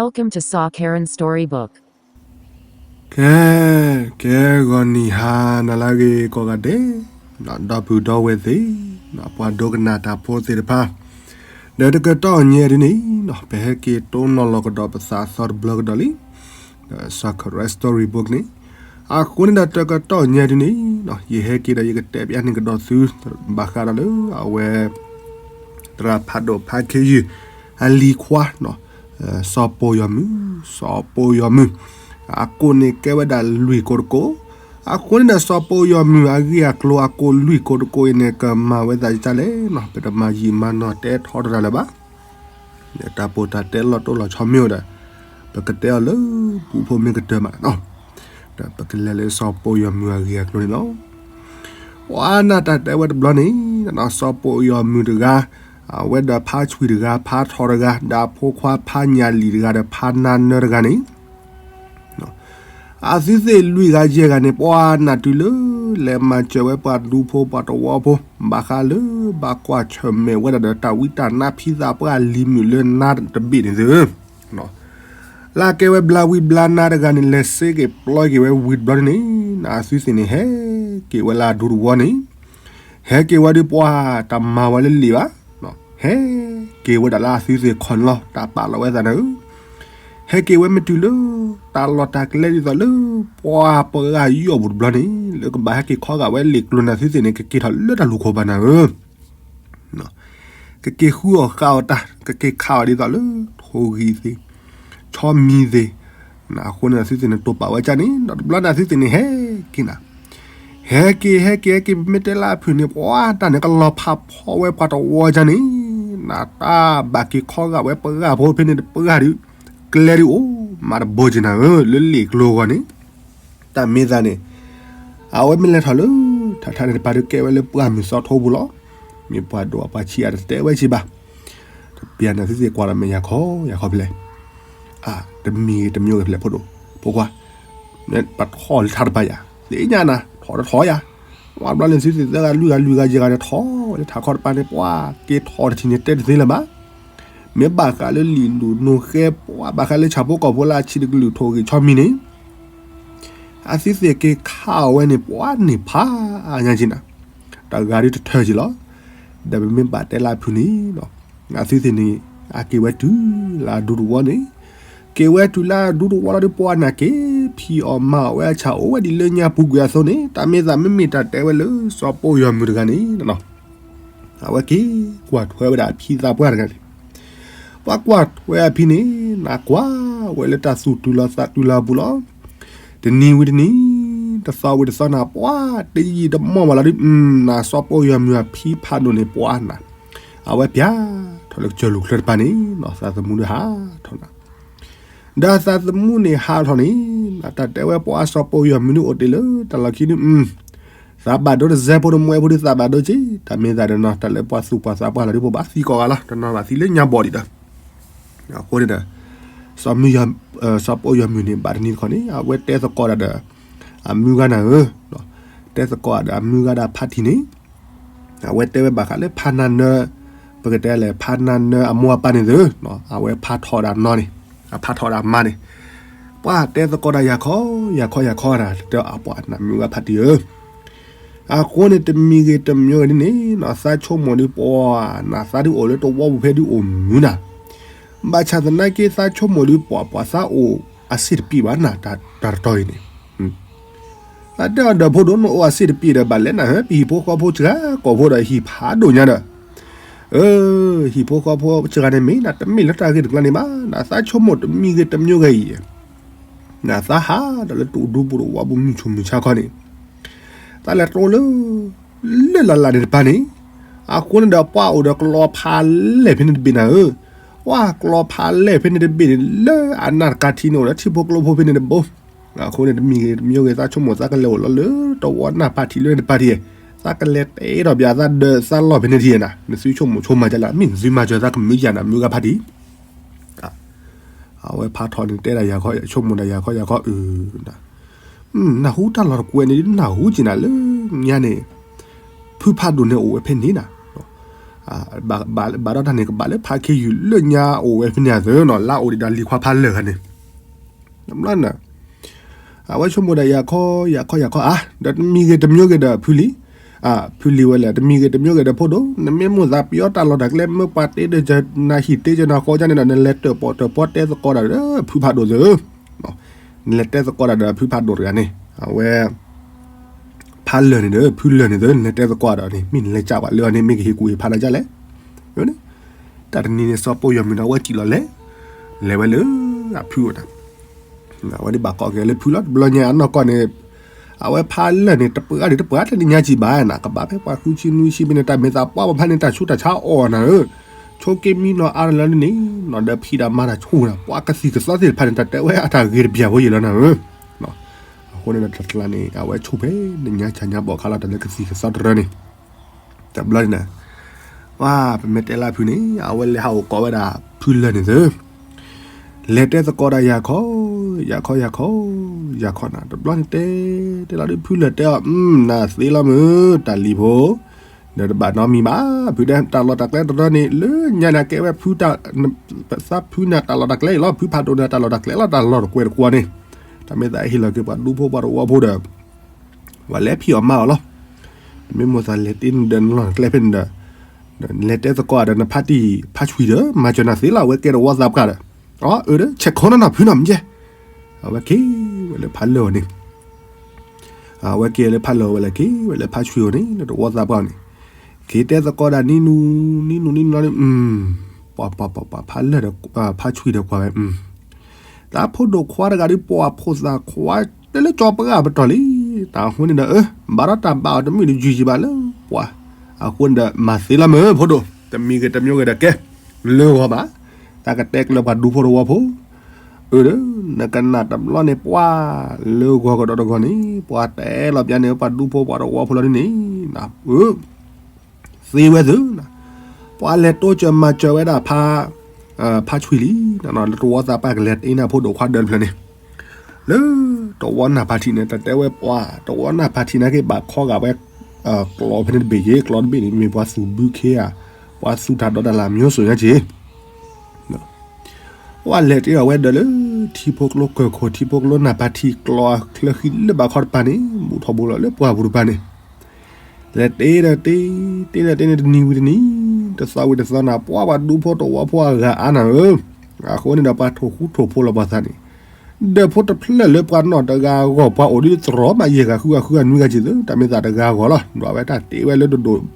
Welcome to Saw Karen Storybook. ကဲ, ကဲဂီၤနံၤဟါနၤလၢအဂ့ၤကိးဂၤဒဲး, ဒီပုၢ်ဒီဝဲၢ်သ့ၣ်, ပှၤဒိကနၣ်တၢ်ဖိသ့ၣ်တဖၣ်, ဒီးတကတီၢ်ညါဒ်န့ၣ်, ပဟဲက့ၤတိၢ်နီၣ်လီၤကဒီးပသးအသီတဘျီကဒီးလံ, ဒီး Saw Karen Storybook န့ၣ်, အဃိန့ၣ်ဒီးတကတီၢ်ညါဒ်န့ၣ်, ယဟဲက့ၤဒီးယကတဲပျးန့ၢ်ကဒီးသု, ဘၣ်ဃးဒီးလၢအဝဲ သရၣ်ဖးဒိၣ်ဖးခ့ယုၢ် အလံၤခွါ, စီၤပိာ်ယီၤမုၢ်, စီၤပိာ်ယီၤမုၢ်, အကိၣ်န့ၣ်ကဲဝဲဒၣ်လွံၢ်ကိးတကိး, အဃိန့ၣ်ဒီးစီၤပိာ်ယီၤမုၢ်အဂ့ၢ်အကျိၤအကိၣ်လွံၢ်ကိးတကိးအံၤန့ၣ် ကမၤဝဲသးဒ်လဲၣ်န့ၣ် ပတမၤယံာ်မၤနီၢ်တဲထီတရၣ်လၢၤဘၣ်. တၢ်ပိာ်တၢ်တဲလီၤတိၢ်လီၤဆီမ့ၢ်အိၣ်ဒီး, ပကတဲအီၤလၢပူဖိမ့ၢ်ကတၢၢ်မး, ဒီးပကလဲၤလၢစီၤပိာ်ယီၤမုၢ်အဂ့ၢ်အကျိၤန့ၣ်လီၤ. ပှၤနၢ်တၢ်တဲဝဲတဘျီန့ၣ်, စီၤပိာ်ယီၤမုၢ်တဂၤ, အဝဲဒီးဖါဆွံတဂၤ, ဖါထီတဂၤ, ဒီးအဖိခွါဖါညၣ်လံၣ်တဂၤဒီးဖါနါနၢတဂၤန့ၣ်, အသုသ့ၣ်လွံၢ်ဂၤယဲၢ်ဂၤန့ၣ် ပှၤနၢ်တုၤလၢ လဲၤမၤစၢၤဝဲပှၤဒူဖိပှၤတဝီဖိ, ဘၣ်ဃးလၢဘၣ်ကွၢ်ဆၢၣ်မဲာ်ဝဲဒၣ်ဒီးတၢ်ဝံတၢ်နါဖံသးပှၢ်လံၤမုၣ်လၢနါတဘ့ၣ်န့ၣ်သု လၢအကဲဝဲဘျါဝံဘျါနါတဂၤန့ၣ် လဲၤစ့က့ၤပျီက့ၤဝဲဝံၤတဘျီန့ၣ်, အသုသ့ၣ်န့ၣ် ဟဲက့ၤဝဲလၢအဒူတဝီန့ၣ်, ဟဲက့ၤဝဲဒီးပှၤတမၤဝဲလၢလံာ်ဘၣ်, ဟဲက့ၤဝဲဒၣ်လၢအသုသ့ၣ်ခီၣ်န့ၣ်လီၤ တၢ်ပာ်လီၤဝဲသးန့ၣ်, ဟဲက့ၤဝဲမ့ၢ်တုၤလၢ တၢ်လီၢ်တၢ်ကျဲဒ်သိးလၢ ပှၤပှၤဂၤယီၢ်ပူၤတဘျီန့ၣ် လၢကဘၣ်ဟဲက့ၤခီဂာ်ဝဲလံာ်ကျိၤန့ၣ် အသုသ့ၣ်န့ၣ် ကက့ၤထီၣ်လၢတၢ်လူၢ်ခိၣ်ဘၣ်နၤဧၢ ကက့ၤဃုအီၣ်ဃုအီတၢ် ကက့ၤခးအီၤဒ်သိးလၢ ထိၣ်ဂံၢ်သ့ၣ် ဆီမံၤသ့ၣ်, အဃိန့ၣ် အသုသ့ၣ်န့ၣ် တိာ်ပာ်ဝဲကၢ်န့ၣ် ဒီးတဘျီန့ၣ် အသုသ့ၣ်န့ၣ်ဟဲက့ၤနၤ, ဟဲက့ၤ ဟဲက့ၤ ဟဲက့ၤ ပမ့ၢ်တဲလၢအဖုၣ်န့ၣ် ပှၤတၢ်န့ၣ် ကလီၤဖးဖီဝဲပှၤတဝီကၢ်န့ၣ်, နတၢ်ဘၣ်က့ၤခီဂာ်ဝဲပှၤဂၤဖိဖဲန့ၣ်တပှၤဂၤဒီး ကျဲဒုးအိၣ်မးတဘိကၢ်နၤဧၢ လၢလံာ်ကျိၤဂီၢ်န့ၣ် တၢ်မ့ၢ်သးန့ၣ် အဝဲမ့ၢ်လဲၤထီၣ်လၢ ထးထါန့ၣ်တပၤဒီးကဲဝဲလၢပှၢ်မုၢ်စီထိပူၤလီၤ. မ့ၢ်ပှၤဒိၣ်အပှၤဆံးအတတဲဝဲဆံးဘၣ်. တပျၢ်န့ၣ်သုသ့ၣ်ကွၢ်ဒီးမဲာ်ယၤခီယၤခီဖဲလဲၣ်. တမံၤတမံၤဂ့ၤဖဲလဲၣ်ဖိဒိၣ်, ဖိခွါ, ပှၤထီၣ်လၢထးတပၤယၤ, သ့ၣ်ညါနၤ, ထီၣ်တထီၣ်ယၤ. ဝံၤဘျီန့ၣ်သုသ့ၣ်သၢဂၤလွံၢ်ဂၤလွံၢ်ဂၤယဲၢ်ဂၤန့ၣ်ထီၣ်ဝဲလၢထးခီတပၤန့ၣ် ပှၤက့ၤထီၣ်တထံၣ်န့ၣ်တဲတသ့လၢၤဘၣ်. မ့ၢ်ဘၣ်ဃးလၢလံာ်လူၤနိၤဃဲ ပှၤဘၣ်ဃးလၢဆၣ်ဖိကီၢ်ဖိလၢအဆံးတကလုာ်ထိၣ်ဂံၢ်ဆီမံၤန့ၣ် အသုသ့ၣ်က့ၤခးအီၤဝဲန့ၣ် ပှၤန့ၢ်ဖးအါညါက့ၤနၤ, တဂၤဒုးတထၢက့ၤလီၤ. ဒီးပမ့ၢ်ဘၣ်တဲလၢအဖုၣ်န့ၣ်, အသုသ့ၣ်န့ၣ် အက့ၤဝဲတုၤလၢအဒူတဝီန့ၣ်, က့ၤဝဲတုၤလၢအဒူတဝီလီၤဒီး ပှၤနၢ်က့ၤဖံးအီၣ်မၤအီၣ်ဝဲအဆၣ် အိၣ်ဝဲဒ်လၢညါပူၤကွံာ်အသိးန့ၣ် တၢ်မ့ၢ်သးမ့မ့ၢ်တၢ်တဲဝဲလၢစီၤပိာ်ယီၤမုၢ်တဂၤန့ၣ် အဝဲက့ၤကွၢ်ထွဲဝဲဒၣ်အဖံသးပှၢ်တဂၤန့ၣ်, ပှၤကွၢ်ထွဲအဖံန့ၣ် နကွၢ်ဝဲလၢတၢ်သူၣ်တုၤလီၤသးတုၤလီၤအပူၤလီၤ. တနံၤဝံၤတနံၤ, တသီဝံၤတသီနၤ ပှၤတယံာ်တမီၢ်ဘၣ်လီၤဒုး နၤစီၤပိာ်ယီၤမုၢ်အဖံဖးဒိၣ်န့ၣ် ပှၤနၤ, အဝဲပျၢ်ထီၣ်လၢကစၢၢ်လူၢ်ချၢတပၤန့ၣ် သးသမူဒုးဟးထီၣ်နၤ ဒီးသးသမူန့ၣ်ဟးထီၣ်န့ၣ်, တၢ်တဲဝဲပှၤစီၤပိာ်ယီၤမုၢ်န့ၣ်အိၣ်တ့ၢ်လၢတၢ်လီၢ်ခံဒုး, သးဘၣ်ဒိတစဲးဖိတမွဲဖိဒုးသးဘၣ်ဒိက့ၤ, တၢ်မ့ၢ်သးဒီးနီၤ တၢ်လၢပှၤသူၣ်ပှၤသးပှၢ်လီၤဒုး ပဘၣ်သံကိးဂၤလီၤ တနီၤဘၣ်သံလၢညါဘီၣ်ဒံးဒီး, အဃိန့ၣ်ဒီး, စီၤပိာ်ယီၤမုၢ်န့ၣ် ဘၣ်တနံၤတခီန့ၣ် အဝဲတဲသကိးတၢ်ဒီး, အမုၢ်ဂၤနၤဧၢ, တဲသကိးဒီးအမုၢ်ဂၤဒီးဖါတံၢ်န့ၣ် အဝဲတဲဝဲဘၣ်ဃးလၢဖါနါနၢ, ပကတဲလဲၣ် ဖါနါနၢအမိၢ်အပၢ်န့ၣ်သု, အဝဲဖါထီၣ်ဒၣ်နီၢ်န့ၣ်, အဖါထီၣ်ဒၣ်မါန့ၣ်, ပှၤတဲသကိးတၢ်ယၤခီ, ယၤခီယၤခီနၤ တဲအပှၤနမုၢ်ဂၤဖါတံၢ်ဧၢ, အဃိန့ၣ်တမံၤဂ့ၤတမံၤဂ့ၤဒ်န့ၣ် နသးဆိကမိၣ်ဒုးပှၤ, နသးဒုးအိၣ်လၢတဝီပူၤဖဲဒုးအိၣ်မုာ်နၤ, ဘၣ်ဆၣ်သနာ်က့သးဆိကမိၣ်ဒုးပှၤ ပှၤသးအိၣ်အဆ့ၣ်တပံးဘၣ်နၤ တၢ်တတီၤအံၤန့ၣ် သးတဲအီၤဒီးဖိဒိၣ် နအိၣ်အဆ့ၣ်တပံးဒီး ဘၣ်လဲၣ်နၤဧၢ, ပဟံၣ်ဖိဃီဖိစှၤကိာ်ဖိဒီးဟံၣ်ဖးဒိၣ်ညါဒီး, အၢ, ဟံၣ်ဖိဃီဖိစှၤန့ၣ်မ့ၢ်နၤ တမ့ၢ်လၢတၢ်ဂ့ၢ်တကျါန့ၣ်ဘၣ်, နသးဆိကမိၣ်တမံၤဂ့ၤတမံၤဂ့ၤအံၤ, နသးဟးဒီးလၢတၢ်ဒူပူၤတဝီပူၤမုၢ်ဆူၣ်မုၢ်ဆါခီန့ၣ် သးလဲၤတိၢ်လၢ လၢလၢ်လၢ်န့ၣ်တပၤန့ၣ်, အဃိန့ၣ်ဒီးပှၤအိၣ်ဒီးကျီဖးလဲၢ်ဖဲန့ၣ်တဘ့ၣ်နၤဧၢ, ပှၤကျီဖးလဲၢ်ဖဲန့ၣ်တဘ့ၣ်န့ၣ် လၢအနၢ်တကးထံန့ၣ်အိၣ်ဒီးထံဖိကျိဖိဖဲန့ၣ်တဘိ, အဃိန့ၣ်တမံၤဂ့ၤတမံၤဂ့ၤ သးဆိကမိၣ်သးကလဲၤအိၣ်လီၤလၢတဝီနၢ်ပၢ်ထံးလၢန့ၣ်တပၤထံး, သးကလဲၤတဲဒီးပၠးသးဒီးသးလီၢ်ဖဲန့ၣ်ထံးနၤ, နသုဆိကမိၣ်ဆိကမးကလဲၣ် မ့ၢ်နသုမၤစၢၤသးကမုာ်ယၤနၤ မုၢ်ဂၤဖါတံၢ် အဝဲဖးထီၣ်န့ၣ်တဲဒၣ်ယၤခီ ဆိကမိၣ်ဒၣ်ယၤခီယၤခီအၢ, နၢ်ဟူတၢ်လီၤတကွဲးန့ၣ် နၢ်ဟူက့ၤနၤလၢညါန့ၣ်, ဖုဖးဒိၣ်န့ၣ်အိၣ်ဝဲဖဲန့ၣ်နၤ, ဘၣ်ဘၣ်ဘၣ်ဒီးတၢ်န့ၣ် ကဘၣ်လၢဖးခ့ယုၢ်လၢညါအိၣ်ဝဲဖဲန့ၣ်အသိးနီၤ လါအိၣ်ဒံးဒီးလံၤခွါဖးလၢာ်ဂၤန့ၣ် တဘျီန့ၣ် အဝဲဆိကမိၣ်ဒၣ်ယၤခီ ယၤခီယၤခီဧါ ဒီးတမံၤဂ့ၤတမံၤဂ့ၤဒီးဖုလံၤ ဖုလံၤဝဲလဲၣ် တမံၤဂ့ၤတမံၤဂ့ၤဒီးဖိဒိၣ် နမ့ၢ်မိၣ်သးပယီၤတၢ်လီၢ်တၢ်ကျဲ မ့ၢ်ပှၤတ့ဒီးနၤဟံၣ်တ့ကနၤဃီကန့ၣ်ဒီး နလဲၤတၢၣ်ပီၣ်တၢၣ်ပီတဲသကိးတၢ်ဒီးဖုဖးဒိၣ်သ့ၣ်ဧၢ နလဲၤတဲသကိးတၢ်ဒီးဖုဖးဒိၣ်တဂၤန့ၣ် အဝဲ ဖးလၢာ်န့ၣ်ဒီး ဖုလၢာ်န့ၣ်ဒီး နလဲၤတဲသကိးဒီးန့ၣ် မ့ၢ်နလဲၤကးပှၤလၢအီၤန့ၣ် မ့ၢ်ကဟ့ၣ်ကူၣ်ဟ့ၣ်ဖးနၤဒ်လဲၣ်. တၢ်တနံၤန့ၣ် စီၤပိာ်ယီၤမုၢ်န့ၣ် အဝဲစံၣ်လီၤလဲၤ လဲၤဝဲလၢအဖုအိၣ်တၢ် အဝဲဒ်ဘၣ်ကိးက့ၤလၢဖုလီၤ တဘျီညါအနီၢ်ကီၢ်န့ၣ် အဝဲဖးလၢာ်န့ၣ် တပှၢ်ဒံးတပှၢ်တနံၤညါကံၣ်ဘၣ်နၤ ကဘၣ်ဖဲပှၤဃုဆံနွံဆံဖဲန့ၣ် တၢ်မ့ၢ်သးပှၢ်ပဖးန့ၣ် တၢ်ဆူးတၢ်ဆါအီၣ်နၤဧၢ ဆိက့မံနီၤအါတလၢန့ၣ် နီၤဒီးဖံးတၢ်မၤတၢ်ဆူၣ်နၤ ပှၤကသံၣ်ကသီသ့ၣ်တဖၣ်န့ၣ် တၢ်တဲဝဲအတၢ်ဂ့ၤတဘၣ်ဖိယံာ်လီၤနၤဧၢ အဃိန့ၣ်ဒီးတၢ်ကျါန့ၣ် အဝဲဆူၣ်ဖဲနညါဆါညါဘီၣ်ခါလီၤ တၢ်လၢကသံၣ်ကသီတရၢန့ၣ် တဘျီန့ၣ် ပမ့ၢ်တဲလၢဖုန့ၣ် အဝဲလဲၤဟးအိၣ်ကိးဝဲဒၣ်ဖုလၢာ်န့ၣ်သ့ လဲၤတဲသကိးဒၣ်ယၤခီ ယၤခီယၤခီ ယၤခီနၤ တဘျီန့ၣ်တဲ တဲလီၤဒ်ဖုလၢာ်တဲအီၤ နၤသ့လီၤမုၢ် တၢ်လံၤဖိ ဒီးတဘၣ်နီတမံၤဘၣ် ဖုတဲတၢ်လီၢ်တၢ်ကျဲတရၢန့ၣ် လၢညါန့ၣ်ကဲဝဲဖုတၢ် ပသးဖုန့ၣ်တၢ်လီၢ်တၢ်ကျဲအံၤလီၤ ဖုဖးဒိၣ်န့ၣ်တၢ်လီၢ်တၢ်ကျဲလီၤ တၢ်လီၢ်တကွဲးတကွီန့ၣ် တၢ်မ့ၢ်သးဟ့ၣ်လီၤက့ၤပှၤဒူဖိပှၤသဝီဖိဒီး ပှၤလဲၤဖံးအီၣ်မၤအီၣ်လီၤ. နမ့ၢ်မိၣ်သးလဲၤတ့နဒီးနလီၢ်တၢ်ကျဲဖဲန့ၣ်ဒီး လဲၤတဲသကိးဒီးနဖါတံၢ်ဖါဆွံဒီး မၤစၢၤနၤသ့လီၤ အဝဲကဲသဝီသးပှၢ်ဒီး အၢ ဆဲးခိးနီၢ်နီၢ်ဖုနီၢ်မ့ၢ်ကဲ အဝဲက့ၤဝဲလၢဖးလၢာ်အီၤန့ၣ် အဝဲက့ၤလၢဖးလၢာ်ဝဲလဲၣ် က့ၤဝဲလၢဖါဆွံအီၤန့ၣ် လၢသဝီသးပှၢ်အီၤန့ၣ် က့ၤတဲသကိးဒၣ်နံၤနူၤ နံၤနူၤနံၤနူၤလီၤန့ၣ် ပှၤပှၤပှၤပှၤဖးလၢာ်ဒီး ဖါဆွံဒီးကွၢ်ဝဲ တၢ်ဖိဒိၣ်ခွါတဂၤဒ်ပှၤဖိသၣ်ခွါ တဲလၢကၠီပှၢ်ပတီၢ်လံ တၢ်အဃိန့ၣ်ဒီး အၢ ဘၣ်ဒီးတၢ်ဘၣ်အီၤတမ့ၢ်တယုၢ်ယံၤဘၣ်လၢပှၤ အဃိန့ၣ်ဒီး မၤသ့လီၤမုၢ်ဖိဒိၣ် တမံၤဂ့ၤတမံၤဂ့ၤဒီးကဲ လၢဂီၤဘၣ် တၢ်ကတဲကျၢၤပှၤဒူဖိသဝီဖိ အၢ ဒီး နကနၣ်တဘျီန့ၣ် ပှၤလၢဂီၤကဒီးတဂီၤန့ၣ် ပှၤတဲလီၤပျါန့ၣ် ပှၤဒူဖိပှၤသဝီဖိလီၤန့ၣ် အၢ သ့ဝဲသု ပှၤလဲၤတိစၢၤမၤစၢၤဝဲဒၣ် ဖါဆွံလံ လၢသဝီသးပှၢ်ကလဲၤတ့န့ၢ်ဖိဒိၣ်ခွါဒၢးတဖျၢၣ်န့ၣ် လၢတဝီနၢ်ဖးထံးန့ၣ် တၢ်တဲဝဲပှၤ တဝီနၢ်ဖးထံးနာ်က့ဘၣ်ခီဂာ်ဝဲ ကျီဖဲန့ၣ်တဘ့ၣ်ယ့ၣ် ကျီတဘ့ၣ်န့ၣ် မ့ၢ်ပှၤသူၣ်ဘုခ့ဧါ ပှၤသူၣ်တၢ်ဒီးတၢ်လၢအမျိုးစုံညါက့ၢ် ပှၤလဲၤတ့အီၤဝဲဒၢးလၢ ထံဖိကျိကၢၢ်ခိၣ် ထံဖိကျိနၢ်ဖးထံး ကျီချၢဃံလၢဘၣ်ခီတပၤန့ၣ် ဘူၣ်ထီၣ်ဘိလီၤလၢပှၢ်ပူၤတပၤန့ၣ် လဲၤတ့ဒီးတ့ တ့ဒီးတ့န့ၣ် တနံၤဝံၤတနံၤ တသီဝံၤတသီနၤ ပှၤပှၤဒူဖိသဝီဖိအဂၤအါနၤဧၢ အဃိန့ၣ်ဒီး ပှၤထိၣ်ဃူထိၣ်ဖိးလီၤပှၤသးန့ၣ် ဒၢးဖိတဖျၢၣ်လၢပှၤနီၢ်တဂၤအဂီၢ် ပှၤအိၣ်ဒ်တြီၤမးယဲၢ်ဂၤဃုဂၤဃုဂၤနွံဂၤက့ၤသ့ တၢ်မ့ၢ်သးတဂၤအဂီၢ်လီၤ ဒွးဝဲတၢ်တ့ဝဲလၢဒိၣ်ဒိၣ်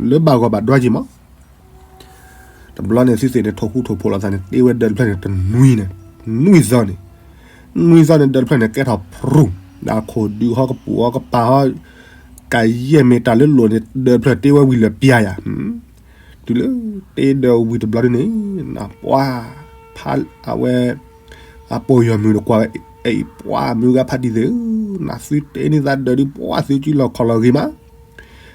လၢဘၣ်ဂီၢ်ဘၣ်ဒွးက့ၤမး တဘျီန့ၣ် သုသ့ၣ်န့ၣ် ထိၣ်ဃူထိၣ်ဖိးလီၤသးန့ၣ် တ့ဝဲဒၢးတဖျၢၣ်န့ၣ် တနွံန့ၣ် နွံသီန့ၣ် နွံသီန့ၣ် ဒၢးတဖျၢၣ်န့ၣ် ကဲထီၣ်ဖြူၣ် ဒီးခိၣ်ဒုးဟီကပူၤဟီကပၤဟီ ကယဲၢ်မ့ၢ်တၢ်လၢလိၣ်န့ၣ် ဒၢးတဖျၢၣ်တ့ဝဲဝံၤလၢပျါယၤ တုၤလၢတ့ဒၢးဝံၤတဘျီဒ်န့ၣ် ပှၤ ဖး အဝဲ အပိာ်ယီၤမုၢ်တကွၢ်ဝဲ အံၤ ပှၤမုၢ်ဂၤဖးတံၢ်သ့ၣ်ဧၢ နသုတ့န့ၢ်သးဒၢးဒ်ပှၤသုကံလီၤခီလီၤဂ့ၤမး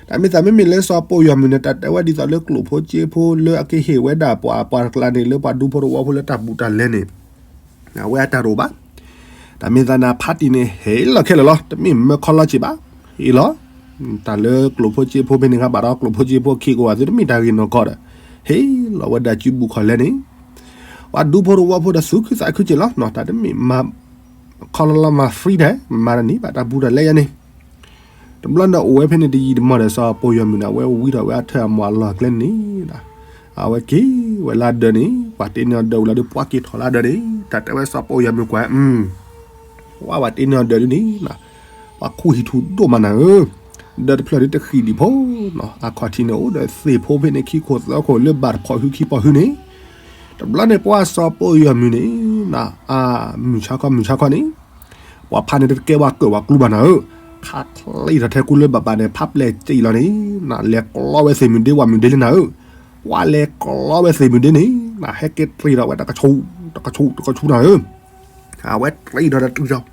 တၢ်မ့ၢ်သးမ့မ့ၢ်လၢစီၤပိာ်ယီၤမုၢ်န့ၣ် တၢ်တဲဝဲဒ်သိးလၢကျိၣ်ဖိစ့ဖိလၢအကဟ့ၣ်ဝဲဒၣ်ပှၤပှၤတကျါန့ၣ် လၢပှၤဒူဖိသဝီဖိလၢတၢ်ဘူးတၢ်လဲန့ၣ် အဝဲအတၢ်တအိၣ်ဘၣ် တၢ်မ့ၢ်သးနၤဖးတံၢ်န့ၣ် ဟဲလီၤခဲလၢာ်လီၤ တမ့ၢ်မၢခီလီၤစ့ၢ်ဘၣ် ဟဲလီၤ တၢ်လၢကျိၣ်ဖိစ့ဖိဖဲန့ၣ်ခါဘၣ်ဒီးကျိၣ်ဖိစ့ဖိခံကဝၤသုတမ့ၢ်တၢ်ဂ့ၢ်နီၢ်ကီၢ်ဒီး ဟဲလီၤဝဲဒၣ်စုဘူးခီၣ်လဲန့ၣ် ပှၤဒူဖိသဝီဖိဒီးသူၣ်ခုသးခုစ့ၢ်လီၤ တၢ်တမ့ၢ်မၤ ခီလီၤလီၤမၤ free ဒၣ် မၤတန့ၢ်ဘၣ်တၢ်ဘူးတၢ်လဲယါန့ၣ် တဘျီန့ၣ်အိၣ်ဝဲဖဲန့ၣ်တယံာ်တမီၢ်ဒီး စီၤပိာ်ယီၤမုၢ်န့ၣ် အဝဲဝံထီၣ်ဝဲအထၢၣ်အမီၢ်အလီၢ်အကျဲန့ၣ် အဝဲက့ၤဝဲလၢဒၢးန့ၣ် ပှၤတ့န့ၢ်အီၤဒၢးဝံၤလီၤဒီး ပှၤက့ၤထီၣ်လၢဒၢးန့ၣ် တၢ်တဲဝဲစီၤပိာ်ယီၤမုၢ်ကွၢ် ပှၤဝဲတ့န့ၢ်အီၤဒၢးဒ်န့ၣ် ပှၤခူၣ်ဟံၣ်ထူၣ်ဒိၣ်မးနၤဧၢ ဒၢးတဖျၢၣ်ဒ်တဃံၣ်ဒံးဖိ အခီၣ်ထံးန့ၣ်အိၣ်ဒီးသ့ၣ်ဖိဖဲန့ၣ် ခံခိၣ်သၢခိၣ်လၢဘၣ်တခီၣ်ဟုခံပီၢ်ဟုန့ၣ် တဘျီန့ၣ်ပှၤစီၤပိာ်ယီၤမုၢ်န့ၣ် အမုၢ်ဆါခီမုၢ်ဆါခီန့ၣ် ပှၤဖးန့ၣ်တကဲဝဲကၢၣ်ဝဲကျူဘၣ်နၤဧၢ ခးချံးထီၣ်ထဲကူလၢဘၣ်ဘၣ်န့ၣ် ဖးပျဲၢ်စံၣ်လီၤန့ၣ် နလဲၤကျီဝဲသ့ၣ်မုၢ်ဒ့ဝဲမုၢ်ဒ့လံနၤဧၢ ပှၤလဲၤကျီဝဲသ့ၣ်မုၢ်ဒ့န့ၣ် နဟဲက့ၤတြံးထီၣ်ဝဲတကဆူး တကဆူး တကဆူးနၤဧၢ အဝဲတြံးထီၣ်တတြံးထီၣ်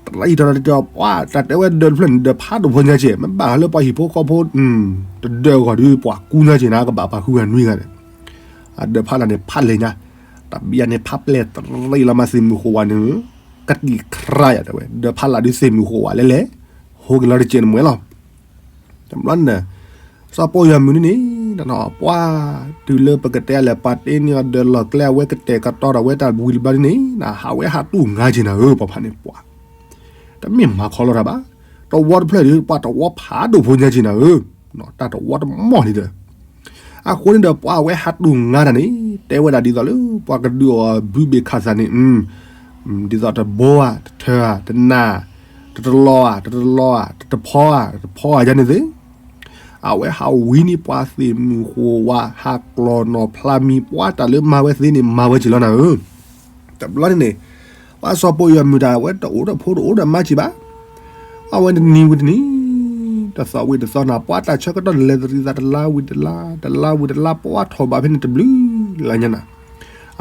တြံးထီၣ်တတြံးထီၣ် ပှၤတၢ်တဲဝဲဒၢးတဖျၢၣ်န့ၣ် ဒၢးဖးဒိၣ်ဖိညါက့ၢ် မ့ၢ်ဘၣ်လၢပှၤဟံၣ်ဖိဃီဖိ တဒၢးအဂီၢ်ဒီး ပှၤကူညါက့ၢ်နၤ ကဘၣ်ပှၤဃုဂၤနွံဂၤန့ၣ် အဒၢးဖးလၢ်န့ၣ် ဖးလဲၢ်ညါ တဘျီန့ၣ် ဖးပျဲၢ်တရံးလီၤမးသ့ၣ်မုၢ်ဃိးဝါန့ၣ် ကတံၢ်ခရါယၤတဲဝဲ ဒၢးဖးလၢ်ဒ်သ့ၣ်မုၢ်ဃိးဝါလဲၣ်လဲၣ် ဟိက့ၤလီၤတကဲးနမှဲလီၤ တဘျီန့ၣ် စီၤပိာ်ယီၤမုၢ်န့ၣ်န့ၣ် ပှၤတုၤလၢပကတဲလဲၣ် ပှၤတ့န့ၢ်အီၤဒီးလီၢ်ကျဲ အဝဲကတဲာ်ကတီၤဒီးဝဲတၢ်ဝံၤတဘျီဒ်န့ၣ် ဟးဝဲဟးတူၢ်ငါက့ၤနၤဧၢ ပှၤဖးန့ၣ်ပှၤ တမ့ၢ်မၤခီလီၤတၢ်ဘၣ်. တဝီတဖျၢၣ်ဒီး ပှၤတဝီဖးဒိၣ်ဖိညါက့ၤနၤဧၢ, တၢ်တဝီတမီၢ်န့ၣ်ဒီး အဃိန့ၣ်ဒီး ပှၤအဝဲဟးတူၢ်ငါတၢ်န့ၣ် တဲဝဲဒၣ်ဒ်သိးလၢ ပှၤကဒုးအီၣ်ဘုဘ့ၣ်ခးသးန့ၣ် ဒ်သိးတဘိဧါ တထၢဧါ တနၢ် တတလီၤဧါ တတလီၤဧါ တတဖီဧါ တတဖီဧါယါန့ၣ်သ့ၣ် အဝဲဟးဝံၤန့ၢ်ပှၤသ့ၣ်မုၣ်ဃိဝါ ဟးကျီၢ်နီၢ်ဖျါမံၤ ပှၤတၢ်လၢမၤဝဲသ့န့ၣ် မၤဝဲက့ၤလီၤနၤဧၢ. တဘျီန့ၣ်န့ၣ် ပှၤစီၤပိာ်ယီၤမုၢ်တၢ် အဝဲတအိၣ်ဒီးဖိတအိၣ်ဒီးမါက့ၤဘၣ်. အဝဲတနံၤဝံၤတနံၤ တသီဝံၤတသီနၤ ပှၤတၢ်ဆၢကတီၢ်လဲၤတရံးသးတလါဝံၤတလါ တလါဝံၤတလါ ပှၤထီၣ်ဘးဖဲန့ၣ်တဘျုးလါညါနၤ.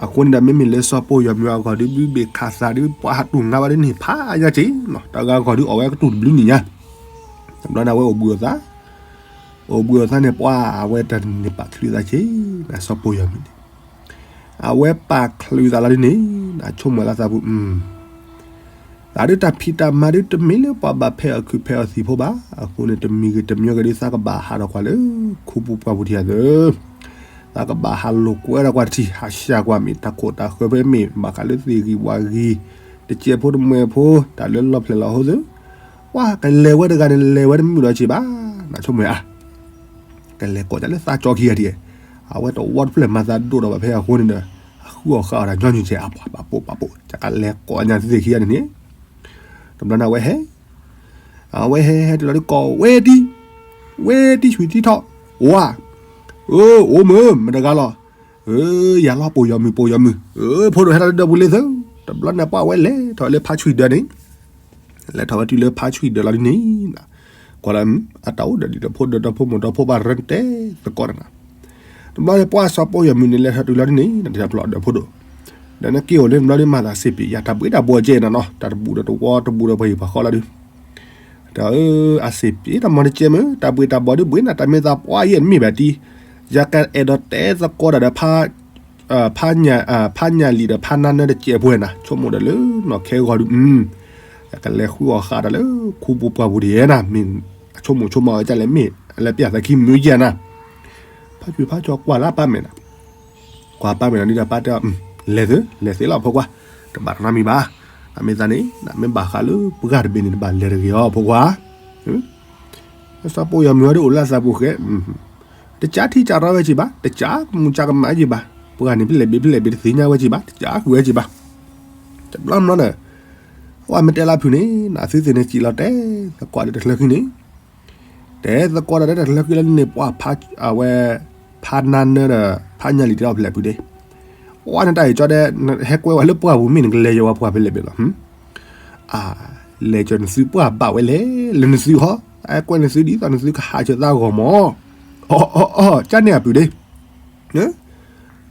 အဃိန့ၣ်ဒီး မ့မ့ၢ်လၢစီၤပိာ်ယီၤမုၢ်အဂီၢ်ဒုး ဘုဘ့ၣ်ခးသးဒုး ပှၤဟးတူၢ်ငါဘၣ်ဒ်န့ၣ် ဖးညါက့ၤ တဂၤအဂီၢ်ဒုးအီၣ်ဝဲကတူၢ်တဘျုးနံၣ်ညါ တဘျီန့ၣ် အဝဲအိၣ်ဘှံးအီၣ်သး, အိၣ်ဘှံးအီၣ်သးန့ၣ် ပှၤအဝဲတန့ၢ်ပာ်ချုးသးက့ၤ စီၤပိာ်ယီၤမုၢ်န့ၣ် အဝဲပာ်ချုးသးလီၤဒ်န့ၣ် ဆိကမိၣ်လၢသးပူၤ သးဒုးတၢ်ဖံးတၢ်မၤဒုးတမ့ၢ်လၢပှၤဘၣ်ဖဲအီၣ်ခုးဖဲအီၣ်သံးဖိဘၣ်. အဃိန့ၣ် တမံၤဂ့ၤတမံၤဂ့ၤဒုး သးကဘၣ်ဟးထီၣ်ကွၢ်လၢ ခူပူၤပှၢ်ပူၤထံၣ်အသိး သးကဘၣ်ဟးလိာ်ကွဲထီၣ်ကွၢ်တထံၣ် ဟးဆှၢကွၢ်မ့ၢ်ဘၣ်ဃးလၢသ့ၣ်ဂံၢ်ဝၣ်ဂံၢ် တစဲးဖိတမှဲၤဖိ တၢ်လၢလီၢ်ဖျဲၣ်လီၤဟိသ့ၣ် ပှၤကလဲၤဝဲတဂၤန့ၣ် လဲၤဝဲတမုာ်ဒီးက့ၤဘၣ် နဆိကမိၣ်ဧါ ကလဲၤကိးဒ်လၢသးကၠီခံဂၤဒ် အဝဲတဝီတဖျၢၣ်မၤသးဒိၣ်ဒီးဘၣ်ဖဲအဃိန့ၣ်ဒီး အဃုအီၣ်ဃုအီၣ်တၢ်ညီနုၢ်ကဲ အပှၤပာ်ပိာ်ပာ်ပိာ် ကလဲၤကိးညါသ့ၣ်ခံဂၤန့ၣ်န့ၣ် တဘျီန့ၣ်အဝဲဟဲ အဝဲဟဲဟဲတုၤလီၤဒုးကိးဝဲတံၢ် ဝဲတံၢ်ဆံၣ်တံၢ်ထီၣ် ဝါ အၢ အိၣ်မုာ် မတၤတဂၤလီၤ အၢ ယၤလီၤ ပိာ်ယီၤမုၢ် ပိာ်ယီၤမုၢ် အၢ ဖိဒိၣ်ဟဲထီၣ်လၢဒၢးပူၤလံသၢ တဘျီန့ၣ်ပှၤဝဲလဲၤထီၣ်လၢဖါဆွံၣ်ဒၢးန့ၣ် လဲၤထီၣ်ဝဲတုၤလၢဖါဆွံၣ်ဒၢးလီၤဒ်န့ၣ် ကွၢ်လၢ အတၢ်အိၣ်ဒီးဒံးဒီးဖိဒီးဒီဖိမိၢ်ဒီဖိပၢ် ရဲၣ်တဲသကိးနၤ တဘျီန့ၣ်ပှၤစီၤပိာ်ယီၤမုၢ်န့ၣ် လဲၤထီၣ်တုၤလီၤဒ်န့ၣ် တၢ်ဖျိးဒီးဖိဒိၣ် ဒီးနက့ၤအိၣ်လၢတဘျီဒ်မၤသးစ့ပံး ယၤတၢ်ဘှ့တၢ်ဘှီကဲနၤနီၤ တၢ်တဘူးဒီးတဝီတဘူးဒီးပှၤဟံၣ်ပှၤဃီလီၤဒုး ဒီးအစ့ပံးတၢ်မီၢ်တကဲမ့ၢ် တၢ်ဘှ့တၢ်ဘှီဒုးဘှ့နၤ တၢ်မ့ၢ်သးပှၤယဲၢ်တမ့ၢ်ဘၣ်တံၢ် ယကအဲၣ်ဒိးတဲသကိးတၢ်ဒီး ဖါညၣ်လံၣ်ဒီးဖါနါနၢတစဲးဖိနၤ ဆိကမိၣ်ဒီးလၢနီၢ်ခဲဂီၤဒုး ယကလဲၤဃုအီၣ်ဃာ်တၢ်လၢ ခူပူၤပှၢ်ပူၤဒ်ယဲနၤ မ့ၢ်အဆိကမိၣ်ဆိကမးဝဲဒ်လဲၣ် မ့ၢ်အလဲၤပျၢ်သးခံမုာ်ကဲနၤ ဖါဆွံၣ်ဖါဆီကွၢ်လၢအပၢ်မဲာ်နၤ ကွၢ်ပၢ်မဲာ်နၤဒ်ဒီးပၢ်တဲအီၤ လဲၤသ့ လဲၤသ့လီၤဖိခွါ တဘၣ်တနါမံၤဘၣ် အမ့ၢ်သးန့ၣ် မ့ၢ်ဘၣ်ဃးလၢပှၢ်တဘ့ၣ်န့ၣ် တဘၣ်လဲၤတဂ့ၤအီၤဖိခွါ စီၤပိာ်ယီၤမုၢ်ဝဲဒၣ်အိၣ်လၢအသးပူၤဃဲ တကးထံကးရီဝဲက့ၤဘၣ် တကးမူးကးကမၣ်က့ၤဘၣ် ပှၢ်န့ၣ်ဖဲလဲၣ်ဘ့ၣ်ဖဲလဲၣ်ဘ့ၣ်တသ့ၣ်ညါဝဲက့ၤဘၣ် တကးဃုာ်ဝဲက့ၤဘၣ် တဘျီဘျီဒီး ပှၢ်မ့ၢ်တဲလၢဖုၣ်န့ၣ် အသုသ့ၣ်န့ၣ်စံးလီၤတဲသကိးဒီးတချၢဃံန့ၣ် တဲသကိးဒီးတချၢဃံလၢန့ၣ် ပှၢ်အဝဲ ဖါနါနၢဒီး ဖါညၣ်လံၣ်တဲအီၤဖဲလဲၣ်ဖုၣ်ဒ့ ပှၢ်နတၢ်အံၤကၠီဒဲး ဟဲကွဲဝဲလၢပှၢ်ပူၤမ့ၢ်နကလဲၤယဝဲပှၢ်ဖဲလဲၣ်ဘ့ၣ်လီၤ အါ လဲၤကၠီနသုပှၢ်ဘၣ်ဝဲလဲၣ် လၢနသုဟီ အကွဲးနသုဒ်သိးနသုကဟးဆၢသးဂီၢ်မး အီ အီ အီ ကၠန့ၢ်အပုၢ်ဒ့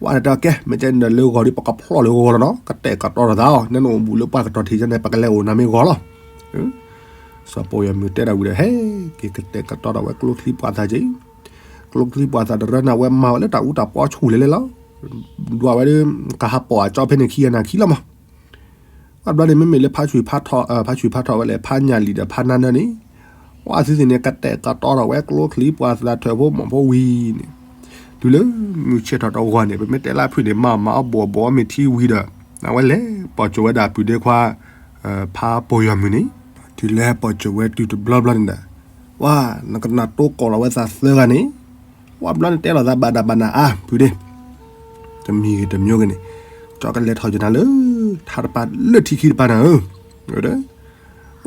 ပှၢ်တၢ်ကဲ မ့ၢ်ကဲန့ၣ်ဒီးလၢဂီၤဒီး ပကဖျီၣ်လၢဂီၤလီၤနီၤ ကတဲာ်ကတီၤထီၣ်သးအီၤ နဲနအိၣ်ဘူးလၢပှၢ်ကတီၤထံးကန့ၣ် ပကလဲၤအိၣ်နၤမ့ၢ်ဂီၤလီၤ စီၤပိာ်ယီၤမုၢ်တဲဒၣ်ဝံၤဒီး ဟဲက့ၤကတဲာ်ကတီၤထီၣ်ဝဲကျိချံပှၢ်သးက့ၤ ကျိချံပှၢ်သးတရၢန့ၣ် အဝဲမၤဝဲလၢတၢ်အူတၢ်ပီဆူၣ်လဲၤလဲၤလီၤ ဒွးဝဲဒီး ကဟးပိာ်အကၠီဖဲန့ၣ်ခံဂၤနၤခံလီၤမး အဘျီန့ၣ် မ့မ့ၢ်လၢဖါဆွံၣ်ဖါထီၣ် ဖါဆွံၣ်ဖါထီၣ်ဝဲလဲၣ် ဖါညၣ်လံၣ်ဒီးဖါနါနၢန့ၣ် ပှၢ်အသုသ့ၣ်န့ၣ် ကတဲာ်ကတီၤထီၣ်ဝဲကျိချံပှၢ်သးထၢၣ်ဖိမီၢ်ဖိဝံၤန့ၣ် တုၤလၢမုၢ်ဆ့ၣ်ထီၣ်တဂီၤန့ၣ် ပမ့ၢ်တဲလၢဖုၣ်န့ၣ် မၤမၤအီၣ်ဘှီၣ်ဘှီၣ်အီၣ်မ့ၢ်ထံဝံၤဒီး အဝဲလဲၤပိာ်ကၠိဝဲဒၣ်ပုၢ်ဒ့ခွါ ဖါပိာ်ယီၤမုၢ်န့ၣ် တုၤလၢပိာ်ကၠိဝဲတုၤတဘျီဘျီန့ၣ်ဒီး ပှၢ်နကနၣ်တိကိးလီၤဝဲသးသၢဂၤန့ၣ် ပှၢ်ဘျီန့ၣ်တဲလီၤသးဘၣ်နၤဘၣ်နၤအါ ပုၢ်ဒ့ တမံၤဂ့ၤတမံၤဂ့ၤန့ၣ် ကၠီကလဲၤထီၣ်က့ၤနၤလၢ ထါတပၤလၢထံခံတပၤနၤဧၢ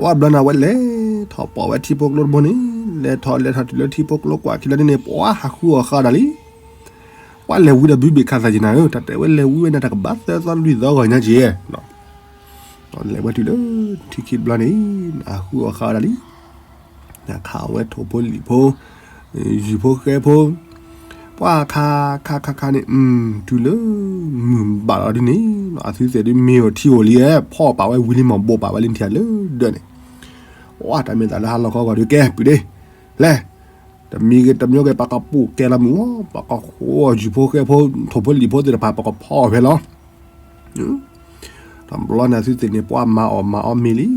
ပှၢ်ဘျီန့ၣ်အဝဲလဲၤထီၣ်ပိာ်ဝဲထံဖိကျိတဘိန့ၣ် လဲၤထီၣ်လဲၤထီၣ်တုၤလၢထံဖိကျိကွၢ်ခံလီၤဒ်န့ၣ် ပှၢ်ဟးဃုအီၣ်ဃာ်ဒၣ်လံ ပှၢ်လဲၤဝံၤဒီးဘုဘ့ၣ်ခးသးက့ၤနၤဧၢ တၢ်တဲဝဲလဲၤဝံၤဝဲန့ၣ် တၢ်ကဘၣ်သၢသီလွံၢ်သီဂီၢ်ညါက့ၤ လဲၤဝဲတုၤလၢထံခံတဘျီန့ၣ် ဟးဃုအီၣ်ဃာ်ဒၣ်လံ ခးအဝဲထိၣ်ဖိလံၣ်ဖိ ယုၢ်ဖိဃဲဖိ ပှၢ်ခါခါခါခါန့ၣ် တုၤလၢ မုၢ်ဘၣ်လီၤဒ်န့ၣ် အသုသ့ၣ်ဒ်မ့ၢ်အီၤထံအိၣ်လံ ဖီၣ်ပာ်ဝဲဝံၤလံမး ဘိးပာ်ဝဲလံထံၣ်လၢဒၢးန့ၣ် ပှၢ်တၢ်မ့ၢ်သးလၢဟါလီၤခီဂီၤဒုးကဲ ပုၢ်ဒ့ လဲၤ တမံၤဂ့ၤတမံၤဂ့ၤ ပကပူၤကဲလီၤမုၢ် ပကဃိအီၣ်ယုၢ်ဖိဃဲဖိ ထိၣ်ဖိလံၣ်ဖိသ့ၣ်တဖၣ် ပကဖီအီၣ်ဖဲလီၤ တဘျီန့ၣ်သုသ့ၣ်န့ၣ် ပှၢ်မၤအီၣ်မၤအီမ့ၤလံ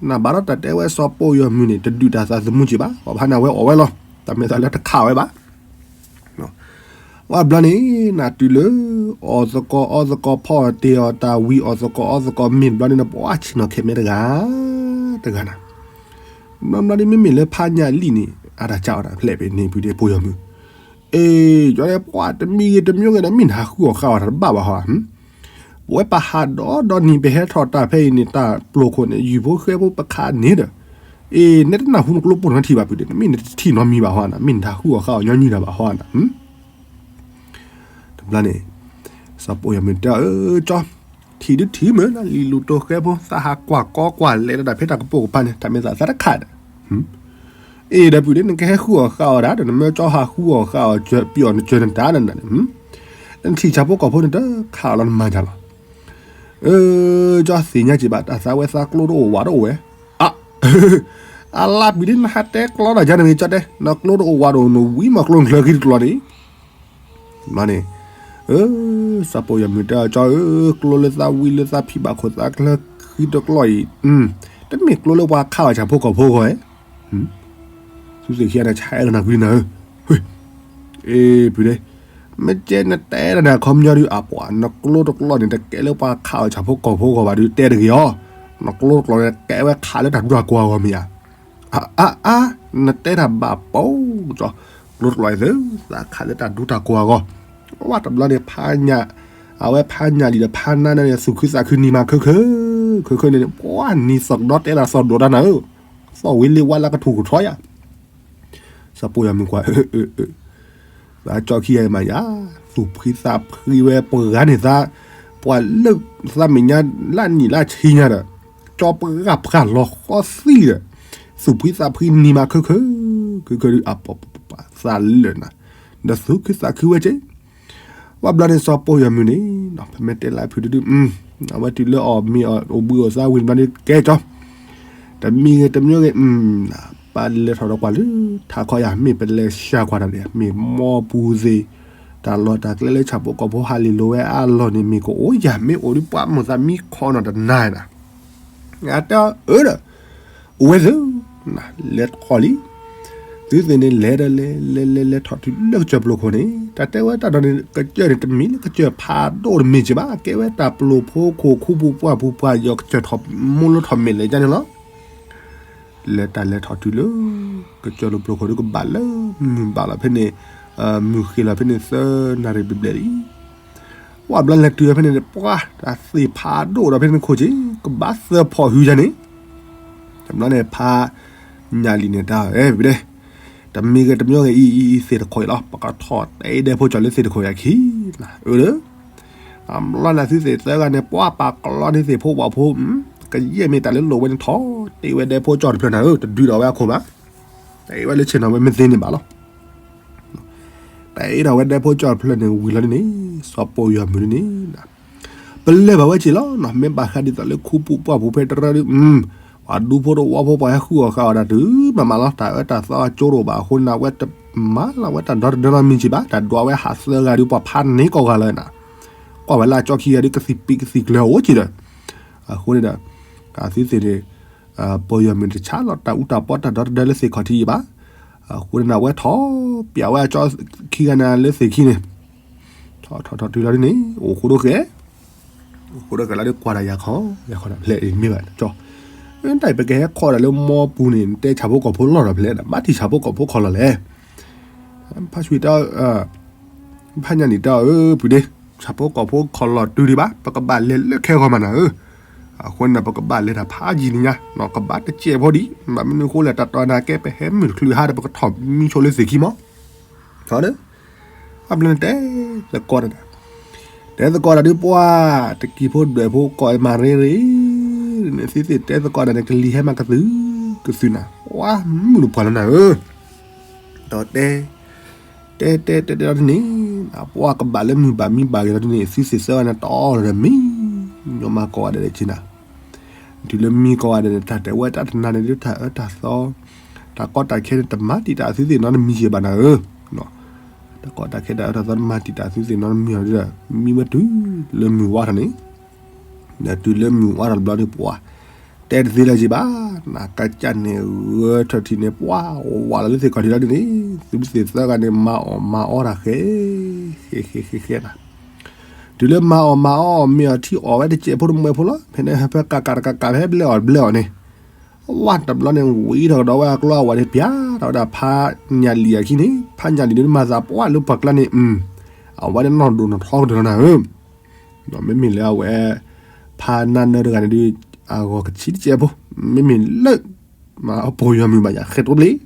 နဘၣ်ဒီးတၢ်တဲဝဲစီၤပိာ်ယီၤမုၢ်န့ၣ် တဒုးတၢ်သးသမူက့ၤဘၣ် ပှၤဖးန့ၣ်အဝဲအီၣ်ဝဲလီၤ တၢ်မ့ၢ်သးလၢတခးဝဲဘၣ် ဝဲဘျီန့ၣ် နတုၤလၢ အီၣ်သကိးအီသကိး ဖီအီၣ်တ့ၢ်အီၣ်တၢ်ဝံၤ အီၣ်သကိးအီသကိး မ့ၢ်တဘျီန့ၣ် ပှၤဆ့ၣ်နီၤခဲမဲတဂၤ တဂၤနၤ, ဘျီဘျီန့ၣ် မ့မ့ၢ်လၢဖးညၣ်လံၣ်န့ၣ် အတၢ်ကးအီၣ်တၢ်ဖျဲးဖဲန့ၣ် ဖုဒဲး ပိာ်ယီၤမုၢ်, အ့ ကၠီဒဲး ပှၤတမံၤဂ့ၤတမံၤဂ့ၤဒီး မ့ၢ်နဟးဃုအီၣ်ဃုအီတဘၣ်ဘၣ်ဟီဧါ, ပဝဲပဟးဒီးဒီနံၤ ပဟဲထီၣ်တၢ်ဖဲအံၤန့ၣ် တၢ်ပျိာ်ခိၣ်န့ၣ် ယုၢ်ဖိဃဲဖိပခးန့ၣ်ဒီး, အ့ နတနၢ်ဟူနကျိပိၢ်နီထံၣ်ဘၣ် ဖုဒဲး နမ့ၢ်နတထံၣ်နီတမံၤဘၣ်ဟီဧါနၤ, မ့ၢ်နတဟးဃုအီၣ်ဃုအီညီနုၢ်တၢ်ဘၣ်ဟီဧါနၤ တဘျီန့ၣ် စီၤပိာ်ယီၤမုၢ်တဲအီၤ အၢ ကၠီ, ထံၣ်ဒုထံၣ်မုၢ် လံာ်လူၢ်တိၢ်ဃဲဖိ သးဟးကွၢ်ကီကွၢ်လဲၤတၢ်ဖဲတၢ်ကပိာ်ကပၤန့ၣ် တၢ်မဲာ်သးသးတခါဒီး, အ့ ဒီပုၢ်ဒီး နကဟဲဃုအီၣ်ဃုအီတၢ်ဒီး နမ့ၢ်ကၠီဟးဃုအီၣ်ဃုအီ ပျီနစၢၤနတၢ်နၤန့ၣ်, နထံၣ်ဆၣ်ဖိကီၢ်ဖိန့ၣ်တခါလီၤ နမၤတၢ်လီၤ. အၢ ကၠီသ့ၣ်ညါက့ၤဘၣ် တၢ်သးဝဲသးကျိတအိၣ်ဝးတအိၣ်ဝဲ, အ အလါပုၢ်ဒီး နဟးတဲကျီတၢ်ယါန့ၣ် ကၠီတဲ နကျိတအိၣ်ဝးတအိၣ် နဝံမီၢ်ကျိနချၢခံတကျိန့ၣ် န့ၣ်, စီၤပိာ်ယီၤမုၢ်တဲအီၤ ကၠီဧၢ, ကျိလၢသးဝံလၢသးဖံးဘၣ်ခိၣ်သးချၢခံတကျိအံၤ, တမ့ၢ်ကျိလၢပှၤခးအီၣ်ဆၣ်ဖိကီၢ်ဖိဂီၢ်ဧါ, သုသ့ၣ်ခံဂၤန့ၣ် ဆါအဲၣ်လီၤနၤကွံနၤဧၢ, အ့ ပုၢ်ဒီး, မ့ၢ်ကဲနတဲဒၣ်န့ၣ် အခီပညီဒုး အပှၤ နကျိတကျိန့ၣ် တကဲလၢပှၤခးအီၣ်ဆၣ်ဖိကီၢ်ဖိဂီၢ်ဘၣ်ဒုး တဲတဂ့ၤအီၤ, နကျိတကျိန့ၣ် ကဲဝဲခးလၢတၢ်ဒူတၢ်ကိးအဂီၢ်မ့ၢ်ဧါ အါအါ, နတဲတၢ်ဘၣ်ပိာ်ကၠီ, ကျိတကျိအံၤသု သးခးလၢတၢ်ဒူတၢ်ကိးအဂီၢ်, ဝဲတဘျီန့ၣ် ဖးညၣ်, အဝဲဖးညၣ်လံာ်ဒီးဖးနါန့ၣ် သူၣ်ခုသးခုနံၤမးခဲခဲ, ခဲခဲန့ၣ် ပှၤနံၤသီၣ်ကဒီးတဲတၢ်သီၣ်ဒိးတၢ်နၤဧၢ, သီၣ်ဝံၤလ့ဝါလၢကထူၣ်ကထီယၤ စီၤပိာ်ယီၤမုၢ်ကွၢ် အၢ အၢ အၢ သးကၠီခံဂၤအံၤမးယၤ, သူၣ်ဖှံသးဖှံဝဲပှၤဂၤန့ၣ်သး, ပှၤလၢသးမဲာ်ညါလၢနံၣ်လၢဆံညါဒီး, ကၠီပှၤဂၤပှၤလီၤဃီသံလံဒီး, သူၣ်ဖှံသးဖှံနံၤမးခဲခဲ, ခဲခဲဒုးအပှၤပှၤပှၤသးလၢာ်နၤ, ဒီးသူၣ်ခုသးခုဝဲက့ၤ ဝဲဘျီန့ၣ် စီၤပိာ်ယီၤမုၢ်န့ၣ် ပမ့ၢ်တဲလၢဖုဒုဒု, အဝဲတုၤလၢအီၣ်မ့ၤအီၣ်အိၣ်ဘှံးအိၣ်သါဝံၤတဘျီန့ၣ် ကဲကၠီ, တမံၤဂ့ၤတမံၤဂ့ၤ, ပလဲၤထီၣ်ဒီးကွၢ်လၢထးခီယၤ, မ့ၢ်ပလဲၤစှၤကွၢ်တၢ်န့ၣ် မ့ၢ်မိၢ်ပူၤသ့ၣ်, တၢ်လီၢ်တၢ်ကျဲလၢဆၣ်ဖိကီၢ်ဖိဟးလံာ်လိၤဝဲအလီၢ်န့ၣ် မ့ၢ်ကအိၣ်ယၤ, မ့ၢ်အိၣ်ဒုးပှၤမိၢ်သးမံခီနီၤတနၤနၤ, အတဲအီၤအၢဒီး အိၣ်ဝဲသု, လဲၤတခီလံ သုသ့ၣ်န့ၣ်လဲၤဒီးလဲၤ လဲၤလဲၤလဲၤထီၣ်တုၤလၢကစၢၢ်ပျိာ်ခိၣ်န့ၣ် တၢ်တဲဝဲတၢ်ဒီးန့ၣ် ကစၢၢ်န့ၣ်တမ့ၢ်လၢကစၢၢ်ဖးဒိၣ်တမ့ၢ်က့ၤဘၣ်, ကဲဝဲတၢ်ပျိာ်ဖိခိၣ်ခူပူၤပှၢ်ပူၤပှၢ်ယီၤ ကစၢၢ်ထီၣ်မူလၢထီၣ်မဲာ်လဲၤကန့ၣ်လီၤ. လဲၤတၢ်လဲၤထီၣ်တုၤလၢ ကစၢၢ်လိာ်ပျိာ်ခိၣ်ဒုးကဘၣ်လၢ မုၢ်ဘၣ်လီၤဖဲန့ၣ်, မုၢ်ဃ့ၣ်လီၤဖဲန့ၣ်သၢနၣ်ရံၣ်ဘျဲၣ်ဘျဲၣ်လံ ဝဲဘျီလဲၤတုၤဖဲန့ၣ် ပှၤတၢ်သ့ၣ်ဖးဒိၣ်ဒီးဖဲန့ၣ်ခိၣ်က့ၤ ကဘၣ်သၢဖီၣ်ဟုယၤန့ၣ်, တဘျီန့ၣ်ဖးညၣ်လံာ်န့ၣ်တၢ် အဲၣ် ပဒဲ, တမံၤဂ့ၤတမံၤဂ့ၤအံၤအံၤအံၤသ့ၣ်တခိၣ်အံၤလီၤ ပကထီၣ်တဲဒဲဖိကၠီၤလၢသ့ၣ်တခိၣ်ယၤခံ, အၢ အဘျီန့ၣ်သုသ့ၣ်သၢဂၤန့ၣ် ပှၤပာ်ကျီန့ၢ်သ့ၣ်ဖိပှၢ်ဖိ, ကယဲၢ်မ့ၢ်တၢ်လၢလိၣ်ဝဲန့ၣ်ထီၣ်တဲဝဲဒဲဖိကၠီၤတဖျၢၣ်နၤဧၢ, တဒုးဒီးဝဲအခိၣ်ဘၣ်, တဲဝဲလၢဆ့ၣ်နီၤဝဲမ့ၢ်သ့န့ၣ်ဘၣ်လီၤ. တဲထီၣ်ဝဲဒဲဖိကၠီၤတဖျၢၣ်န့ၣ်ဝံၤလီၤန့ၣ် စီၤပိာ်ယီၤမုၢ်န့ၣ် ပလၢၢ်ဘၣ်ဝဲက့ၤလီၤ, မ့ၢ်ဘၣ်ဃးဒ်သိးလၢခူပူၤပှၢ်ပူၤဖဲတရၢဒုး, ပှၤဒူဖိတဝီဖိပှၤဟဲဃုအီၣ်ဃုအီၣ်တၢ်တုၤမးမးလီၤ, တၢ်အၢတၢ်သီအကၠိတအိၣ်ဘၣ်အဃိန့ၣ် အဝဲတမၤလီၤဝဲတၢ်ဒီတဒၢနီတမံၤက့ၤဘၣ်, တၢ်ဒွးဝဲဟးသၢဂၤဒုး ပှၤဖးန့ၢ်ကိးဂၤလၢၤနၤ, ကွၢ်ဝဲလၢအကၠီခံဂၤဒုး ကသံၣ်ပံးကသံၣ်ကျၢၤအိၣ်က့ၤဒီး, အဃိန့ၣ်ဒီး အသုသ့ၣ်န့ၣ် ပိာ်ယီၤမုၢ်တဆါလီၤတၢ်အူတၢ်ပီတၢ်ဒီတဒၢလၢသ့ၣ်ခီၣ်ထံးအံၤဘၣ်, အဃိန့ၣ် အဝဲထီၣ်ပျးဝဲအကၠီခံဂၤန့ၣ်လၢသ့ၣ်ခံန့ၣ်, ထီၣ်ထီၣ်ထီၣ်တုၤလီၤဒ်န့ၣ် အိၣ်ဃိဒိၣ်ဃဲ, အိၣ်ဃိဒိၣ်ဃဲလၢဒုးကွၢ်တၢ်ယၤခီ, ယၤခီတၢ်ဖျဲးအံၤမ့ၢ်ဘၣ်ကၠီ, တၢ်အံၤပကဟဲခီတၢ်လၢမိၢ်ပူၤန့ၣ် နတဲဆၣ်ဖိကီၢ်ဖိလီၢ်ဒီးဖျဲးဒီး ဘၣ်ထံၣ်ဆၣ်ဖိကီၢ်ဖိခီလီၤလဲၣ်, ဖါဆွံတဲ ဖးညၣ်န့ၣ်တဲအီၤ အၢ ပုၢ်ဒ့, ဆၣ်ဖိကီၢ်ဖိခီလီၤတုၤဒံးဘၣ်, ပကဘၣ်လဲၤလၢခဲဂီၤမးနၤဧၢ, အဃိန့ၣ် ပကဘၣ်လဲၤတၢ်ဖးယံာ်လံညါ, ကဘၣ်တစဲးဖိဒံး, ဘၣ်မနုၤအဃိလဲၣ် တၢ်တီၢ်နၤကဲ ပဟဲမုၢ်တချုးဟါဒီး ပကထီၣ်မံဆိလၢသ့ၣ်ခံမး, ထီၣ်ဒီး အဘျီန့ၣ်တဲသကိးတၢ်, တဲသကိးတၢ်ဒုးပှၤ, တကံၢ်ဖိဒွဲၣ်ဖိကိးမၤရ့ရ့, န့ၣ်သုသ့ၣ်တဲသကိးတၢ်န့ၣ် ကလံၤဟဲမးကသုၣ်ကသုၣ်နၤ, ပှၤမုၢ်တပှၢ်လီၤနၤဧၢ, ဒီးတဲ တဲတဲတဲတဲဒ်န့ၣ်, ပှၤကဘၣ်လၢမုၢ်ဘၣ်မံဘၣ်ဂ့ၤလီၤဒ်န့ၣ် သုသ့ၣ်သၢဂၤန့ၣ်တီလီၤဒီးမံ, ညီမးကိးဂၤဒဲးဒဲးက့နၤ, တုၤလၢမံကိးဂၤဒဲးန့ၣ် တၢ်တဲဝဲတၢ်တနၤန့ၣ်ဒုး တၢ်အၢတၢ်သီ, တၢ်ကီတၢ်ခဲန့ၣ် တမၤတံာ်တာ်သုသ့ၣ်နီတမံၤက့ဘၣ်နၤဧၢ, တၢ်ကီတၢ်ခဲတၢ်အၢတၢ်သီတမၤတံာ်တာ်သုသ့ၣ်နီတမံၤအီၤဒုးဒီး မံဝဲတုၤလၢမုၢ်ဝါထီၣ်န့ၣ်, ဒီးတုၤလၢမုၢ်ဝါထီၣ်တဘျီဒုးပှၤ တဲတသ့လၢၤက့ၤဘၣ်, နကစၢ်န့ၣ်ဂဲၤထၢၣ်ထံးန့ၣ် ပှၤဝးလီၤလၢသ့ၣ်ခီၣ်ထံးလီၤဒ်န့ၣ် သုးမုၢ်သ့ၣ်သၢဂၤန့ၣ် မၤအီၣ်မၤအီတၢ်ဃဲ ဃဲဃဲဃဲဃဲနၤ, တုၤလၢမၤအီၣ်မၤအီၣ်မ့ၤအီၣ်ထံအီၣ်ဝဲတစဲးဖိတမှဲးဖိလီၤ, ဖဲန့ၣ်ဖဲကးကးတကးကးဖဲဘျဲၣ်အီၣ်ဘျဲၣ်အီၣ်န့ၣ် ဝးတဘျီန့ၣ် ဝံၤထီၣ်ကဒီးဝဲအကျိအဝဲန့ၣ် ပၠးထီၣ်ဝဲဒၣ်ဖးညၣ်လံၣ်အခံန့ၣ်, ဖးညၣ်လံၣ်န့ၣ်မၤသးပှၢ်လၢပှၤကျါန့ၣ်, အဝဲန့ၣ်နီၢ်ဒိၣ်နီၢ်ထီကတၢၢ်လီၤနၤဧၢ, မ့မ့ၢ်လၢအဝဲ ဖးနါနၢတဂၤန့ၣ်ဒုး အဂီၢ်ကဆံတစဲးဖိ, မ့မ့ၢ်လၢ မၤပိာ်ယွၤမုၢ်ဘၣ်ယၤ ဃဲးတိပျ့ၤ,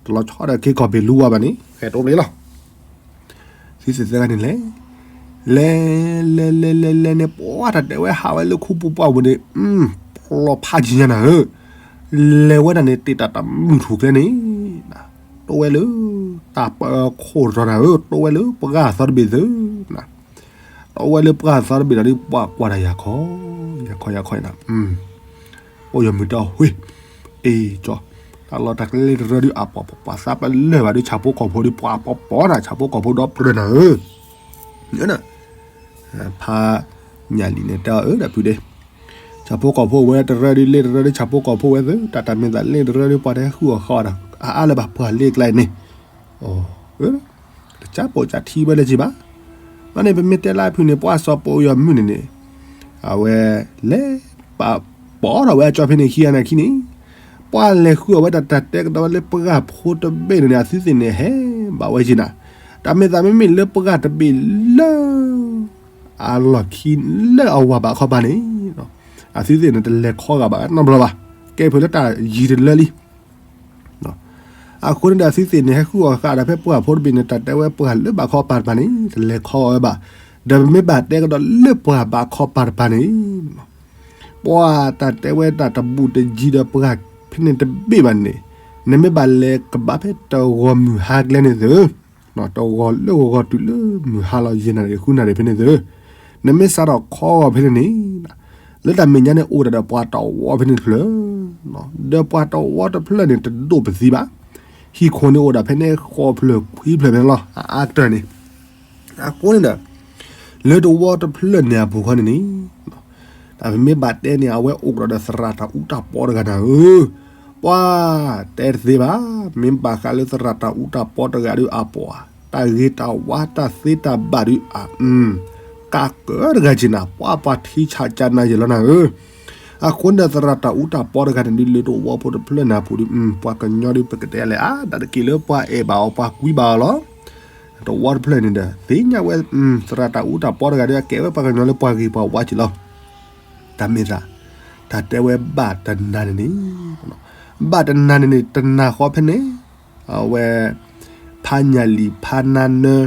တလီၤဆီဒီးက့ၤကီၢ်ဘ့ၣ်လူဝါဘၣ်န့ၣ် ဃဲးတိပျ့ၤလီၤ. သုးသ့ၣ်သၢဂၤန့ၣ်လဲၤ, လဲၤ လဲၤလဲၤလဲၤလဲၤန့ၣ် ပှၤတၢ်တဲဝဲဟးဝဲလၢခူပူၤပှၢ်ပူၤန့ၣ်, ပျီဖးယံၤညါနၤဧၢ, လဲၤဝဲဒၣ်န့ၣ် တ့ၢ်တၢ်တမုၢ်ထူၣ်ကျဲန့ၣ်, တိဝဲလၢ တၢ်ပၢခိၣ်တတီၤနၤဧၢ, တိဝဲလၢပှၢ်သီတဘ့ၣ်သု, တိဝဲလၢပှၢ်သီတဘ့ၣ်ဒီး ပှၤကွၢ်တၢ်ယၤခီ, ယၤခီယၤခီနၤ ပီၢ်ယီၤမုၢ်တၢ်ဟူး, အ့ၣ်ကၠီ, တၢ်လီၢ်တၢ်ကျဲလၢတရၢဒုးအပှၤပှၤသးပလၢၢ်ဘၣ်ဒုး ဆၣ်ဖိကီၢ်ဖိဒုး ပှၤပီပီနၤ ဆၣ်ဖိကီၢ်ဖိဒီပတြၢၤနၤဧၢ, ဖးညၣ်လံၣ်န့ၣ်တဲအီၤအၢ ဒီပုၢ်ဒ့, ဆၣ်ဖိကီၢ်ဖိဝဲတရၢဒုး လ့တရၢဒုး ဆၣ်ဖိကီၢ်ဖိဝဲသု တၢ်တၢ်မ့ၢ်သးလ့တရၢဒုး ပှၤတဟဲဃုအီၣ်ဃုအီၣ်ဒီး အအါလၢၤဘၣ် ပှၤလ့ကျါန့ၣ် တကးပိာ်ကးထံဝဲလၢၤက့ၤဘၣ်. ဘၣ်န့ၣ် ပမ့ၢ်တဲလၢအဖုၣ်န့ၣ် ပှၤစီၤပီၢ်ယီၤမုၢ်န့ၣ်န့ၣ် အဝဲလဲၤ ပာ်ပီထီၣ်ဝဲအကၠီဖဲန့ၣ်ခံဂၤန့ၣ်ခံန့ၣ်, ပှၤလဲၤဃုအီၣ်ဝဲဒၣ်တၢ်တဲကဒီးဝဲလၢပှၢ်ဖိတဘ့ၣ်န့ၣ်န့ၣ် အသုသ့ၣ်န့ၣ်ဟဲဘၣ်ဝဲက့ၤနၤ, တၢ်မ့ၢ်သးမ့မ့ၢ်လၢပှၢ်တဘ့ၣ်လၢ အလီၢ်ခံလၢအဝၤဘၣ်ခီပၤန့ၣ် အသုသ့ၣ်န့ၣ် တလဲၤခီဂာ်ဘၣ်နီတဘျီဘၣ်, ကဲဖုးလၢတၢ်ယံၤတလၢလံ. အဃိန့ၣ်ဒီး အသုသ့ၣ်န့ၣ် ဟဲဃုအီၣ်ဃာ်ဒီးဖဲပှၢ်ဖိတဘ့ၣ်န့ၣ် တၢ်တဲဝဲပှၢ်လၢဘၣ်ခီပၤတပၤန့ၣ် တလဲၤခီဂာ်ဝဲဘၣ်, ဒီးပမ့ၢ်ဘၣ်တဲကဒီးလၢပှၢ်ဘၣ်ခီပၤတပၤန့ၣ် ပှၤတၢ်တဲဝဲတၢ်တဘူးတယံၤဒီးပှၢ်ဖဲန့ၣ်တဘ့ၣ်ဘၣ်န့ၣ်, နမ့ၢ်ဘၣ်လဲၤကဘၣ်ဖဲတဂီၤမုၢ်ဟါကျဲန့ၣ်သု, တဂီၤလၢဂီၤဂီၤတုၤလၢမုၢ်ဟါလီၤ ယဲၢ်နၣ်ရံၣ်ဃုနၣ်ရံၣ်ဖဲန့ၣ်သု, နမ့ၢ်စးထီၣ်ခီဂီၤဖဲန့ၣ်န့ၣ်, လၢတၢ်မဲာ်ညါန့ၣ်အိၣ်ဒၣ်ဒီးပှၤတဝီဖဲန့ၣ်တဖျၢၣ်, ဒီးပှၤတဝီတဖျၢၣ်န့ၣ် တဒိၣ်ပသံဘၣ်, ဟံၣ်ခိၣ်န့ၣ်အိၣ်ဒၣ်ဖဲန့ၣ် ဃိးဖျၢၣ်ခွံဖျၢၣ်ဖဲန့ၣ်လီၤ အအါကတၢၢ်န့ၣ် အဃိန့ၣ်ဒီး လၢတဝီတဖျၢၣ်န့ၣ်အပူၤခီန့ၣ်န့ၣ်, တၢ်ပမ့ၢ်ဘၣ်တဲန့ၣ် အဝဲအိၣ်ကဒီးဒီးသရၣ်တၢ်အူတၢ်ပီတဂၤနၤဧၢ, ပှၤတဲတသ့ဘၣ်, မ့ၢ်ဘၣ်ဃးလၢသရၣ်တၢ်အူတၢ်ပီတဂၤဒီးအပှၤ, တၢ်ဂ့ၤတၢ်ဝါတၢ်သ့တၢ်ဘၣ်ဒီးအ ကးကၢတဂၤက့ၤနၤ, ပှၤပှၤထံဆးကနၤယဲၢ်လီၤနၤဧၢ. အဃိန့ၣ်ဒီးသရၣ်တၢ်အူတၢ်ပီတဂၤန့ၣ်ဒုး လၢတဝီဖိတဖျၢၣ်န့ၣ်အပူၤဒီး ပှၤကညီဒုး ပကတဲလဲၣ် အါတၢ်တက့ၢ်လၢပှၤအဲၣ်ဘၣ်အီၤ ပှၤကွံဘၣ်အီၤလီၤ. တဝီတဖျၢၣ်န့ၣ်ဒီး သ့ၣ်ညါဝဲ သရၣ်တၢ်အူတၢ်ပီတဂၤဒီး အကဲဝဲပှၤကညီလၢပှၤဂ့ၤပှၤဝါက့ၤလီၤ. တၢ်မ့ၢ်သး တၢ်တဲဝဲဘၣ်တနၤန့ၣ်န့ၣ်, ဘၣ်တနၤန့ၣ်န့ၣ် တနၤဃီဖဲန့ၣ် အဝဲ ဖးညၣ်လံၣ် ဖးနါနၢ ဒီး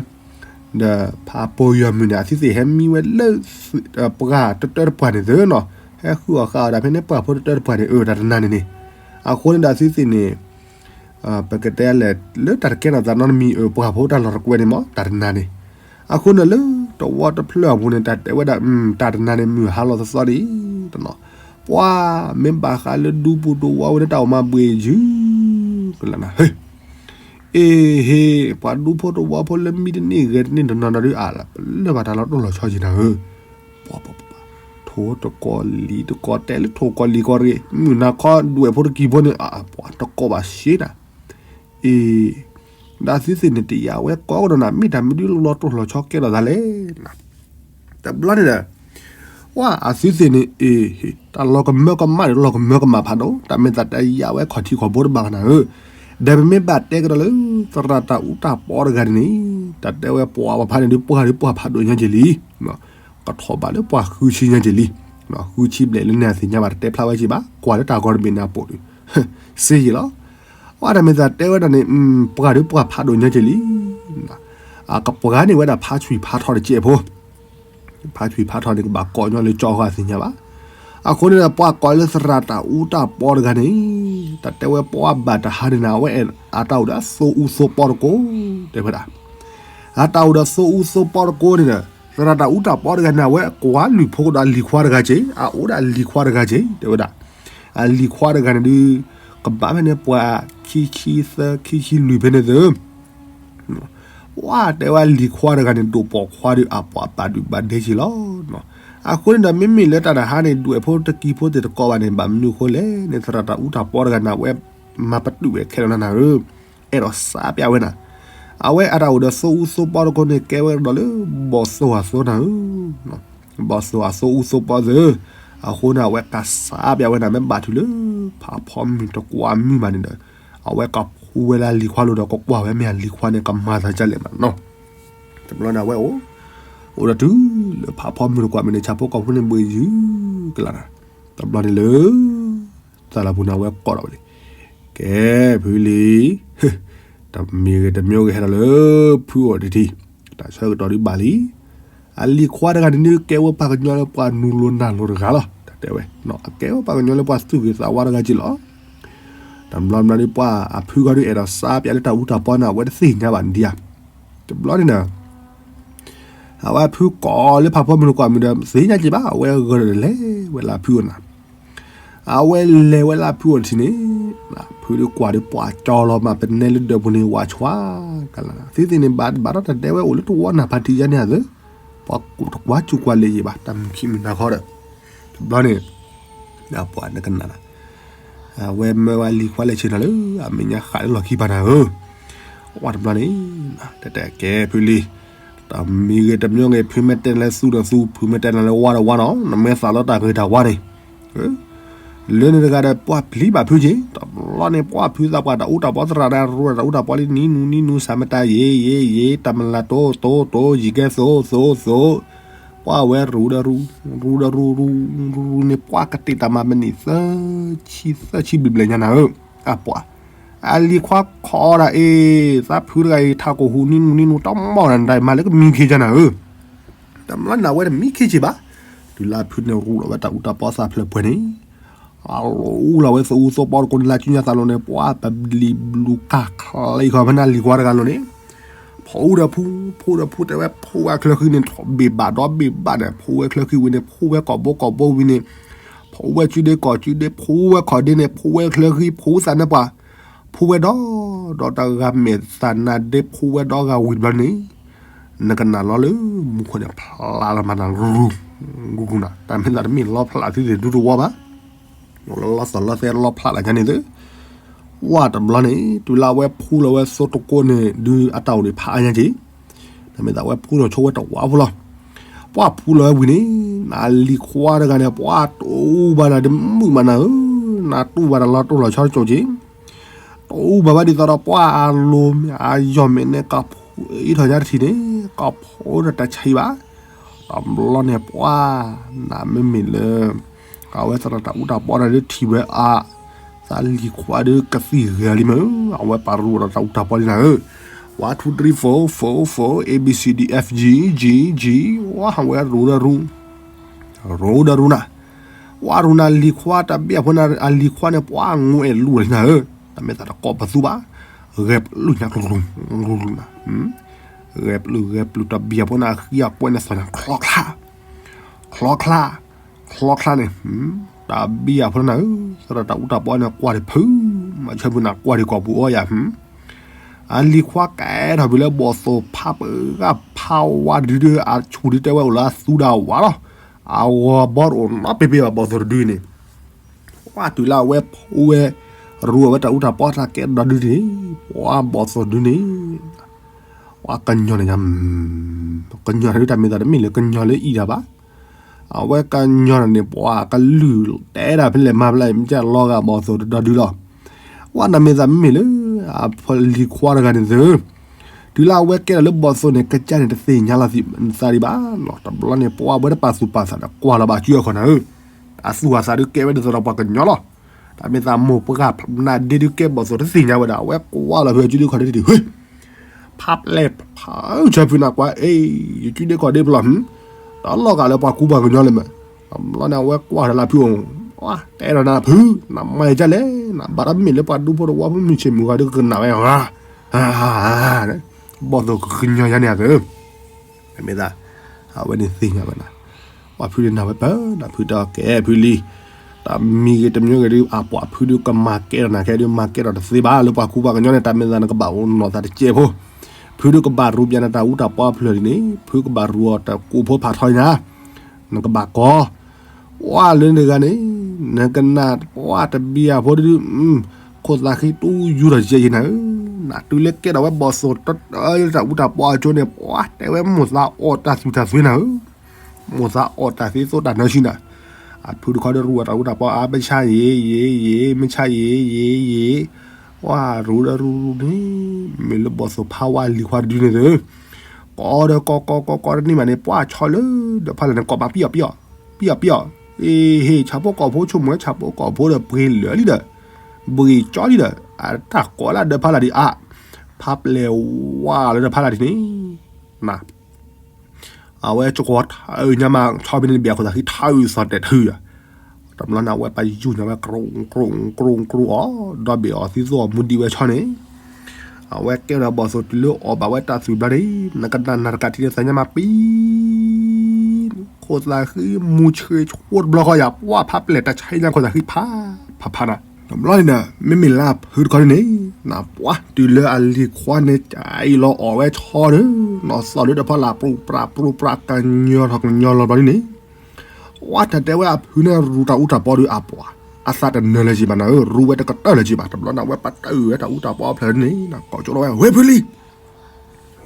ဖးပီၢ်ယီၤမုၢ်န့ၣ် အသုသ့ၣ်ဟဲမံဝဲလၢ ပှၢ်တတၢတပှၢ်န့ၣ်သုနီၤ, ဟဲဃုအီၣ်ဃာ်အီၣ်ဒၣ်ဖဲန့ၣ် ပှၢ်ဖိတတၢတပှၢ်န့ၣ် အၢ တၢ်တနၤန့ၣ်န့ၣ်, အဃိန့ၣ်ဒီးအသုသ့ၣ်န့ၣ် ပကတဲလဲၣ် လၢတၢ်တကဲထီၣ်သးနီတမံၤ အၢ ပှၢ်ဖိတၢ်လီၢ်တကွဲးန့ၣ်မ့ၢ် တၢ်တနၤန့ၣ်, အဃိန့ၣ်လၢတဝီတဖျၢၣ်အပူၤန့ၣ် တၢ်တဲဝဲဒၣ် တၢ်တနၤန့ၣ် မုၢ်ဟါလီၤသီသီဒ်အံၤတနီၤ, ပှၤမ့ၢ်ဘၣ်ဃးလၢဒူပူၤတဝီဝဲန့ၣ် တၢ်အိၣ်မၤဘှံးယုၢ်ကလၢနၤ ဟ့ၣ် အ့ဟ့ၣ် ပှၤဒူဖိတဝီဖိလၢမံတန့ၢ်ဂဲၤတန့ၢ်တနီၤနီၤဒုး အါလၢပလၢၢ်ဘၣ်တၢ်လီၤတိၢ်လီၤဆီက့ၤနၤဧၢ, ပှၤ ထိၣ်တကီၢ်လံၤတကီၢ် တဲလၢထိၣ်ကီၢ်လံၤကီၢ်တဂ့ၤ မုၢ်နၤခီဒွဲၣ်ဖိတကံၤဖိန့ၣ် အပှၤတကီၢ်ဘၣ်ရှဲနၤ, အ့ ဒီးအသုသ့ၣ်န့ၣ် တယာ်ဝဲကိးကဒီးနၤ မ့ၢ်တၢ်မနုၤလီၤတိၢ်လီၤဆီကဲထီၣ်သးလဲၣ် တဘျီန့ၣ်ဒီး ဝဲအသုသ့ၣ်န့ၣ် အ့ တၢ်လီၤကမၢကမၣ်န့ၣ် လီၤကမၢကမၣ်ဖးဒိၣ် တၢ်မ့ၢ်သးတယာ်ဝဲခီၣ်ထံးခီၣ်ဘိတဘၣ်ကနၤဧၢ, ဒီးပမ့ၢ်ဘၣ်တဲကဒီးလၢ သရၣ်တၢ်အူတၢ်ပီတဂၤန့ၣ်န့ၣ် တၢ်တဲဝဲပှၤပှၤဖးန့ၣ်ဒုး ပှၢ်ဒုးပှၢ်ဖးဒိၣ်ညါက့ၤလံ, ကထီၣ်ဘးလၢပှၢ်ဃုဆံညါက့ၤလံ, ဃုဆံဘျဲၣ်လၢန့ၣ်အသ့ၣ်ညါဘၣ် တတဲဖျါဝဲက့ၤဘၣ် ကွၢ်လၢတၢ်ဂီၤတဘ့ၣ်န့ၣ်အပိာ်ဒုး စ့ယံာ်လီၤ. အတၢ်မ့ၢ်သးတဲဝဲဒၣ်န့ၣ် ပှၢ်ဒုးပှၢ်ဖးဒိၣ်ညါက့ၤလံ, အကပှၤန့ၢ်ဝဲဒၣ်ဖးဆွံၣ်ဖးထီတစဲးဖိ, ဖးဆွံၣ်ဖးထီန့ၣ် ကဘၣ်ကိးညီလၢကၠီဃီအသ့ၣ်ညါဘၣ်. အဃိန့ၣ်ဒီး ပှၤကိးလၢသရၣ်တၢ်အူတၢ်ပီတဂၤန့ၣ် တၢ်တဲဝဲပှၤဘၣ်တဟါန့ၣ်နၤ အဝဲအတၢ်အိၣ်ဒီးအသိအူသိပီတကိး တဲဝဲဒၣ် အတၢ်အိၣ်ဒီးသိအူသိပီတကိးန့ၣ်ဒီး သရၣ်တၢ်အူတၢ်ပီတဂၤန့ၣ် အဝဲကွၢ်လုၢ်ဖိကဒီးအလံၤခွါတဂၤက့ၤ အအိၣ်ဒီးအလံၤခွါတဂၤက့ၤ တဲဝဲဒၣ်. အလံၤခွါတဂၤန့ၣ်ဒုး ကဘၣ်ဖဲန့ၣ်ပှၤခံဆံသၢခံဆံလွံၢ်ဖဲန့ၣ်သု ပှၤတဲဝဲအလံၤခွါတဂၤန့ၣ် ဒိၣ်ပိာ်ခွါဒီးအပှၤဘၣ်ဒုးဘၣ်ဒဲက့ၤလီၤ. အဃိန့ၣ်ဒီး မ့မ့ၢ်လၢတၢ်တဟါန့ၣ် ဒွဲၣ်ဖိတကံဖိသ့ၣ်တကိးဘၣ်န့ၣ် ဘၣ်မနုၤအဃိလဲၣ်န့ၣ် သရၣ်တၢ်အူတၢ်ပီတဂၤန့ၣ် အဝဲမၤပတုာ်ဝဲခဲလၢာ်နၤဧၢ, အဲၣ်ဒိးစးပၠးဝဲနၤ, အဝဲအတၢ်အိၣ်ဒီးသိအူသိပီတကိးန့ၣ် ကဲဝဲကဒီးလၢ ဘီၣ်သိၣ်အသိနၤဧၢ, ဘီၣ်သိၣ်အသိအူသိပီသ့ၣ်, အဃိန့ၣ် အဝဲကးစးပၠးဝဲနၤ မ့ၢ်ဘၣ်တုၤလၢ ဖးဖီမုၢ်တကွၢ်မုၢ်ဘၣ်န့ၣ်ဒီး အဝဲကဖှူဝဲလၢအလံၤခွါလိၤဒီး ကကွၢ်ဝဲမ့ၢ်အလံၤခွါန့ၣ် ကမၤသးဒ်လဲၣ်မးနီၤ. တဘျီန့ၣ် အဝဲအိၣ်, အိၣ်ဒီးတုၤလၢဖးဖီမုၢ်တကွၢ်မုၢ်န့ၣ် ဆၣ်ဖိကီၢ်ဖိန့ၣ် ဘှံးယုၢ်ကလာ်နၤ, တဘျီန့ၣ်လၢ သးလီၤပူၤန့ၣ် အဝဲကိးထီၣ်ဝဲလံ, ကဲ ဖုလံၤ, တမံၤဂ့ၤတမံၤဂ့ၤဟဲဒီးလၢ ဖုအိၣ်တထံၣ်, တၢ်ဆၢကတီၢ်ဒုးဘၣ်လံ, အလံၤခွါတဂၤန့ၣ် ကဲဝဲပှၤကညီလၢပှၤနုာ်လီၤနၢ်လီၤတဂၤလီၤ, တၢ်တဲဝဲ, အကဲဝဲပှၤကညီလၢပှၤသူၣ်ဂ့ၤသးဝါတဂၤက့လီၤ. တဘျီဘျီန့ၣ် ပှၤအဖုဂၤဒုး အဲၣ်ဒိးစးပၠးလၢတၢ်အူတၢ်ပီန့ၣ် အဝဲတသ့ၣ်ညါဘၣ်ဒံးဧါ, တဘျီန့ၣ် အဝဲအဖုကိးလၢဖးဖီမုၢ်တကွၢ်မုၢ်ဒီး သ့ၣ်ညါက့ဘၣ်, အဝဲဂၢၢ်ဒီးလဲၤဝဲလၢအဖုအိၣ်နၤ, အဝဲလဲၤဝဲလၢအဖုအိၣ်တထံၣ်န့ၣ်, ဖုဒုးကွၢ်ဒီးပှၤကၠီလီၤမး ပနဲလၢဒၢးပူၤန့ၣ် ဝးဆှါကလၤနၤ, သ့သ့ၣ်န့ၣ် ဘၣ်ဘၣ်ဒီးတၢ်ဒဲဝဲအိၣ်လၢတဝီနၢ်ဖးတံၢ်ယါန့ၣ်ဧါသၢ, ပှၤကူၣ်တကွၢ်စူၣ်ကွၢ်လ့ၣ်ယံာ်ဘၣ် တၢ်မုၢ်ခံမုၢ်နၤခီဒီး, တဘျီန့ၣ် ပှၤနကနၣ်နၤ အဝဲမၢဝဲလံၤခွါလဲၤဆ့ၣ်နီၤလၢ အမဲာ်ညါဃာ်လၢလီၢ်ခံပၤနၤဧၢ, ဝဲတဘျီန့ၣ်, တဲတဲကဲဖုလံၤ, တမံၤဂ့ၤတမံၤဂ့ၤ ဖုမ့ၢ်တဲနၤလၢသူဒီးသူ ဖုမ့ၢ်တဲနၤလၢဝါဒီးဝါနီၤ နမ့ၢ်သးလီတၢ်ဂ့ၤတၢ်ဝါန့ၣ်, လၢန့ၣ်တဂၤဒီး ပှၤပျံၤဘၣ်ဖုက့ၤ, တဘျီန့ၣ် ပှၤဖုသးပှၢ်တၢ်အူတၢ်ပီသရၣ်ဒီး ရိတၢ်အူတၢ်ပီလံ နံၤနူနံၤနူ စၢမတၤယ့ၤယ့ၤယ့ၤ တၢ်မလၤတိတိတိ ယံၤကဲသိသိသိ, ပှၤဝဲရူဒီးရူ, ရူဒီးရူရူရူန့ၣ် ပှၤကတ့ၢ်တၢ်မၤမနံၤသၢဆံ သၢဆံဘျဲၣ်ဘျဲၣ်ညါနၤဧၢ, အပှၤ, အလံၤခွါခိးဒၣ်အ့ၣ် သးဖုတဂၤအံၤ ထးကိၢ်ဟူးနံၤနူနံၤနူ တမီၢ်နၤ နတၢ်မၤလၢကမံခ့ကနၤဧၢ, တဘျီန့ၣ်အဝဲတမံခ့က့ၤဘၣ်, တုၤလၢအဖုန့ၣ်ရူလီၤဝဲတၢ်အူတၢ်ပီသးဖျၢၣ်ပှဲၤန့ၣ် အလီၤအူလီၤဝဲသးအူသီပီတကိးန့ၣ် လၢကၠူညါသးလိၤန့ၣ် ပှၤပဘျံးဘျူးကၢ်ချံခီဖဲန့ၣ်လံၤခွါတဂၤလိၤန့ၣ်, ဖှူဒီးဖှူ, ဖှူဒီးဖှူ တဲဝဲဖှူဝဲချၢဃံန့ၣ် ဘ့ၣ်ဘၣ်ဒီဘ့ၣ်ဘၣ်န့ၣ် ဖှူဝဲချၢဃံဝံၤန့ၣ် ဖှူဝဲကိာ်ဘိကိာ်ဘိဝံၤန့ၣ်, ဖှူဝဲကုဒ့ကိာ်ကုဒ့ ဖှူဝဲခီၣ်ဒ့န့ၣ် ဖှူဝဲချၢဃံ ဖှူသးန့ၣ်ပှၤ, ဖှူဝဲဒီး, ဒီးတဂၤမဲာ်သးနါဒ့ ဖှူဝဲဒီဂၤဝံၤတဘျီန့ၣ် နကနၣ်လီၤလၢမူခိၣ်န့ၣ် ဖျါလီၤမးနၤ ရူရူ, ရူရူနၤ တၢ်မ့ၢ်သးတမ့ၢ်လီဖျးသုသ့ၣ်ဒူတဝီဘၣ်, လီသီၣ်လီသဲလီဖျးလၢညါန့ၣ်သ့, ဝဲတဘျီန့ၣ် တုၤလၢအဝဲဖှူလီၤဝဲသိတကိးန့ၣ် ဒုးအတၢ်အိၣ်န့ၣ်ဖးအါညါက့ၤ, တၢ်မ့ၢ်သးဝဲဖှူလီၤဆိဝဲတဝီဖိလီၤ, ပှၤဖှူလီၤဝဲဝံၤန့ၣ် နလံၤခွါတဂၤန့ၣ် ပှၤတူၢ်ဘၣ်နၤတမုာ်မးနၤဧၢ, နတူၢ်ဘၣ်တၢ်လီၤတိၢ်လီၤဆီတစိၤက့ၤ တအိၣ်ဘၣ်ဘၣ်ဒ်သိးဒီးပှၤအလိၤမ့ၢ်အယီၢ်မဲာ်န့ၣ် ကဖှူအံၤထီၣ်ညါတထံၣ်န့ၣ် ကဖှူဒီးတၢ်ဆံးဘၣ်, တဘျီန့ၣ် ပှၤနမ့မ့ၢ်လၢ အဝဲသရၣ်တၢ်အူတၢ်ပီဒီးထံၣ်ဝဲအါ, သးလံၤခွါဒီးကသံၣ်ဂဲၤလံမ့ၢ်, အဝဲပာ်ရူဒီးတၢ်အူတၢ်ပီလံနၤဧၢ, one two three four four four A B C D F G G G, ဝဲဟးဝဲရူဒီးရူ ရူဒီးရူနၤ, ဝဲရူနၤလံၤခွါတဘ့ၣ်အဖိနၤ အလံၤခွါန့ၣ် ပှၤငိၣ်အဲၣ်လူလံနၤဧၢ, တၢ်မ့ၢ်သးတကိးပသူဘၣ်, ဂဲၤပျုၢ်ညါကျိၤကျိၤကျိၤနၤ, ဂဲၤပျုၢ်ဂဲၤပျုၢ်တဘ့ၣ်အဖိနၤ အဃံအကွဲန့ၣ်သီၣ်ညါချီချါ, ချီချါ, ချီချါန့ၣ်, တဘ့ၣ်အဖိနၤဧၢ, သရၣ်တၢ်အူတၢ်ပီန့ၣ် ကွၢ်ဒံးဖု, မၤဆၢဖုနၤ ကွၢ်ဒံးကိာ်ပူၤအီယၤ အလံၤခွါကဲထီၣ်ဖဲလၢဘီၣ်သိၣ်ဖးပဂၢ်ဖးဝါတဒုဒီး အဆူၣ်ဒုတဲဝဲအိၣ်လၢအသူဒၣ်ဝးလီၤ, အဂီၤဘီတအိၣ်နီတဘ့ၣ်ဘၣ် ဘီၣ်သိၣ်တဒုန့ၣ်, ပှၤတုၤလၢအဝဲဖှူဝဲ ရူအဝဲတၢ်အူတၢ်ပီတၢ်ကဲဒီးဒုန့ၣ်, ပှၤဘီၣ်သိၣ်တဒုန့ၣ် ပှၤကညီန့ၣ်ညါ, ကညီန့ၣ်ဒုတၢ်မ့ၢ်သးတမ့ၢ်လၢကညီလၢအံၤဒၣ်ဘၣ်, အဝဲကညီန့ၣ် ပှၤကလုၢ်တဲဒၣ်ဖဲလဲၣ်မၤဖဲလဲၣ် မ့ၢ်ကလီၤဂာ်ဘီၣ်သိၣ်တဒုလီၤ, ပှၤတၢ်မ့ၢ်သးမ့မ့ၢ်လၢ အလံၤခွါတဂၤန့ၣ်သ့, တုၤလၢအဝဲကဲထီၣ်လၢဘီၣ်သိၣ်န့ၣ် ကစၢ်န့ၣ်တသ့ၣ်ညါလီၤသးဒံးဘၣ်လီၤ, တဘျီန့ၣ် ပှၤဝဲတပာ်သူၣ်ပာ်သးဒီးကွၢ်လီၤဘၣ်စုအီၤခီနၤဧၢ, အသူၣ်အသးဒုကဲဝဲဒ်သိးဒီးပှၤကညီလီၤ, တၢ်မ့ၢ်သးမိၢ်ပှၢ်နါဒ့ဒုကဲဘီၣ်သိၣ်တသ့ၣ်ညါဝဲဒၣ် အဝဲကွၢ်လီၤဖဲအစုဒုခီၣ်ဒ့တထံၣ် ဟ့ၣ် ဖးပျဲၢ်ဖးဆၢဖုနၤကွၢ် အ့ ယစုဒ့ခီၣ်ဒ့ဖျီၣ်, တၢ်လီၤဂာ်လၢပှၤကူပှၤကညီလၢၤမး, တဘျီန့ၣ် အဝဲကွၢ်ဒီးလၢဖုအိၣ်, တဲဒီးနၤဖု, နမၤယကလဲၣ်, နဘၣ်တၢ်မ့ၢ်လၢပှၤဒူဖိတဝီဖိမုၢ်ဆ့ၣ်မုၢ်ဂၤဒုကနၣ်ဝဲ, ဘီၣ်သိၣ်ကကညီယါန့ၣ်အသၢ မ့ၢ်သး, အဝဲန့ၣ်သ့ၣ်ညါဝဲနၤ, ပှၤဖုန့ၣ်နၢ်ဝဲပၢနၤဖုတၢ်ကဲဖုလံ, တၢ်မံၤဂ့ၤတမံၤဂ့ၤဒီး အပှၤဖုဒုကမၤကဲထီၣ်နၤခဲဒု မၤကဲထီၣ်တသ့ဘၣ် လၢပှၤကူပှၤကညီန့ၣ် တၢ်မ့ၢ်သးနကဘၣ်အိၣ်နီၢ်သးတစဲးဖိ, ဖုဒုကဘၣ်ရူပျးနတၢ်အူတၢ်ပီဖျၢၣ်လံန့ၣ် ဖုကဘၣ်ရူအီၤတကိးဖိဖးထီညါ, နကဘၣ်ကိး, ပှၢ်လၢနဂၤန့ၣ်, နကနၣ်ပှၢ်တဘံယၤဖိဒု, ခိၣ်သးဃံတူယူၢ်ထီၣ်ယဲၢ်ယဲၢ်နၤဧၢ, နတုၤလၢကဲထီၣ်ဝဲဘီၣ်သိၣ်တၢ်အူတၢ်ပီအကၠိန့ၣ် ပှၢ်တဲဝဲမိၢ်သးအီၣ်တၢ်သူၣ်တၢ်သွံနၤဧၢ, မိၢ်သးအီၣ်တၢ်သ့သိးတၢ်နၢဆံနၤ, အဖုတခီဒီးရူၢ်အတၢ်အူတၢ်ပီအါ မ့ၢ်ဆါယဲၢ် ယဲၢ် ယဲၢ် မ့ၢ်ဆါယဲၢ် ယဲၢ် ယဲၢ်, ပှၢ်ရူၢ်ဒီးရူၢ်ရူၢ်န့ၣ်, မ့ၢ်လၢဘီၣ်သိၣ်ဖးဝဲလံၤခွါတဒုန့ၣ်သၢ ကိးဒီးကိးကိးကိးကိးတန့ၢ်ဘၣ်န့ၣ် ပှၢ်ဆီလၢဒီးဖးလၢ်န့ၣ်ကိးဘၣ်ပံၢ်အီၤပံၢ်အီၤ, ပံၢ်အီၤပံၢ်အီၤ, အ့ဟ့ၣ် ဆၣ်ဖိကီၢ်ဖိဆိကမိၣ်ဝဲဆၣ်ဖိကီၢ်ဖိဒီးပှ့ၤလၢာ်လံဒီး, ဘှ့ၣ်ကၠီလံဒီး, အတၢ်ကိးလၢဒီးဖးလၢ်ဒံးအါ, ဖးပျဲၢ်ဝါလၢဒီးဖးလၢ်ဒံးန့ၣ်, န အဝဲကကွီၤထၢညါမး ဆီဖဲန့ၣ်တဘ့ၣ်အခိၣ်သးဃံထၢအုးသီၣ်တဲာ်ထုယၤ, တဘျီန့ၣ် အဝဲပာ်ယူၢ်ညါဝဲ ကြိၣ်ကြိၣ်ကြိၣ်ကြိၣ်အီၤ, ဒီဘ့ၣ်အီၤသံသိးအီၤမူဒံးဝဲဆီန့ၣ်, အဝဲကဲထီၣ်ဘီၣ်သိၣ်တုၤလၢအီၣ်ဘၣ်ဝဲတၢ်သွံၣ်ဘျီန့ၣ်, နကနၣ်နၢ်တကးထံၣ်န့ၣ်သးညါမးပံ, ခိၣ်သးဃံမူဆှ့ဆှိတဘျီဃီယၤ ပှၢ်ဖးပျဲၢ်တၢ်ဆါညါခိၣ်သးဃံဖး, ဖးဖးနၤ, တဘျီန့ၣ်ဒီး မ့မ့ၢ်လၢအဖုတခီန့ၣ်, နပှၢ်တုၤလၢအလံၤခွါန့ၣ် ကအံၤလီၤအီၣ်ဝဲဆီဒီး, နီၢ်သီၣ်လၢတဖီလာ်ပြူးပြးပြူးပြးကညီထီၣ်ကညီလီၤဘျီန့ၣ်, ပှၢ်တၢ်တဲဝဲအဖုန့ၣ်ရူၢ်တၢ်အူတၢ်ပီဒီးအပှၤ, အသးတနၢၤလၢၤက့ၤဘၣ်နၤဧၢ, ရူၢ်ဝဲတကတၢၢ်လၢၤက့ၤဘၣ်, တဘျီန့ၣ် အဝဲပာ်တၢ်အုၣ်ဝဲတၢ်အူတၢ်ပီအဖျၢၣ်န့ၣ် ကိးကၠိထီၣ်ဝဲ ဝဲဖုလံၤ,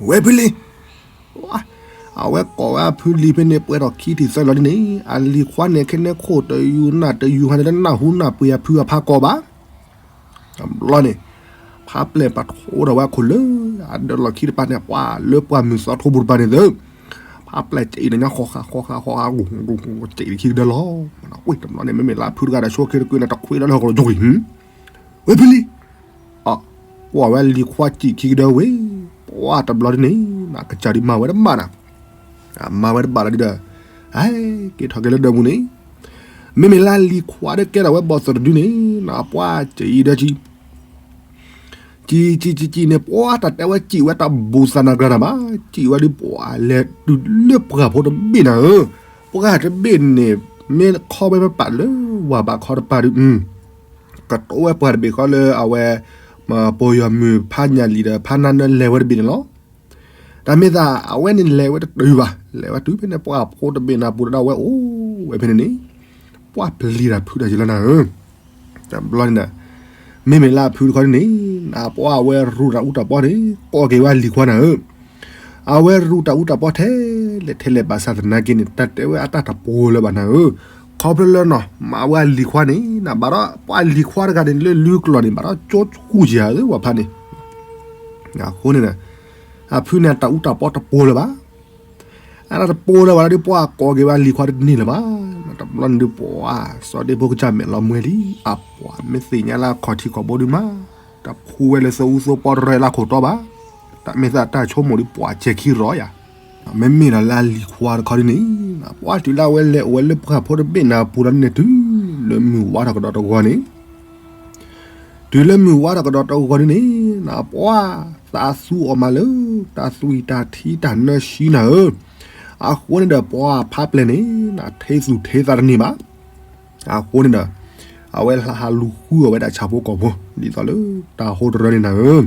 ဝဲဖုလံၤ, အဝဲကိးဝဲအဖုလံၤဖဲန့ၣ်ပှဲၤထီၣ်ခံထံၣ်သၢလီၤဒ်န့ၣ်, အလံၤခွါန့ၣ်ခဲန့ၣ်ခိၣ်တယူၤနၢ်တယူၤဟါန့ၣ် တနၢ်ဟူနၢ်ပှ့ၤအဖုအဖါကိးဘၣ် တဘျီန့ၣ်, ဖးပျဲၢ်ပာ်ထီၣ်ဝဲခိၣ်လၢ အဒၢးလီၢ်ခံတပၤန့ၣ် ပှၢ်လၢပှၢ်မုၢ်သီထိပူၤတပၤန့ၣ်သၢ, ဖးပျဲၢ်ကံၣ်န့ၣ်ညါဃီဃာ်ဃီဃာ်ဃီဃာ်, ကံၣ်ခံကဒၢလီၤ, တဘျီန့ၣ် မ့မ့ၢ်လၢအဖုတဂၤဒီးဆိခံတကွ့န့ၣ် တခွ့လၢဟီၣ်ကရူၢ်ကၠိၣ်အံၤ, ဝဲဖုလံၤ အ, ပှၢ်ဝဲလံၤခွါကံၣ်ခံကဒၢဝဲ, ပှၢ်တဘျီဒ်န့ၣ်, ကစၢ်ဒုးမၤဝဲတဘၣ်နၤ, မၤဝဲတဘၣ်လီၤဒ်ဒီး, ဟဲက့ၤထီၣ်က့ၤလၢဒၢးပူၤန့ၣ်, မ့မ့ၢ်လၢလံၤခွါဒီးကဲထီၣ်ဝဲဘီၣ်သိၣ်တဒုန့ၣ်, ပှၢ်ကံၣ်အံၤဒီးကံၣ် ကံၣ်ကံၣ်ကံၣ်ကံၣ်န့ၣ် ပှၢ်တၢ်တဲဝဲကံၣ်ဝဲတၢ်ဘူးသးနၤကြၢးတၢ်ဘၣ်, ကံၣ်ဝဲဒုးပှၢ်လဲၤတုၤလၢပှၢ်ဖိတဘ့ၣ်နၤဧၢ, ပှၢ်တဘ့ၣ်န့ၣ် မ့ၢ်ခီဝဲမ့ၢ်ပာ်လၢဝၤဘးခီတပၤဒုး, ကတိၤဝဲပှၢ်တဘ့ၣ်ဃီလၢအဝဲ, ပယီၤမုၣ်ဖးညၣ်လံၤဒီးဖးနါနၢလဲၤဝဲတဘ့ၣ်န့ၣ်လီၤ. တၢ်မ့ၢ်သးအဝဲန့ၣ်လဲၤဝဲတတုၤဘၣ်, လဲၤဝဲတုၤဖဲန့ၣ်ပှၢ်ဖိတဘ့ၣ်နၤပူၤတၢ်ဝဲအိၣ်ဝဲဖဲန့ၣ်န့ၣ်, ပှၢ်ပျံၤတၢ်ဖုးတၢ်ယံၤလီၤနၤဧၢ တဘျီန့ၣ်ဒီး, မ့မ့ၢ်လၢအဖုတခီန့ၣ်, နပှၢ်ဝဲရူၢ်တၢ်အူတၢ်ပီန့ၣ် ကိးက့ၤဝဲအလံၤခွါနၤဧၢ, အဝဲရူၢ်တၢ်အူတၢ်ပီထဲလဲၣ်ထဲလဲၣ်ဘၣ်ဆၣ်သနာ်က့န့ၣ် တၢ်တဲဝဲအတၢ်တပှဲၤလၢၤဘၣ်နၤဧၢ, ခီဖျိလၢနီၤ မၤဝဲအလံၤခွါန့ၣ် နဘၣ်ဒီးပှၢ်လံၤခွါတဂၤန့ၣ်လၢလုၢ်ကျီၢ်န့ၣ် ဘၣ်ဒီးကၠိဆူၣ်ယၤဧၢ ဝဲဖးန့ၣ် အဃိန့ၣ်ဒီး, အဖုန့ၣ်တၢ်အူတၢ်ပီတပှဲၤလၢၤဘၣ် အတၢ်တပှဲၤလၢၤဘၣ်ဒီး ပှၢ်ကိးက့ၤဝဲအလံၤခွါတန့ၢ်လၢၤဘၣ်, တဘျီန့ၣ်ဒုးပှၢ် စီၤဒ့ဖိကစၢ်မဲာ်လီၤမှဲလံ, အပှၢ်မ့ၢ်သ့ၣ်ညါလၢအခီၣ်ထံးခီၣ်ဘိဒုးမး, တၢ်ဖှူဝဲလၢသၢအူသၢပီတရဲလၢခိၣ်တီဘၣ်, တၢ်မ့ၢ်သးတၢ်ဆိကမိၣ်ဒုးပှၢ်စဲၤခံရီယၤ, မ့မ့ၢ်ဒီးလၢအလံၤခွါတခီဒ်န့ၣ်, ပှၢ်တုၤလၢအဝဲလဲၤအိၣ်ဝဲလၢပှၢ်ဖိတဘ့ၣ်နၤပူၤလီၤန့ၣ် တုၤလၢမုၢ်ဝါထီၣ်ကဒီးတဂီၤန့ၣ် တုၤလၢမုၢ်ဝါထီၣ်ကဒီးတဂီၤဒ်န့ၣ်, နပှၢ်သးသူအီၤမးလၢ တၢ်သွံၣ်တၢ်ထံတၢ်နၢဆံနၤဧၢ, အဃိန့ၣ်ဒီး ပှၢ်ဖးပျဲၢ်န့ၣ် နထ့သူၣ်ထ့သးတန့ၢ်ဘၣ်, အဃိန့ၣ်ဒီး, အဝဲဟးလူၤဃုအီၣ်ဝဲဒၣ်ဆၣ်ဖိကီၢ်ဖိ ဒ်သိးလၢတၢ်ဟိတရၢန့ၣ်နၤဧၢ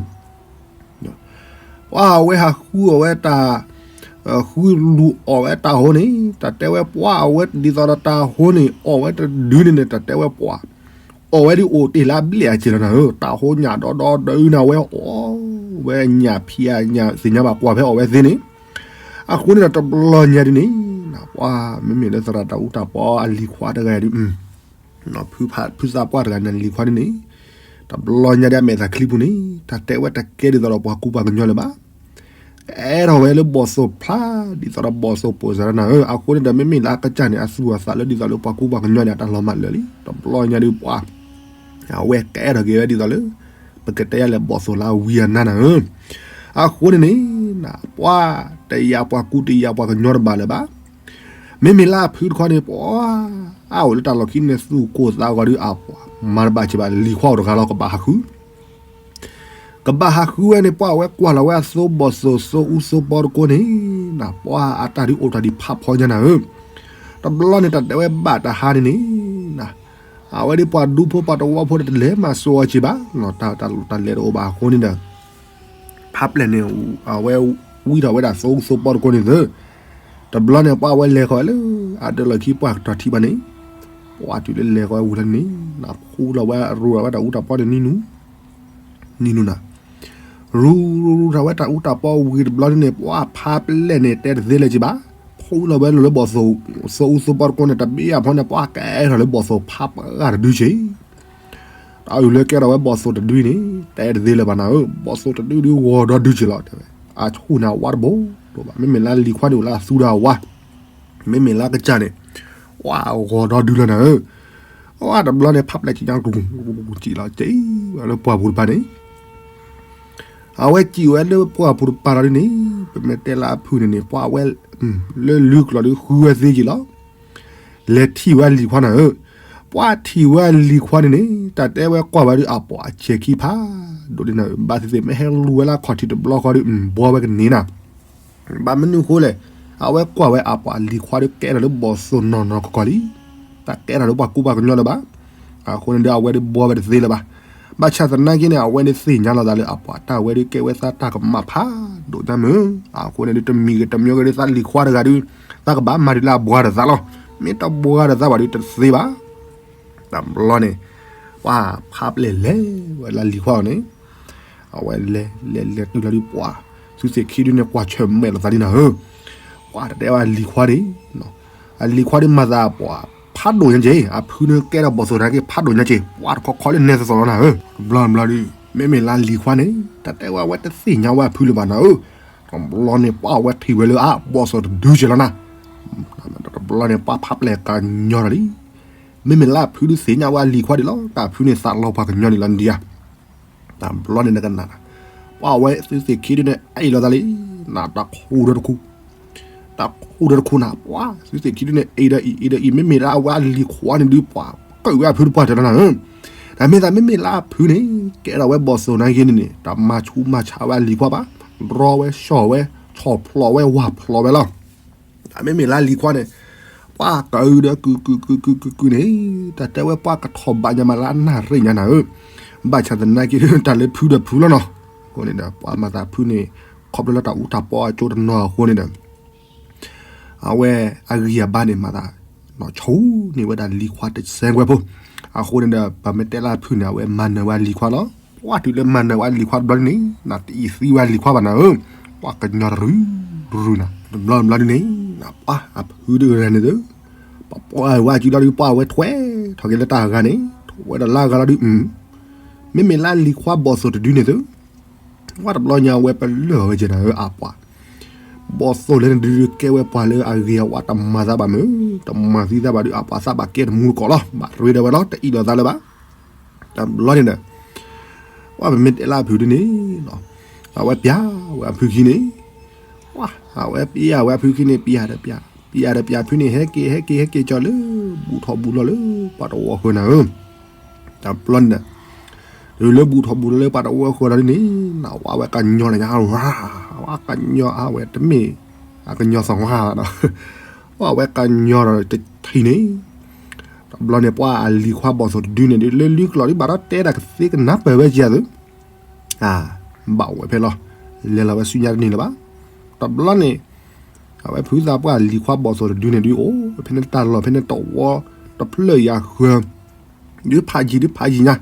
ပှၢ်အဝဲဟးဃုအီၣ်ဝဲတၢ်, ဃုလူၤအီၣ်ဝဲတၢ်ဟိန့ၣ် တၢ်တဲဝဲပှၢ်အဝဲဒ်သိးဒီးတၢ်ဟိန့ၣ် အီၣ်ဝဲတဒုန့ၣ်န့ၣ် တၢ်တဲဝဲပှၢ်, အီၣ်ဝဲဒ်အိၣ်တ့ၢ်လၢအဘျဲၣ်အစဲးလီၤနၤဧၢ, တၢ်ဟိညၣ်ဒီဒီဒီနၤဝဲအီၣ်, ဝဲညၣ်ဖံးညၣ်သ့ၣ်ညါဘၣ်ကွၢ်ဖဲအီၣ်ဝဲသ့န့ၣ်, အဃိန့ၣ်ဒီးတဘျီညါဒ်န့ၣ်, ပှၢ်မ့မ့ၢ်လၢသရၣ်တၢ်အူတၢ်ပီအလံၤခွါတဂၤဒုး ဖုသးပှၢ်တဂၤန့ၣ်လံၤခွါဒ်န့ၣ်, တဘျီညါဒ်အမဲာ်သၣ်ချံပူၤန့ၣ် တၢ်တဲဝဲတကဲဒ်သိးဒီးပှၤကူပှၤကညီလၢၤဘၣ်, ကဲထီၣ်ဝဲလၢဘီၣ်သိၣ်ဖျါ, ဒ်သိးဒီးဘီၣ်သိၣ်ပိာ်စၢၤနၤဧၢ, အဃိန့ၣ်ဒီးမ့မ့ၢ်လၢအကစၢ်န့ၣ် အသူၣ်အသးလၢဒ်သိးလၢပှၤကူပှၤကညီန့ၣ် အတၢ်လီၤမၢ်လၢာ်လံ, တဘျီညါဒုးပှၢ်, အဝဲကဲထီၣ်က့ၤဝဲဒ်သိးလၢ ပကတဲယၤလဲၣ်ဘီၣ်သိၣ်လၢအဝံအနါနၤဧၢ, အဃိန့ၣ်န့ၣ်, ပှၢ်တယာ်ပှၤကူတယာ်ပှၤကညီတဘၣ်လၢၤဘၣ် မ့မ့ၢ်လၢအဖုတခီန့ၣ် ပှၢ်အအိၣ်လၢတၢ်လီၢ်ခံန့ၣ် သူၣ်ကိၢ်သးဂီၤဒုးအပှၢ်, မၤတဘၣ်စံးဘၣ်လံၤခွါအိၣ်တဂၤလီၤ ကဘၣ်ဟးဃု, ကဘၣ်ဟးဃုဝဲန့ၣ် ပှၢ်ဝဲကွၢ်လီၤဝဲအသိဘီၣ်သိၣ်သိအူသိပီတကိးန့ၣ်, ပှၢ်အတၢ်ဒုးအိၣ်တၢ်ဒံးဖးဖီညါနၤဧၢ, တဘျီန့ၣ်တၢ်တဲဝဲဘၣ်တဟါန့ၣ်န့ၣ် အဝဲဒ်ပှၤဒူဖိပှၤတဝီဖိဒီးတလဲၤမၤစိအီၤစံးဘၣ်, တၢ်လဲၤတအိၣ်ဘၣ်အဃိန့ၣ်ဒီး, ဖးပျဲၢ်န့ၣ်, အဝဲဝံထီၣ်ဝဲဒၣ်သိအူသိပီတကိးန့ၣ်သၢ, တဘျီန့ၣ် ပှၢ်ဝဲလဲၤဃီၤလၢ အဒၢးလီၢ်ခံ ပှၢ်ကတီၤထံဘၣ်န့ၣ်, ပှၢ်တုၤလၢလဲၤဃီၤဝံၤလီၤန့ၣ် နဖူလီၤဝဲ ရူလီၤဝဲတၢ်အူတၢ်ပီန့ၣ် နံၤနူၤ နံၤနူၤနၤ, ရူရူရူထီၣ်ဝဲတၢ်အူတၢ်ပီဝံၤတဘျီန့ၣ် ပှၢ်ဖးပျဲၢ်န့ၣ် တဲတသ့လၢၤက့ၤဘၣ်, ဖူလီၤဝဲလၢဘီၣ်သိၣ် သိအူသိပီတကိးန့ၣ် တဘ့ၣ်အဖီန့ၣ် ပှၢ်ကဲထီၣ်လၢဘီၣ်သိၣ်ဖးပှၢ်တဒုက့ၤ တၢ်အုၣ်လၢကဲထီၣ်ဝဲဘီၣ်သိၣ်တဒုန့ၣ် တဲတသ့လၢၤဘၣ်နၤဧၢ, ဘီၣ်သိၣ်တဒုဒုဂီၤဒီဒုက့ၤလီၤ တဲဝဲ, အဆူၣ်န့ၣ်အဝါတဘိဘၣ်, မ့မ့ၢ်လၢလံၤခွါန့ၣ်အိၣ်လၢအသူဒီးအဝါ, မ့မ့ၢ်လၢကစၢ်န့ၣ် ဝါဂီၤဒီဒုလီၤနၤဧၢ, အဝဲတဘျီန့ၣ် ဖးပျဲၢ်က့ၤညါ ကံလီၤက့ၤဝဲလၢပှၢ်ပူၤတပၤန့ၣ် အဝဲစံၣ်ဝဲလၢပှၢ်ပူၤတပၤလီၤဒ်န့ၣ်, ပမ့ၢ်တဲလၢအဖုၣ်န့ၣ်န့ၣ် ပှၢ်ဝဲ လၢလုၢ်ကျီၢ်ဒုဃုဝဲသ့က့ၤလီၤ, လဲၤထံၣ်ဝဲလံၤခွါနၤဧၢ, ပှၢ်ထံၣ်ဝဲလံၤခွါန့ၣ်န့ၣ် တၢ်တဲဝဲကွၢ်ဝဲဒုးအပှၤအဆဲးခံဖးဒိၣ်ဒ်နၤဧၢ, ဘၣ်သ့ၣ်သ့ၣ်မ့ၢ်ဟဲလူၤဝဲလၢခီၣ်ထံးတဘျီဃီဒုး ဘှီဝဲကန့ၢ်နၤ ဘၣ်မနုၤဃိလဲၣ်, အဝဲကွၢ်ဝဲအပှၤလံၤခွါဒုးကဲထီၣ်လၢဘီၣ်သိၣ်နီၢ်နီၢ်ကီၢ်ကီၢ်လံ, တၢ်ကဲထီၣ်လၢပှၤကူပှၤကညီလၢၤဘၣ်, အဃိန့ၣ်ဒီးအဝဲဒုးဘှီဝဲတသ့လၢၤဘၣ်, ဘၣ်ဆၣ်သနာ်က့န့ၣ် အဝဲန့ၣ်သ့ၣ်ညါလီၤသးလၢအပှၤတၢ်ဝဲဒုးကဲဝဲသးတၢ်ကမၣ်ဖးဒိၣ်ညါမုၢ်, အဃိန့ၣ်ဒုးတမံၤဂ့ၤတမံၤဂ့ၤဒုးသးလံၤခွါတဂၤဒုး, သးကဘၣ်မၤဒုးလၢအဘှါဒီးသးလီၤ, မ့ၢ်တဘှါဒီးသးဘၣ်ဒုးတသ့ဘၣ် တဘျီန့ၣ် ပှၢ်ဖးပျဲၢ်လဲၤဝဲလၢလံၤခွါအီၤန့ၣ်, အဝဲလဲၤလဲၤလဲၤတုၤလီၤဒုးပှၢ်, သုသ့ၣ်ခံဒုန့ၣ် ကွၢ်ဆၢၣ်မဲာ်လိာ်သးလံနၤဧၢ, ပှၢ်တတဲဝဲလံၤခွါဒၣ်, အလံၤခွါဒုးမၤသးပှၢ်ဖးဒိၣ်ညါက့ၤ, အဖုန့ၣ်ကဲထီၣ်ဘီၣ်သိၣ်တဂၤက့ၤဖးဒိၣ်ညါက့ၤ, ပှၢ်တခီခီလၢနဲသိးသိးလီၤနၤဧၢ, တဘျီတဘျီဒုး မ့မ့ၢ်လၢလံၤခွါန့ၣ် တၢ်တဲဝဲအဝဲတသ့ၣ်ညါဝဲအဖုလၢၤဘၣ်နၤဧၢ, တဘျီန့ၣ် ပှၢ်ဝဲထံၣ်ဝဲလၢအဘီၣ်သိၣ်တဒုက့ၤလီၤနၤ, တဘျီန့ၣ် ပှၢ်ဖးပျဲၢ်ကညီထီၣ်လံ မ့မ့ၢ်လၢအဖုဒုးသ့ၣ်ညါဝဲအလံၤခွါဒံးလီၤ, တၢ်ဖုန့ၣ်သးလီၤပှၤကညီန့ၣ်လီၤဒံးဧါ, တဘျီန့ၣ်နကနၣ်, ပှၢ်ဝဲသုသ့ၣ်ခံဒုန့ၣ် အ့ၣ်လိာ်သးလံ, နတၢ်ခူၣ်ဒီးတခူၣ်, တၢ်ခူၣ်ဒီးတခူၣ်နၤ, ပှၢ်သုသ့ၣ်ခံဒုန့ၣ် အ့ၣ်ဒီးအံၤ အ့ၣ်ဒီးအံၤ, မ့မ့ၢ်လၢအဝဲအလံၤခွါန့ၣ်ဒုး ပှၢ်ကၢၣ်ဝဲအဖုတပှၢ်တၢၢ်လီၤနၤဧၢ, တၢ်မ့ၢ်သးမ့မ့ၢ်လၢအဖုန့ၣ် ကဲထီၣ်ဝဲဘီၣ်သိၣ်နာ်က့န့ၣ်န့ၣ် တၢ်မၤဆူးမၤဆါဝဲအလံၤခွါဘၣ်, ရီဝဲဆှီၣ်ဝဲ, ဆီၣ်ဖျိးဝဲ ဝၢ်ဖျိးဝဲလီၤ တၢ်မ့မ့ၢ်လၢလံၤခွါန့ၣ် ပှၢ်ကၢၣ်ဒီးကုၢ်ကုၢ်ကုၢ်ကုၢ်ကုၢ်ကုၢ်န့ၣ်, တၢ်တဲဝဲပှၢ်ကထီၣ်ဘးညါမးလၢအနၣ်ရံၣ်ညါနၤဧၢ, ဘၣ်ဆၣ်သနာ်က့ တၢ်လၢဖုဒီးဖုလီၤနီၤ, အဃိန့ၣ်ဒီး ပှၢ်မၤသးဖုန့ၣ် ခီဖျိလၢတၢ်အူတၢ်ပီအကၠိတနီၤအဃိန့ၣ်ဒီး အဝဲအဂံၢ်အဘါန့ၣ်မၤသး နီၢ်ဆိန့ၢ်ဝဲဒၣ်လံၤခွါတစဲးကွဲးဖိ, အဃိန့ၣ်ဒီး ပမ့ၢ်တဲလၢဖုန့ၣ် အဝဲမၤနၢၤဝဲလံၤခွါလီၤ, ပှၢ်တုၤလၢမၤနၢၤဝဲလံၤခွါတဘျီန့ၣ် နတအံၤသံဝဲလံၤခွါဘၣ်နၤဧၢ, ပှၢ်ကညီတရူၢ်ရူၢ်နၤ, တဘျီတဘျီဒ်န့ၣ် နပှၢ်အဖုတဂၤန့ၣ်သၢ ပှၢ်ပှၢ်ဝဲကံလီၤဒုး ပှၢ်ဝဲထွဲထီၣ်က့ၤလၢတၢ်ဂၤန့ၣ် ထွဲဒီးလၢဂၤလီၤဒုး, မ့မ့ၢ်လၢလံၤခွါဘီၣ်သိၣ်တဒုန့ၣ်သၢ ဝဲတဘျီညါဝဲပလၢၢ်ဝဲကဲနၤဧၢအပှၤ, ဘီၣ်သိၣ်လဲၤန့ၣ်ဒုးကဲဝဲပှၤလၢအဂ့ၤအဝါတမၤသးဘၣ်မုၢ်, တမၤသံသးဘၣ်ဒုး အပှၤသးဘၣ်ကဲတမူတကိးလီၤ, ဘၣ်ရ့ဒီးဝဲလီၤ, တအံၣ်လိာ်သးလၢၤဘၣ်. တဘျီန့ၣ်ဒီး ပှၢ်ပမ့ၢ်တဲလၢအဖုဒ်န့ၣ် အဝဲပျၢ်ဝဲအဖုခံန့ၣ်, အဝဲပျၢ်ဝဲအဖုခံန့ၣ် ပျၢ်ဒီးပျၢ်, ပျၢ်ဒီးပျၢ်ဖုန့ၣ် ဟဲက့ၤဟဲက့ၤဟဲက့ၤကၠီၤလၢ ဘူၣ်ထီၣ်ဘူၣ်လီၤလၢပှၤတဝီဃၢၤနၤဧၢ တဘျီန့ၣ်ဒီး တုၤလၢဘူၣ်ထီၣ်ဘူၣ်လီၤလၢပှၤတဝီဃၢၤလီၤဒ်န့ၣ် နဝဲကညီန့ၣ် ဝဲကညီအဝဲတမ့ၢ် အကညီသီၣ်ဝါဘၣ်ဒီး ဝဲကညီဒီးတထံၣ်န့ၣ် တဘျီန့ၣ် ပှၤအလံၤခွါဘီၣ်သိၣ်တဒုန့ၣ်ဒုး လၢလုၢ်ကျီၢ်ဒုး ဘၣ်ဒီးတဲတၢ်ကသ့ကနၢ်ပၢၢ်ဝဲကယၤသု ဘၣ်အိၣ်ဝဲဖဲလီၤ, လဲၤလီၤဝဲဆူညါတန့ၢ်လၢၤဘၣ်. တဘျီန့ၣ် အဝဲဖုသးပှၢ်လံၤခွါဘီၣ်သိၣ်တဒုန့ၣ်ဒုး အိၣ်ဝဲဖဲန့ၣ်တၢ်လီၢ်ဖဲန့ၣ်တဝီတဖျၢၣ်ယၤဃၢၤ ဒုးဖးယံၤဒုးဖးယံၤညါ,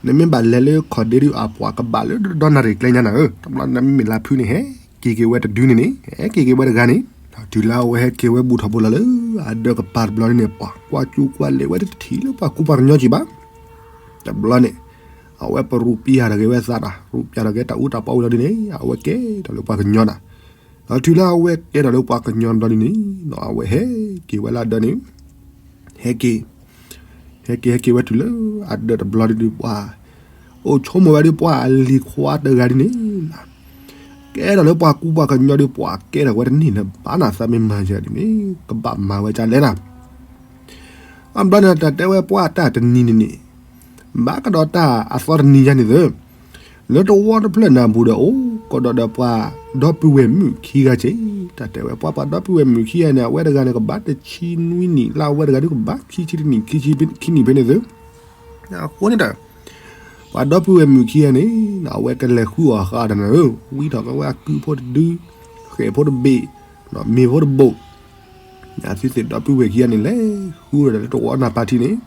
နမ့ၢ်ဘၣ်လဲၤလၢခီၣ်ဒ့ဒုး အပှၤကဘၣ်လၢဒီနၣ်ရံၣ်ကျဲညါနၤဧၢ, တဘျီန့ၣ်မ့မ့ၢ်လၢဖုန့ၣ် ဟဲက့ၤက့ၤဝဲတဒုန့ၣ်န့ၣ် ဟဲက့ၤက့ၤဝဲတဂၤန့ၣ်, တုၤလၢအဝဲဟဲက့ၤဝဲဘူၣ်ထီၣ်ဘူၣ်လီၤလၢ အဒၢးကပၤတဘျီန့ၣ်န့ၣ် ပှၤကွၢ်ကၠူကွၢ်လဲၤဝဲတထံၣ်လၢပှၤကူပှၤကညီက့ၤဘၣ်. တဘျီန့ၣ် အဝဲပရူးပျၢ်ထီၣ်က့ၤဝဲသးဒီး ရူးပျၢ်ထီၣ်က့ၤတၢ်အူတၢ်ပီဝံၤလီၤဒ်န့ၣ် အဝဲကဲထီၣ်လၢပှၤကညီနၤ, ဒီးတုၤလၢအဝဲကဲထီၣ်လၢပှၤကညီတဘျီဒ်န့ၣ် အဝဲဟဲက့ၤဝဲလၢအဒၢးန့ၣ် ဟဲက့ၤ ဟဲက့ၤဟဲက့ၤဝဲတုၤလၢအဒၢးတဘျီဒုး ပှၤ အိၣ်ဆိကမိၣ်ဝဲဒုး ပှၤအလံၤခွါတဂၤဒ်န့ၣ် ကဲထီၣ်လၢပှၤကူပှၤကညီဒုး ပှၤကဲထီၣ်ဝဲတန့ၢ်လၢၤဘၣ်နၤ သးမ့ၢ်မၤယၤဒ်န့ၣ် ကဘၣ်မၤဝဲဒ်လဲၣ်နၤ. အဘျီန့ၣ် တၢ်တဲဝဲပှၤတၢ်တနံၤန့ၣ်န့ၣ် ဘၣ်ကဒီးတၢ်အသီတနံၤယါန့ၣ်သၢ လၢတဝီတဖျၢၣ်နၢ်ပူၤဒီး အိၣ်ကဒီးဒီးပှၤဒီပုၢ်ဝဲၢ်မုၣ်ခံဂၤက့ၤ, တၢ်တဲဝဲပှၤ ပှၤဒီပုၢ်ဝဲၢ်မုၣ်ခံဂၤန့ၣ် အဝဲတဂၤန့ၣ် ကဘၣ်တဆံနွံနံၣ် လၢအဝဲတဂၤဒုးကဘၣ် ခံဆံတနံၣ် ခံဆံခံနံၣ်ဖဲန့ၣ်သၢ အဃိန့ၣ်ဒီး ပှၤဒီပုၢ်ဝဲၢ်မုၣ်ခံဂၤန့ၣ် အဝဲကလဲၤဃုအီၣ်ဃာ်ဒီးနၤဧၢ, ဝံထီၣ်က့ၤဝဲအကုဖိတဒု, ဃဲၣ်ဖိတဘ့ၣ်, မ့ၤဖိတဘိၣ်, အသုသ့ၣ်ဒီပုၢ်ဝဲၢ်ခံဂၤန့ၣ် လဲၤဃုဝဲဒၣ်လၢတဝီနၢ်ပၢ်ထံန့ၣ်,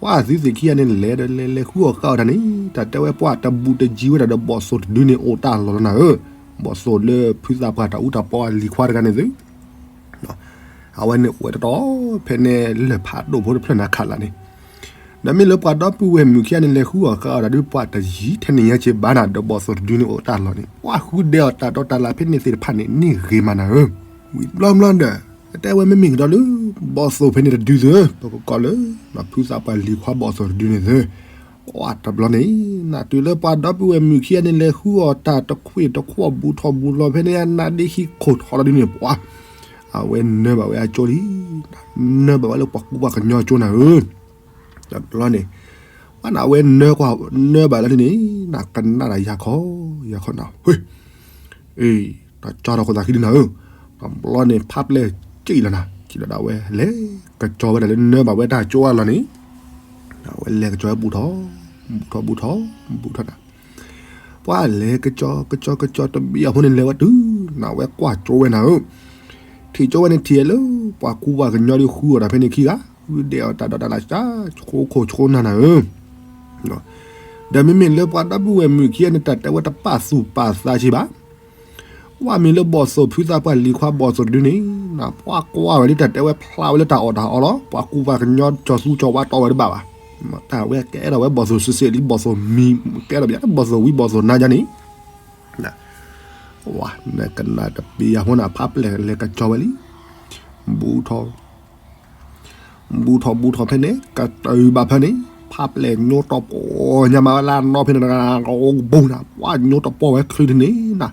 ပှၤအသုသ့ၣ်ခံဂၤန့ၣ် လဲၤဒီးလဲၤလဲၤဃုအီၣ်ဃုအီတၢ်န့ၣ် တၢ်တဲဝဲပှၤတဘူးတယံၤဝဲဒၣ်ဒီးဘီၣ်သိၣ်တဒုန့ၣ်အိၣ်တၢ်လီၢ်လီၤနၤဧၢ, ဘီၣ်သိၣ်လၢဖုသးပှၢ်တၢ်အူတၢ်ပီအလံၤခွါတဂၤန့ၣ်သု အဝဲန့ၣ်အိၣ်ဝဲတတီၤ ဖဲန့ၣ်လၢၢ်ဖးဒိၣ်ဖိတဖျၢၣ်န့ၣ်ခးလၢ်န့ၣ်, ဒီးမ့ၢ်လၢပှၤဒီပုၢ်ဝဲၢ်မုၣ်ခံဂၤန့ၣ် လဲၤဃုအီၣ်ဃုအီတၢ်ဒုး ပှၤတယံၤထဲန့ၣ်ညါက့ၤဘၣ်နၤ ဒီးဘီၣ်သိၣ်တဒုန့ၣ်အိၣ်တၢ်လီၢ်န့ၣ် ပှၤဃုဒဲးအီၣ်တၢ်ဒီးတၢ်လၢ်ဖဲန့ၣ်သ့ၣ်တဖၣ်န့ၣ် န့ၢ်ဂ့ၤမးနၤဧၢ, ဝံၤဘျီဘျီဒီး တဲဝဲမ့မ့ၢ်ကဒီးလၢ ဘီၣ်သိၣ်ဖဲန့ၣ်တဒုသု ပကကိးလၢ ဖုသးပှၢ်လံၤခွါဘီၣ်သိၣ်တဒုန့ၣ်သု, ကွၢ်တဘျီန့ၣ် နတုၤလၢပှၤဒီပုၢ်ဝဲၢ်မုၣ်ခံဂၤန့ၣ် လဲၤဃုအီၣ်တၢ်တခွ့ၣ်တခွီၣ်ဘူးထီၣ်ဘူးလီၤဖဲန့ၣ် နါဒ့ခံခိၣ်ထီၣ်လီၤဒုန့ၣ် ပှၤ အဝဲနၢဘၣ်ဝဲအကၠိလံ, နၢဘၣ်ဝဲလၢပှၤကူပှၤကညီကၠိနၤဧၢ, တဘျီန့ၣ် ပှၤနအဝဲနၢကွၢ် နၢဘၣ်လၢန့ၣ် နကနၣ်ဒၣ်ယၤခီ ယၤခီနၤ ဟ့ အ့ တၢ်ကၠီထီၣ်ခိၣ်သးခံဒုနၤဧၢ, တဘျီန့ၣ် ဖးပျဲၢ်ကံၣ်လီၤနၤ ကံၣ်လီၤဒၣ်ဝဲ လဲၤကကၠီဝဲဒၣ်လၢနၢဘၣ်ဝဲတၢ်ကၠိအလီၢ်န့ၣ်, အဝဲလဲၤကကၠီဝဲဘူးထီၣ် ဘူးထီၣ်ဘူးထီၣ်ဘူးထီၣ်နၤ, ပှၤလဲၤကကၠီ ကကၠီ ကကၠီတဘျီအဃိန့ၣ် လဲၤဝဲတုၤ နဝဲကွၢ်ကၠိဝဲနၤဧၢ, ထံၣ်ကၠိဝဲန့ၣ်ထံၣ်လၢ ပှၤကူပှၤကညီဒုဃုအီၣ်တၢ်ဖဲန့ၣ်ခံဂၤ ဃုဒဲးအီၣ်တၢ်ဒီးတၢ်လၢ် ဆှိခိၣ်ဆှိနၤနၤဧၢ ဒီးမ့မ့ၢ်လၢပှၤဒီပုၢ်ဝဲၢ်မုၣ်ခံဂၤန့ၣ် တၢ်တဲဝဲတပာ်သူၣ်ပာ်သးက့ၤဘၣ်, ပှၤမ့ၢ်လၢဘီၣ်သိၣ်ဖုသးပှၢ်လံၤခွါဘီၣ်သိၣ်တဒုန့ၣ် ပှၤကွၢ်ဝဲလၢတၢ်တဲဝဲဖျါဝဲလၢတၢ်အီၣ်တၢ်အီလီၤ ပှၤကူပှၤကညီကၠီသူကၠီဝါတီဝဲတဘၣ်ဘၣ်, တၢ်ဝဲကအဲၣ်ဒိးဝဲဘီၣ်သိၣ်စ့စ့လံ ဘီၣ်သိၣ်မံၤ ကအဲၣ်ဒိးဘၣ်ဘီၣ်သိၣ်ဝံဘီၣ်သိၣ်နါယါန့ၣ် ဝဲ နကနၣ်တပျံၤယၤဖိနၤ ဖးပျဲၢ်လဲၤကကၠီဝဲလံ, ဘူးထီၣ် ဘူးထီၣ်ဘူးထီၣ်ဖဲန့ၣ် ကတုၤဘၣ်ဖဲန့ၣ် ဖးပျဲၢ်ညိတပီၢ်ညါမးဝဲလၢအနီၢ်ဖဲန့ၣ် တဂၤ ဘူးနၤ ပှၤညိတပီၢ်ဝဲချုးတန့ၣ်နၤ,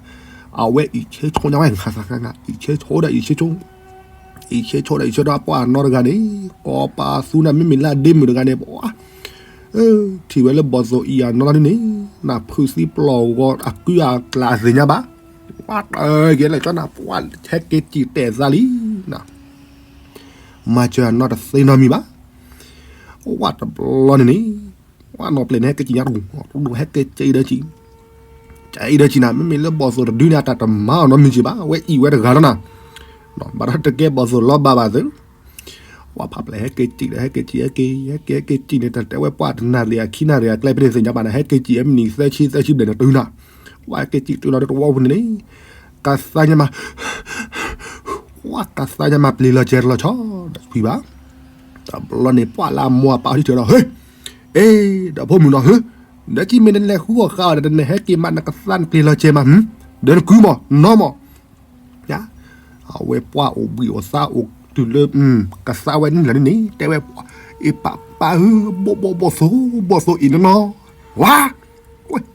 အဝဲအံးဆ့ဆိညါဝဲ အံးဆ့ဆိဒီးအံးဆ့ဆိ အံးဆ့ဆိဒီးအံးဆ့ဆိ ပှၤအနီၢ်တဂၤန့ၣ် ကိးပသူနၤ မ့မ့ၢ်လၢအဒ့မုၣ်တဂၤန့ၣ် ပှၤ ထံၣ်ဝဲလၢဘီၣ်သိၣ်အံၤအနီၢ်လီၤဒုန့ၣ် နဖုသံပျီၢ်ဂီၤအကုၢ်အကျးအသ့ၣ်ညါဘၣ်, ပှၤတဂ့ၤလဲၣ်ကၠီနၤ ပှၤဟဲက့ၤစံၣ်တဲာ်သးလံနၤ, မၤစၢၤအနီၢ်တသ့နီတမံၤဘၣ်, ဝဲတဘျီန့ၣ်န့ၣ် ပှၤနီၢ်ပျဲၢ်န့ၣ် ဟဲက့ၤစံၣ်ညါတကူၣ် ဟဲက့ၤစံၣ်ဒီးစံၣ် စံၣ်ဒီးစံၣ်နၤ မ့မ့ၢ်လၢဘီၣ်သိၣ်တဒုန့ၣ် အတၢ်တမၤအီၤနီတမံၤက့ၤဘၣ် အဝဲအံးဝဲတဂၤလီၤနၤ, ဘၣ်ဒီးတကဲဘီၣ်သိၣ်လီၤဘၣ်ဘၣ်သု ပှၤဖးပျဲၢ်ဟဲက့ၤစံၣ်ဒီး ဟဲက့ၤစံၣ် ဟဲက့ၤ ဟဲက့ၤစံၣ်န့ၣ် တၢ်တဲဝဲပှၤတနၣ်ရံၣ်အခံနၣ်ရံၣ်အကျဲဖဲန့ၣ်သ့ၣ်ညါဘၣ်နၤ ဟဲက့ၤစံၣ်အမံးနံးသၢဆံသၢဆံဘျဲၣ်န့ၣ်တုၤနၤ, ပှၤဟဲက့ၤစံၣ်တုၤလီၤဒီးတဝီပူၤန့ၣ်န့ၣ် ကသါညါမး ပှၤကသါညါမးပျံၤလီၤစဲၤတလီၤဆီဒီးကွံာ်ဘၣ်, တဘျီန့ၣ် ပှၤလၢအမိၢ်အပၢ်ထံၣ်ဒီး ဟ့ၣ် အ့ ဒီးဖိမုၣ်နီၤ ဟ့ၣ် ဒီးကံမ့ၢ်နလဲၤဃုအီၣ်ဃုအီဒီး နဟဲက့ၤမး နကသါနပျံၤလီၤစဲၤမး ဒီးနကုမး နီၢ်မး အဝဲပှၤအိၣ်ဘှံးအိၣ်သါအိၣ်တုၤလၢ ကသါဝဲန့ၣ်လီၤန့ၣ် တဲဝဲ အ့ ပၢ်ပၢ်ဧၢ ဘီၣ်ဘီၣ်ဘီၣ်သိၣ် ဘီၣ်သိၣ်အံၤနီၢ်နီၢ် ဝါ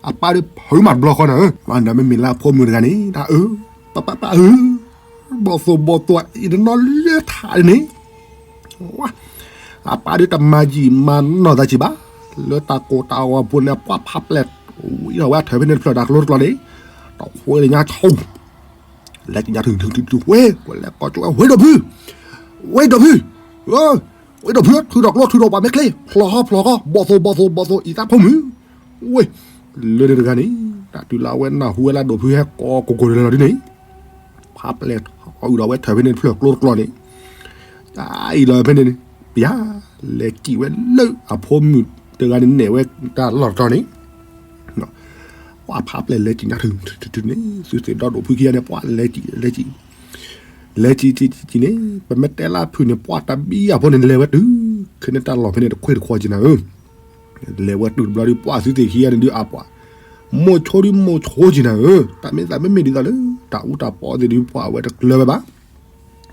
အပၢ်ဒီးဖုးမးတဘျီဃီနၤဧၢ မၤဒီးမ့မ့ၢ်လၢအဖိမုၣ်တဂၤန့ၣ် တၢ်အၢ ပၢ်ပၢ်ပၢ်ဧၢ ဘီၣ်သိၣ်ဘီၣ်သိၣ်အံၤနီၢ်နီၢ်လၢထးန့ၣ် အပၢ်ဒီးတမၤယံာ်မၤနီၢ်သးက့ၤဘၣ် လၢတၢ်ကိၢ်တၢ်ဂီၤပူၤန့ၣ် ပှၤဖးပျဲၢ် ဝံၤဒီးဝဲအထၢၣ်ဖဲန့ၣ်တဖျၢၣ်တၢ်ကျိတကျီန့ၣ် တဃိလၢညါဆိ လဲၤကညးထုထုထုဝ့ ကွဲးလဲၤကိးကၠိဝဲ ဝ့ဒိၣ်ဖု ဝ့ဒိၣ်ဖု ဝ့ဒိၣ်ဖု ထုးထီၣ်ကျိ ထုးထီၣ်ပှၤမ့ၢ်ချ့ ဖျိးဟီဖျိးဃီ ဘီၣ်သိၣ်ဘီၣ်သိၣ်ဘီၣ်သိၣ်အံၤသးဖိမုၣ် ဝ့ လၢန့ၣ်တဂၤန့ၣ် တၢ်တုၤလၢအဝဲနၢ်ဟူဝဲလၢဒိၣ်ဖုဟဲကိးကိၢ်ကိၢ်လၢလီၤဒ်န့ၣ် ဖးပျဲၢ်ထီၣ်အုးဒီးဝဲထၢၣ်ဖဲန့ၣ်တဖျၢၣ်ကျိတကျီန့ၣ် တၢ်အံၤလီၤဖဲန့ၣ်န့ၣ် ပျၢ် လဲၤစံၣ်ဝဲလၢအဖိမုၣ်တဂၤန့ၣ်နဲၣ်ဝဲတၢ်လီၢ်တတီၤန့ၣ် ပှၤဖးပျဲၢ်လဲၤစံၣ်ညါထုထုန့ၣ် သုသ့ၣ်ဒီဒိၣ်ဖုခံဂၤန့ၣ် ပှၤလဲၤစံၣ် လဲၤစံၣ် လဲၤစံၣ်စံၣ်စံၣ်န့ၣ် ပမ့ၢ်တဲလၢဖုၣ်န့ၣ် ပှၤတဘံၣ်အဖိန့ၣ် လဲၤဝဲတုၤ ခဲန့ၣ်တၢ်လီၢ်ဖဲန့ၣ်တခွ့ၣ်တခွီက့ၤနၤဧၢ လဲၤဝဲတုၤတဘျီဒီး ပှၤသုသ့ၣ်ခံဂၤန့ၣ်ဒုးအပှၤ မိၢ်ဆိဒုးမိၢ်ဆိက့ၤနၤဧၢ တၢ်မ့ၢ်သးမ့မ့ၢ်ဒ်သိးလၢ တၢ်အူတၢ်ပီသ့ၣ်ဒုး ပှၤအဝဲတကျၢၤဝဲဘၣ်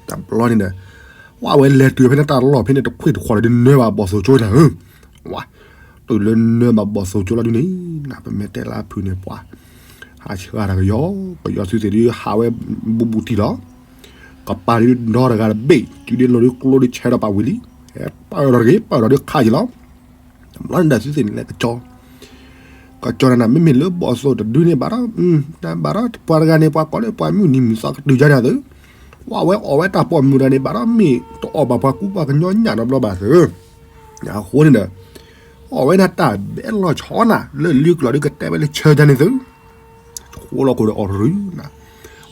တဘျီန့ၣ်ဒီး ပှၤဝဲလဲၤတုၤဖဲန့ၣ်တၢ်လီၢ်ဖဲန့ၣ်တခွ့ၣ်တခွီဒီး နၢဘၣ်ဘီၣ်သိၣ်ကၠိနၤဧၢ ဝါ တုၤလၢနၢဘၣ်ဘီၣ်သိၣ်ကၠိလီၤဒုန့ၣ် နပမ့ၢ်တဲလၢအဖုၣ်န့ၣ် ပှၤ ဟးဆှၢတၢ်ကယီ ကယီသုသ့ၣ်ဒုးဟးဝဲဘူးဘူးတံၢ်လီၤ ကပၤဒုးဒီတဂၤတဘ့ၣ် စုဒုးလိၤဒုးကျိဒုးဆဲးဒီးပာ်ဝံၤလံ ပၢၢ်ဒီးတဂ့ၤ ပၢၢ်ဒီးဒုးခးယံာ်လီၤ တဘျီန့ၣ်ဒီးသုသ့ၣ်န့ၣ်လဲၤကကၠီ ကကၠီနၤနၤ မ့မ့ၢ်လၢဘီၣ်သိၣ်တဒုန့ၣ်ဘၣ်ဒီး ဘၣ်ဒီးပှၤတဂၤန့ၣ် ပှၤကိးလၢပှၤမုၢ်နံၤမုၢ်သီကတုၤယါန့ၣ်သု ပှၤဝဲအီၣ်ဝဲတၢ်ပိာ်မုၣ်တဂၤန့ၣ် ဘၣ်ဒီးမ့ၢ်တအီၣ်ဘၣ်ပှၤကူပှၤကညီညၣ်နီတဘျီဘၣ်သု အဃိန့ၣ်ဒီး အီၣ်ဝဲဒၣ်တၢ်ဘဲလီၤဆီနၤ လၢလံကျီၢ်ဒုးကတဲဝဲလၢဆၢတၢ်န့ၣ်သု ဃိလီၤခိၣ်ဒီးအီၣ်တရုၤနၤ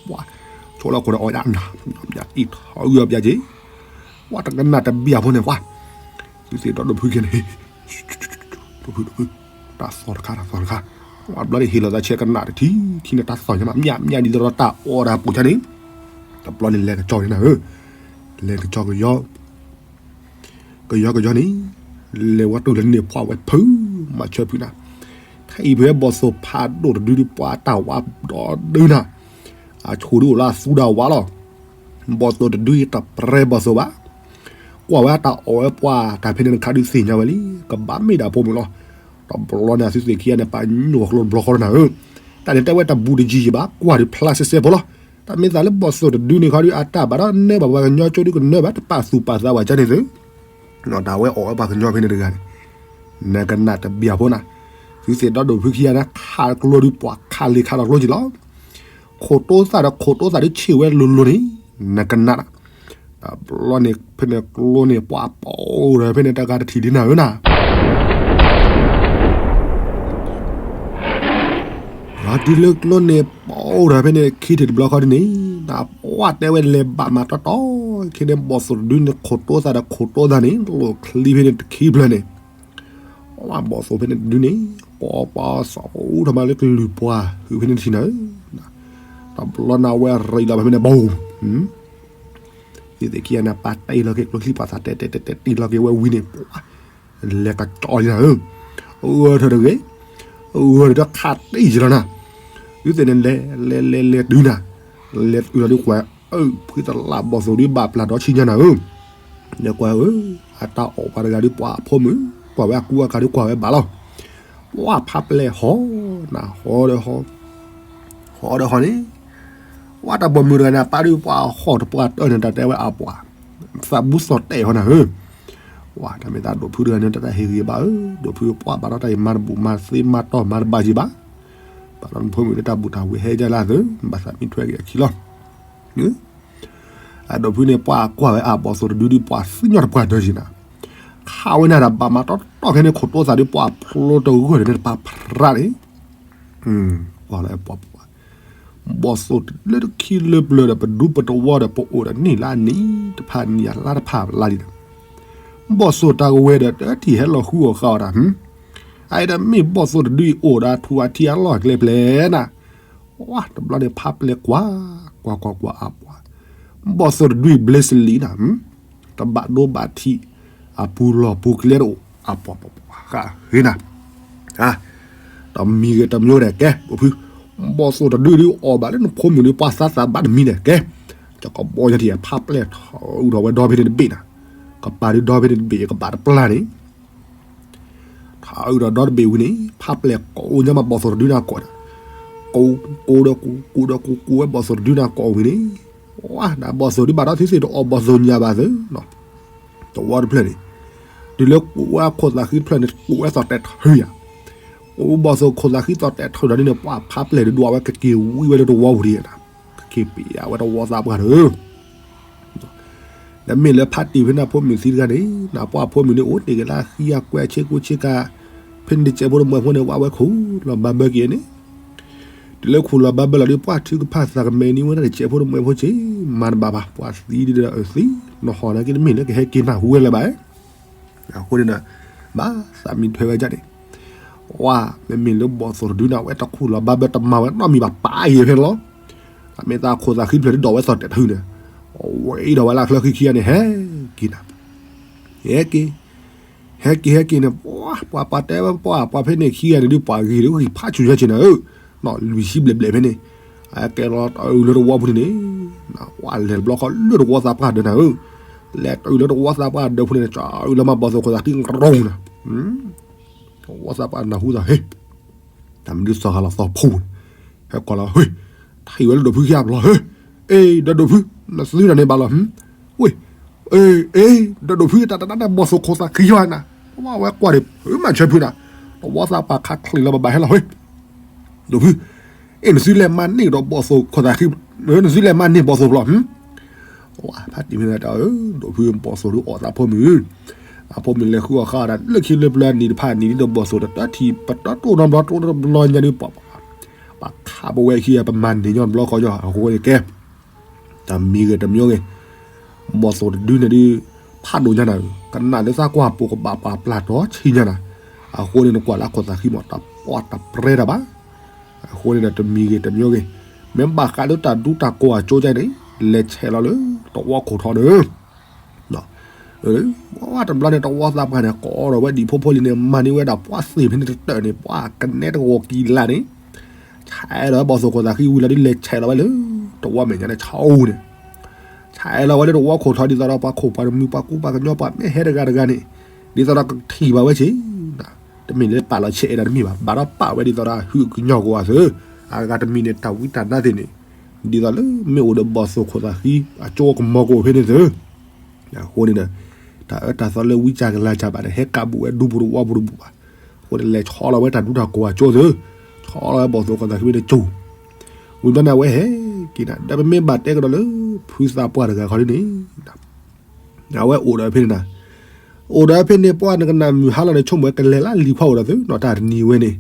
ပှၤ ဆိလၢခိၣ်ဒီးအီၣ်ညါနၤ, အံၣ်ထီၣ်အုၣ်အီၣ်ပျဲက့ၤ, ဝဲတကနၣ်တဘံၣ်အဖိန့ၣ် ဝဲ, သုသ့ၣ်ဒီးဒိၣ်ဖုခံဂၤန့ၣ်, ဒိၣ်ဖုဒိၣ်ဖု, တၢ်သီၣ်တခါတၢ်သီၣ်တခါ, ဝဲဘျီန့ၣ်ဟ့ၣ်လီၤသးဆဲးကနၣ်တထံၣ်ထံၣ်န့ၣ် တၢ်သီၣ်ညါမး မၠၣ်မၠၣ်ဒ်သိးဒီးတၢ်အီၣ်တၢ်ပူၤညါန့ၣ်, တဘျီန့ၣ်လဲၤကစီၣ်န့ၣ်နၤဧၢ, လဲၤကစီၣ်ကယီ ကယီကယီန့ၣ်, လဲၤဝဲတူၢ်လၢန့ၣ်ဖှီၣ်ဝဲဖု, မၤဆၢဖုနၤ, ခဲအံၤဖဲဘီၣ်သိၣ်ဖးဒိၣ်တဒုဒုးပှၤတၢ်ဝါဒီဒုနၤ, အဆိဒုးအိၣ်လၢအသူဒီးအဝါလီၤ, ဘီၣ်သိၣ်တဒုအံၤတပြဲဘီၣ်သိၣ်ဘၣ်, ကွၢ်ဝဲတၢ်အီၣ်ဝဲပှၤတၢ်ဖဲန့ၣ်တခါဒုးသ့ၣ်ညါဝဲလံ, ကဘၣ်မ့ၢ်ဒၣ်ဖိမုၣ်လီၤ, တဘျီန့ၣ် အသုသ့ၣ်ခံဂၤန့ၣ် ပာ်ညိၣ်ကျိတဘျီဃီလီၤနၤဧၢ, တၢ်န့ၣ်တဲဝဲတဘူးတယံၤယံၤဘၣ် ကွၢ်ဒုးဖျါစဲစဲဖိလီၤ, တၢ်မ့ၢ်သးလၢဘီၣ်သိၣ်တဒုန့ၣ်ခီဒုးအတၢ်ဘၣ်ဒီးနဲဘၣ်ပှၤကညီကၠိဒုးကနၢဘၣ် တပာ်သူၣ်ပာ်သးဝဲကန့ၣ်သု ဒၣ်ဝဲအီၣ်ဝဲပှၤကညီဖဲန့ၣ်တဂၤန့ၣ်, နကနၣ်တဘံၣ်အဖိနၤ, သုသ့ၣ်ဒီးဒိၣ်ဖုခံဂၤန့ၣ် ခးကျိဒုးပှၤခးလ့ၤခးလီၤကျိက့ၤလီၤ, ခိၣ်တိသၣ်ဒီးခိၣ်တိသၣ်ဒုးဆ့ၣ်ဝဲလိၤလိၤန့ၣ်, နကနၣ်နၤ, တဘျီန့ၣ်ဖဲန့ၣ်ကျိန့ၣ် ပှၤပိာ်ဒီးဖဲန့ၣ်တဂၤတထံၣ်ဒ်နၤဧၢနၤ တုၤလၢကျိန့ၣ်ပိာ်ဒီးဖဲန့ၣ် ခံထံၣ်တဘျီဃီဒ်န့ၣ်, နပှၢ်တဲဝဲလဲၤဘၣ်မၤတီတီ, ခဲန့ၣ်ဘီၣ်သိၣ်တဒုန့ၣ် ခိၣ်တိသၣ်ဒီးခိၣ်တိသၣ်န့ၣ် လိၣ်ချံဖဲန့ၣ်တခံဖျၢၣ်န့ၣ်, ဘီၣ်သိၣ်ဖဲန့ၣ်တဒုန့ၣ် ပိာ်ပှၤစီၤထီၣ်မးလၢကလုၢ်ပှၤ ဟုးဖဲန့ၣ်တထံၣ်နၤဧၢ, တဘျီန့ၣ်ဝဲရံးလီၤဖဲန့ၣ်ဘီၣ် သုသ့ၣ်ခံဂၤန့ၣ် ပာ်တ့ၢ်လီၤက့ၤကျိချံပာ်သး တဲတဲတဲတဲတ့ၢ်လီၤက့ၤဝဲဝံၤန့ၣ်, လဲၤကကၠီလံနၤဧၢ, အၢထၢၣ်တဂ့ၤ, အၢထၢၣ်တခါတ့ၢ်ယံၤလီၤနၤ, သုသ့ၣ်န့ၣ်လဲၤလဲၤလဲၤလဲၤတုၤနၤ, လဲၤတုၤလီၤဒုးကွၢ်, အၢ ဖုသလၣ်ဘီၣ်သိၣ်ဒုးဘၣ်ပျၢ်ဒီဆံညါနၤဧၢ, လဲၤကွၢ်ဧၢ, အတၢ်အီၣ်ပှၤတဂၤဒုးပှၤအဖိမုၣ်, ကွၢ်ဝဲအကူအကၤဒုးကွၢ်ဝဲဘၣ်လီၤ, ပှၤဖးပျဲၢ်ဟီနၤ ဟီဒီးဟီ ဟီဒီးဟီန့ၣ်, ပှၤတၢ်ပိာ်မုၣ်တဂၤန့ၣ် ပာ်ဒုးပှၤဟီၣ်တပှၢ်တၢၢ်န့ၣ် တၢ်တဲဝဲအပှၤ, သးဘူးစီၣ်တဲာ်ဟီနၤဧၢ, ဝဲတၢ်မ့ၢ်သးဒိၣ်ဖုတဂၤန့ၣ် တၢ်တဟ့ၣ်ဂံၢ်ဘၣ်ဧၢ, ဒိၣ်ဖုပှၤဘၣ်ဒီးတၢ်အံၤ မၤတဘူၣ်မၤသ့မၤတီၢ်မၤတဘၣ်ယံၤဘၣ်, ဘၣ်ဒီးနဖိမုၣ်လၢတၢ်ဘူၣ်တၢ်ဝံၤဟဲဒ်လၢသု, ဘၣ်သးမံထွဲက့ၤအခံလီၤ အဒိၣ်ဖုန့ၣ် ပှၤကွၢ်ဝဲအဘီၣ်သိၣ်တဒုဒုး ပှၤသ့ၣ်နီၣ်တပှၢ်ဒၢးယံၤနၤ, ခးဝဲန့ၣ်ဒီး ဘၣ်မၤတီတီခဲန့ၣ် ခိၣ်တိသၣ်ဒုး ပှၤဖျိတဂၢၢ်န့ၣ် တပာ်ဖရၣ်န့ၣ်, ကွၢ်လၢအပှၤပှၤ, ဘီၣ်သိၣ်လၢတခံလၢပျၢၤဒီး ပဒူပတဝီဒီး ပအိၣ်ဒီးနံၣ်လါနံၣ်တဖၣ်နံၣ်အလါတဖၣ်လါလံဒီး, ဘီၣ်သိၣ်တၢ်ကဝဲၤဒီး တထံၣ်ဟဲလီၤဃုအီၣ်ဃာ်အီၤတၢ်, အအံၤဒီးမ့ၢ်ဘီၣ်သိၣ်တဒုအံၤအိၣ်ဒီးထူအထံအလီၢ်အကျဲပျဲနၤ, ဝဲတဘျီန့ၣ် ဖးပျဲၢ်ကွၢ်, ကွၢ်ကွၢ်ကွၢ်အပှၤ, ဘီၣ်သိၣ်တဒုအံၤဘျ့စလံနၤ, တဘၣ်ဒိဘၣ်ထံး, အပူၤလီၢ်ပူၤကျဲတအိၣ်, အပှၤပှၤပှၤဃးဂ့ၤနၤ, တမံၤဂ့ၤတမံၤဂ့ၤဒီးကဲ, ဒိၣ်ဖု, ဘီၣ်သိၣ်တဒုဒုးအီၣ်ဘၣ်လၢနဖိမုၣ်ဒုးပှၤသးသးဘၣ်တမံၤန့ၣ်ကဲ, ကဘီညါထံၣ်ဖးပျဲၢ်ထီၣ်အုးထီၣ်ဝဲဒီဖဲန့ၣ်တဘ့ၣ်နၤ, ကပၤဒုးဒီဖဲန့ၣ်တဘ့ၣ် ကဘၣ်တပျၢ်န့ၣ် ထီၣ်အုးဒီးဒီတဘ့ၣ်ဝံၤန့ၣ် ဖးပျဲၢ်ကိးညါမးဘီၣ်သိၣ်တဒုန့ၣ်ကိးဒီး, ကိးဒီးကိး ကိးဒီးကိး ကိးဝဲဘီၣ်သိၣ်တဒုန့ၣ်ကိးဝံၤန့ၣ်, ဝဲဒၣ်ဘီၣ်သိၣ်ဒုးဘၣ်ဒီးသုသ့ၣ်တအီၣ်ဘီၣ်သိၣ်ညါဘၣ်သု, တဝီတဖျၢၣ်န့ၣ်, တုၤလၢကိးဝဲခိၣ်သးဃံတဖျၢၣ်န့ၣ် ကိးဝဲသီၣ်တဲာ်ထုယၤ, ကိးဘီၣ်သိၣ်ခိၣ်သးဃံသီၣ်တဲာ်ထုဒီးန့ၣ် ပှၤဖးပျဲၢ်ဒုးဒွးဝဲကက့ၤဝံဝဲလၢတဝီပူၤဒံး, က့ၤပျဲဝဲတဝီသးပှၢ်ဒီး ဒီးမ့ၢ်လၢဖးတံၢ်ဖဲန့ၣ်အဖိမုၣ်သံတဂၤန့ၣ်, နပှၤအဖိမုၣ်န့ၣ်အိၣ်တ့ၢ်က့ၤလၢအဃံအကွဲဆ့ကူဆ့ကၤ, ဖဲန့ၣ်တစဲးဖိတမှဲဖိန့ၣ် ဝဲဝဲခူၣ်လီၤဘၣ်ဘၢက့ၤန့ၣ်, တုၤလၢခူၣ်လီၤဘၣ်ဘၢလီၤဒုး ပှၤထုကဖၣ်သးကမဲာ်နံၤဝဲဒၣ်တစဲးဖိတမှဲဖိဆ့, မၤတဘၣ်ဘၣ် ပှၤသံဒုးဒီးအသံ, နဟီၣ်နာ်က့တမ့ၢ်လၢကဟဲက့ၤနၢ်ဟူဝဲလၢၤဘၣ် အဃိန့ၣ်ဒီး ဘၣ်သးမံထွဲဝဲဒၣ်န့ၣ်, ဝဲ မ့မ့ၢ်လၢဘီၣ်သိၣ်တဒုန့ၣ် အဝဲတခူၣ်လီၤဘၣ်ဘၢတမၤဝဲနီတမံၤဘၣ် ပာ်အံၤဖဲန့ၣ်လီၤ, တၢ်မ့ၢ်သးခိၣ်သးဃံဖျၢၣ်ဒုးဒွးဝဲသီၣ်တဲာ်ထုန့ၣ်, ဝဲအံၤဒီးဝဲလၢချၢဃံခံဂၤန့ၣ် ဟဲက့ၤနၤ, ဟဲက့ၤ ဟဲက့ၤ ဟဲက့ၤန့ၣ် ပှၤ ပှၤ ပှၤတဲဝဲ ပှၤ ပှၤဖဲန့ၣ်ခံဂၤန့ၣ်ဒုး ပှၤဂ့ၤဒုးဂံၢ်ဖးဆူၣ်ယါက့ၤနၤဧၢ, နီၢ်လွံၢ်ဆံဘျဲၣ်ဘျဲၣ်ဖဲန့ၣ်, အကဲလီၤတၢ်အုးလၢတဝီပူၤန့ၣ်န့ၣ်, ဝဲလဲၤတဘျီဃီလၢတဝီသးပှၢ်ဒၢးနၤဧၢ, လဲၤတၢ်အုးလၢတဝီသးပှၢ်ဒၢးဖိန့ၣ် တၢ်အုးလၢမၤဘီၣ်သိၣ်ခိၣ်သးဃံကရိနၤ တဝီသးပှၢ်နၢ်ဟူသးဟ့, တၢ်မနုၤသီၣ်ဂၤလီၤသီၣ်ဖူန့ၣ်, ဟဲကီးလီၤဟ့, ထံၣ်ဝဲလၢဒိၣ်ဖုခံဂၤဘျီဟ့, အ့ ဒီးဒိၣ်ဖု, နသုတၢ်န့ၣ်ဘၣ်လီၤ, ဝ့ၢ်, အ့ အ့ ဒီးဒိၣ်ဖု တၢ်တနါန့ၣ်ဘီၣ်သိၣ်ခိၣ်သးဃံယီနၤ, ဝဲကွၢ်ဒံး မၤဆၢဖုနၤ, တဝီသးပှၢ်ခးချ့လီၤဘၣ်ဘၣ်ဟဲလီၤဟ့, ဒိၣ်ဖု အ့ နသုလဲၤမၤန့ၢ်ဒီးဘီၣ်သိၣ်ခိၣ်သးဃံ, နသုလဲၤမၤန့ၢ်ဘီၣ်သိၣ်ဖျီ, ဝဲဖးတံၢ်မ့ၢ်တၢ်အၢ ဒိၣ်ဖုဘီၣ်သိၣ်ဒုးအီၣ်သးဖိမုၣ်, အဖိမုၣ်လဲၤဃုအီၣ်ဃာ်အီၣ်ဒၣ်လၢခံလၢပျၢၤနံၤတဖၣ်နံၤဒ်ဒီးဘီၣ်သိၣ်ဒီးတၢ်ထံၣ်ပတၢ်တိၢ်နီတဘျီတိၢ်နီတဘျီညါဒုးပှၤ, ပှၤခးပဝဲခံဂၤ ပမၤန့ၢ်ညီတဘျီဃီညီ အဃိန့ၣ်ကဲ တမံၤဂ့ၤတမံၤဂ့ၤ, ဘီၣ်သိၣ်တဒုန့ၣ်ဒုး ဖးဒိၣ်ညါနၤ, ကနၣ်လၢသးကွၢ်ပိာ်ကဘၣ်ပာ်ပျၢ်တီဆံညါနၤ, အဃိန့ၣ်နကွၢ်လၢခိၣ်သးဃံမး တပှၢ်တပြဲတၢ်ဘၣ်. အဃိန့ၣ်ဒီးတမံၤဂ့ၤတမံၤဂ့ၤ, မ့ၢ်ဘၣ်ဃးလၢတၢ်ဒူတၢ်ကိၢ်အကၠိကၠဲန့ၣ်, လဲၤဆဲးလီၤလၢတဝီခိၣ်ထီန့ၣ် တဘျီန့ၣ်တဝီသးပှၢ်န့ၣ် ကိးထီၣ်ဝဲဒံၣ်ဖိဖိလံၤန့ၣ် မၤန့ၢ်ဝဲဒၣ်ပှၤသ့ၣ်ဖဲန့ၣ်တတၢၢ်န့ၣ် ပှၤကနဲတဂီၤကံၤလၢ်န့ၣ်, ဆဲးလီၤဝဲဘီၣ်သိၣ်ခိၣ်သးဃံဝံၤလီၤဒုး လဲၤဆဲးလီၤဝဲလၢ တဝီမဲာ်ညါန့ၣ်ဆၢအူန့ၣ်, ဆဲးလီၤဝဲလၢတဝီခိၣ်ထီ ဒ်သိးဒီးပှၤခိၣ်ပှၤတမုၢ် ပှၤကူပှၤကညီ ပှၤမ့ၢ်ဟဲတဂၤတဂၤန့ၣ်, ဒ်သိးဒီးကထံၣ်ဘၣ်ဝဲဆ့ တမ့ၢ်လၢပာ်လီၤဆဲးအဲၣ်ဒိးတမ့ၢ်ဘၣ်, ဘၣ်ဒီးပာ်ဝဲဒ်သိးဒီးဟုးကညီၤကဝီၤသု, အဂၤတမံၤန့ၣ် တၢ်ဝံတၢ်နါသ့ၣ်န့ၣ်, ဒ်သိးလၢမ့ၢ်အိၣ်ဒီးဘီၣ်သိၣ်ခိၣ်သးဃံ အကၠိကမီၤကအိၣ်ဖဲန့ၣ်သု, အဃိန့ၣ်ဒီး တၢ်အၢတၢ်သီလၢဝံကၢ်ကလၤကၢ်ဘၣ်န့ၣ် ဟဲကးဘူးဝဲဒူပူၤတဝီပူၤတဘူးဘၣ်. အဃိန့ၣ် လဲၤဆီလီၤဝဲတၢ်ဒူတၢ်ကိၢ်အကၠိသု, ဆီလီၤဝဲဘီၣ်သိၣ်ခိၣ်သးဃံဖဲန့ၣ်ကၠိ, ဝံၤဘျီန့ၣ် အဝဲဟဲက့ၤနၤ ဒီးပမ့ၢ်ဘၣ်တဲကဒီးလၢ ဖုသးပှၢ်တဂၤခီဒ်န့ၣ် အဝဲအိၣ်ဒီးဖဲန့ၣ်နၤ, အိၣ်ဒီးဖဲန့ၣ် ပှၢ်နကနၣ်မုၢ်ဟါလီၤန့ၣ် ဆိကမိၣ်ဝဲကလဲၤလၢလံၤခွါအိၣ်ဒီးသုနီၤ တၢ်တနံၤဝဲန့ၣ်,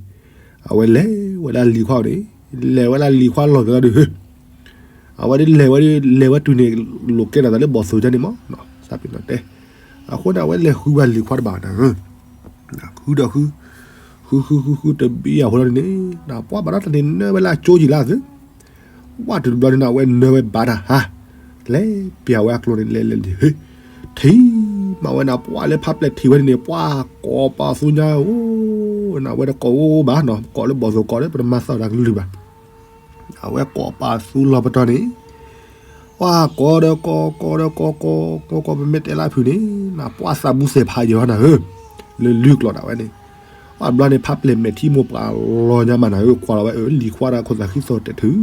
အဝဲလဲၤဝဲလၢလံၤခွါန့ၣ်, လဲၤဝဲလၢလံၤခွါလီၢ်က့ၤလီၤဒုး, အဝဲဒ်လဲၤဝဲဒ်လဲၤဝဲတုၤန့ၣ် လိာ်ကဲထီၣ်သးလၢဘီၣ်သိၣ်ကၠိန့ၣ်မး, သးပ့ၤနီၣ်တဲ, အဃိန့ၣ် အဝဲလဲၤဃုဝဲလံၤခွါတဘၣ်နၤ ဃုဒီးဃု, ဃုဃုဃုဃုတဘံယၤဖိလီၤန့ၣ်, ပှၢ်ဘၣ်ဒီးတၢ်န့ၣ်နၢဝဲလၢအကၠိယံၤလၢသု, ဝဲတုၤတဘျီန့ၣ် အဝဲနၢဝဲဘၣ်တၢ်ဟါ, လဲၤပျၢ်ဝဲအကျိၤန့ၣ် လဲၤလဲၤလဲၤ, ထံၣ်မးဝဲနၤ ပှၢ်လၢဖးပျဲၢ်ထံၣ်ဝဲန့ၣ်န့ၣ် ပှၢ်ကိးပာ်သူညါအိၣ်, နဝဲတကိးအိၣ်ဘၣ်နီၤ ကိးလၢဘီၣ်သိၣ်ကိးဒီး ပတမၤသီၣ်တၢ်ကလုၢ်ဘၣ် အဝဲကိးပာ်သူလီၤပတီၢ်န့ၣ်, ပှၢ်ကိးဒီးကိး ကိးဒီးကိး ကိး ကိး ကိး ပမ့ၢ်တဲလၢဖုၣ်န့ၣ် နပှၢ်သးမူစဲးဖးယံာ်ဟီနၤဧၢ, လၢလုၢ်ကျိာ်ဒၣ်ဝဲန့ၣ်, ပှၢ်ဘျီန့ၣ် ဖးပျဲၢ်မဲာ်ထံမိၢ်ပှၢ်လီၤညါမးနၤဧၢ, ကွၢ်လီၤဝဲအၢ လံၤခွါဒီးခိၣ်သးဃံသိၣ်တဲာ်ထုး,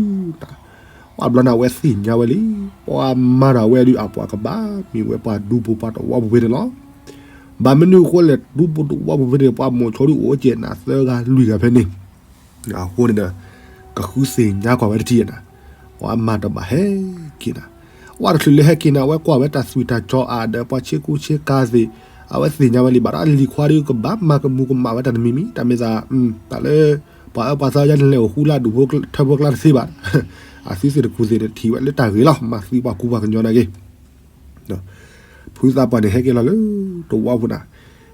ပှၢ်ဘျီန့ၣ် အဝဲသ့ၣ်ညါဝဲလံ, ပှၢ်မၤတၢ်ဝဲဒုး အပှၤကဘၣ်မ့ၢ်ဝဲပှၤဒူပူၤပှၤတဝီပူၤဖဲန့ၣ်လီၤ. ဘၣ်မနုၤအဃိလဲၣ် ဒူပူၤတဝီပူၤဖဲန့ၣ် ပှၤမိၤဆိဒုးအိၣ်ကဲးနၤသၢဂၤလွံၢ်ဂၤဖဲန့ၣ် အဃိန့ၣ်ဒီး ကဃုသ့ၣ်ညါကွၢ်ဝဲတထံၣ်နၤ, ပှၤမၤတဘၣ်ဟဲက့ၤနၤ, ပှၢ်တချုးလၢဟဲက့ၤနၤ အဝဲကွၢ်ဝဲတၢ်သွံၣ်တၢ်စီအါဒီးပှၤဆ့ကူဆ့ကၤသ့ၣ်, အဝဲသ့ၣ်ညါဝဲလံ ဘၣ်ဒီးလံၤခွါဒုးကဘၣ်မၤကမူၤကမၣ်ဝဲတၢ်တမံၤမံၤ တၢ်မ့ၢ်သး, တၢ်လၢ ပှၤအၢပှၤသီယါန့ၣ်လဲၤအိၣ်ဃူလၢဒူၣ်ဖိထၢဖိကျါတသ့ဘၣ်, အသုသ့ၣ်တကူၣ်သ့ၣ်န့ၣ် ထံၣ်ဝဲလၢတၢ်ဂ့ၤလီၤ မၤသံပှၤကူပှၤကညီနၤဂ့ၤ ဖုသးပှၢ်န့ၣ် ဟဲက့ၤလီၤလၢတဝီပူၤနၤ,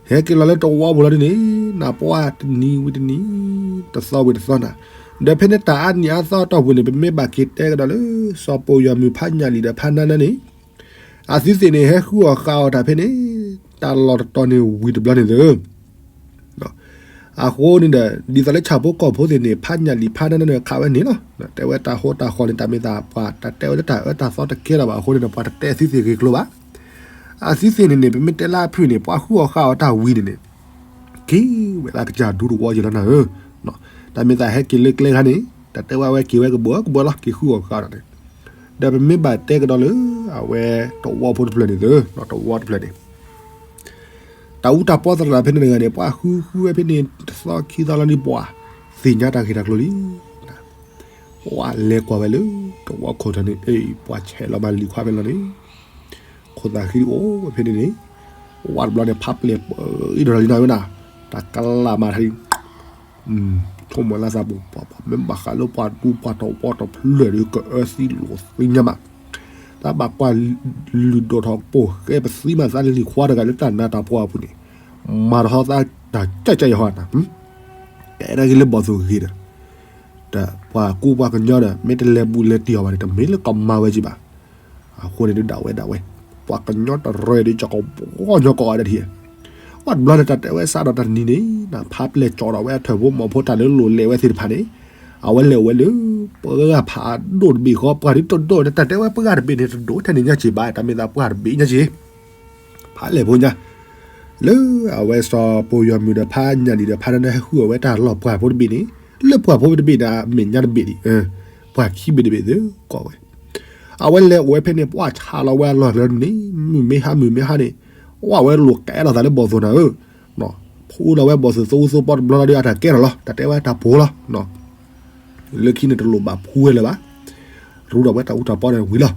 ဟဲက့ၤလီၤလၢတဝီပူၤလီၤဒ်န့ၣ်, နပှၢ်တနံၤဝံၤတနံၤ, တသီဝံၤတသီနၤ, ဒီးဖဲန့ၣ်တၢ်အါနံၣ်အါသီအတီၢ်ပူၤန့ၣ် ပမ့ၢ်ဘၣ်က့ၤတဲကဒီးလၢ စီၤပိာ်ယီၤမုၢ်ဖးညၣ်လံၣ်ဒီးဖးနါနၢန့ၣ်, အသုသ့ၣ်န့ၣ် ဟဲဃုအီၣ်ဃုအီတၢ်ဖဲန့ၣ်, တၢ်လီၢ်တတီၤန့ၣ်ဝံၤတဘျီန့ၣ်သၢ အဃိန့ၣ်ဒီး ဒ်သိးလၢဆၣ်ဖိကီၢ်ဖိသ့ၣ်န့ၣ် ဖးညၣ်လံၣ်ဖးနါနၢန့ၣ် ခးဝဲန့ၣ်လီၤ. တဲဝဲတၢ်ဟိတၢ်ဃီန့ၣ် တၢ်မ့ၢ်သးပှၤတၢ်တဲဝဲလၢတၢ်အၢတၢ်သီတကဲထီၣ်ဘၣ်အဃိန့ၣ်ဒီး ပှၤတတဲအသုသ့ၣ်ဂ့ၤကျိၤဘၣ်. အသုသ့ၣ်န့ၣ်န့ၣ် ပမ့ၢ်တဲလၢအဖုၣ်န့ၣ် ပှၤဃုအီၣ်ဃုအီတၢ်ဝံၤန့ၣ်န့ၣ် က့ၤဝဲလၢကစၢ်ဒူတဝီယံၤလီၤနၤဧၢ, တၢ်မ့ၢ်သးဟဲက့ၤလၢကျဲခါန့ၣ် တၢ်တဲဝဲအဝဲက့ၤဝဲကဘၢကဘၢလီၤ က့ၤဃုအီၣ်ဃုအီတၢ်န့ၣ်, ဒီးပမ့ၢ်ဘၣ်တဲကဒီးလၢ အဝဲတဝီဖိတဖျၢၣ်န့ၣ်သၢ, တဝီတဖျၢၣ်န့ၣ် တၢ်အူတၢ်ပီသရၣ်ဖဲန့ၣ်တဂၤန့ၣ် ပှၤဃုဃုဝဲဖဲန့ၣ် တသီခံသီလီၤန့ၣ် ပှၤသ့ၣ်ညါတၢ်ဂ့ၢ်တၢ်ကျိၤလံ. ပှၤလဲၤကွၢ်ဝဲလၢ တဝီခိၣ်ထီၣ်န့ၣ် အ့ ပှၤဆဲးလီၤမးလံၤခွါဖဲလီၤန့ၣ် ခိၣ်သးဃံအိၣ်ဝဲဖဲန့ၣ်န့ၣ် ဝဲတဘျီန့ၣ် ဖးပျဲၢ်ပှဲၤအံၤဒီးလီၤလံနၤဝဲနၤ, တၢ်ကလၢ်မးထါလံ ဆိကမိၣ်လၢသးပူၤ ပှၤမ့ၢ်ဘၣ်ဃးလၢပှၤဒူပှၤတဝီတဖျၢၣ်ဒီး ကအၢသံလိာ်သံညါမး, တၢ်ဘၣ်ကွၢ်လုၢ်ဒိၣ်ထီၣ်ပိာ်ဃဲပသံမး သးလံၤခွါတဂၤလၢတၢ်နးတၢ်ဖှီၣ်အပူၤန့ၣ်, မၤတဟီသးတၢ်ကၢ်ကၢ်ယဟီနၤ, ကဲဒၣ်က့ၤလၢဘီၣ်သိၣ်ဂ့ၤဒီး တၢ်ပှၤကူပှၤကညီဒီး မ့ၢ်တလဲၤဘူးလဲၤတံၢ်အီၤဘၣ်န့ၣ် တမ့ၢ်လၢကမၤဝဲက့ၤဘၣ်. အဃိန့ၣ်ဒုးဒၣ်ဝဲဒၣ်ဝဲ, ပှၤကညီတရၢဒီး ကီၢ်ကီၢ်ညီကီၢ်အါဒၣ်ထံၣ်, ဝဲတဘျီန့ၣ် တၢ်တဲဝဲစးဒီးတၢ်တနံၤန့ၣ် နဖးပျဲၢ်ကၠီဒီးဝဲအထၢၣ်ဖိမီၤဖိတၢ်လၢလိၤလဲၤဝဲသ့ၣ်တဖၣ်န့ၣ်, အဝဲလဲၤဝဲလၢ ပှၢ်ဖးဒိၣ်တဘ့ၣ်ဃီ ပှၢ်ဒုးတဒိၣ်န့ၣ် တၢ်တဲဝဲပှၢ်တဘ့ၣ်န့ၣ် တဒိၣ်ထဲန့ၣ်ညါက့ၤဘၣ် တၢ်မ့ၢ်သးပှၢ်တဘ့ၣ်ညါက့ၤ ဖးလဲၢ်ဖိညါ, လၢအဝဲစီၤပိာ်ယီၤမုၢ်ဒီးဖးညၣ်လံၣ်ဒီးဖးနါနၢဟဲဃုအီၣ်ဝဲတၢ်လီၢ်ပှၢ်ဖိတဘ့ၣ်န့ၣ်, လၢပှၢ်ဖိတဘ့ၣ်န့ၣ် အမဲာ်ညါတဘ့ၣ်ဒံး, ပှၢ်ခံဘ့ၣ်တဘ့ၣ်သ့ၣ်ကိးဝဲ, အဝဲလဲၤအိၣ်ဝဲဖဲန့ၣ် ပှၢ်ဆးလီၤဝဲအလီၢ်လၢန့ၣ် မုၢ်မ့ၢ်ဟါမုၢ်မ့ၢ်ဟါန့ၣ်, ဝဲဝဲလိာ်ကဲထီၣ်သးလၢဘီၣ်သိၣ်နၤဧၢ, ဖူလီၤဝဲဘီၣ်သိၣ်သိအူသိပီတဘျီလီၤဒီး အတၢ်ကဲထီၣ်လီၤ တၢ်တဲဝဲတၢ်ပိၤလီၤ လၢခံန့ၣ်တလိၣ်ဘၣ်ဖူဝဲလၢၤဘၣ်, ရူဒီးဝဲတၢ်အူတၢ်ပီဒီးဝံၤလီၤ.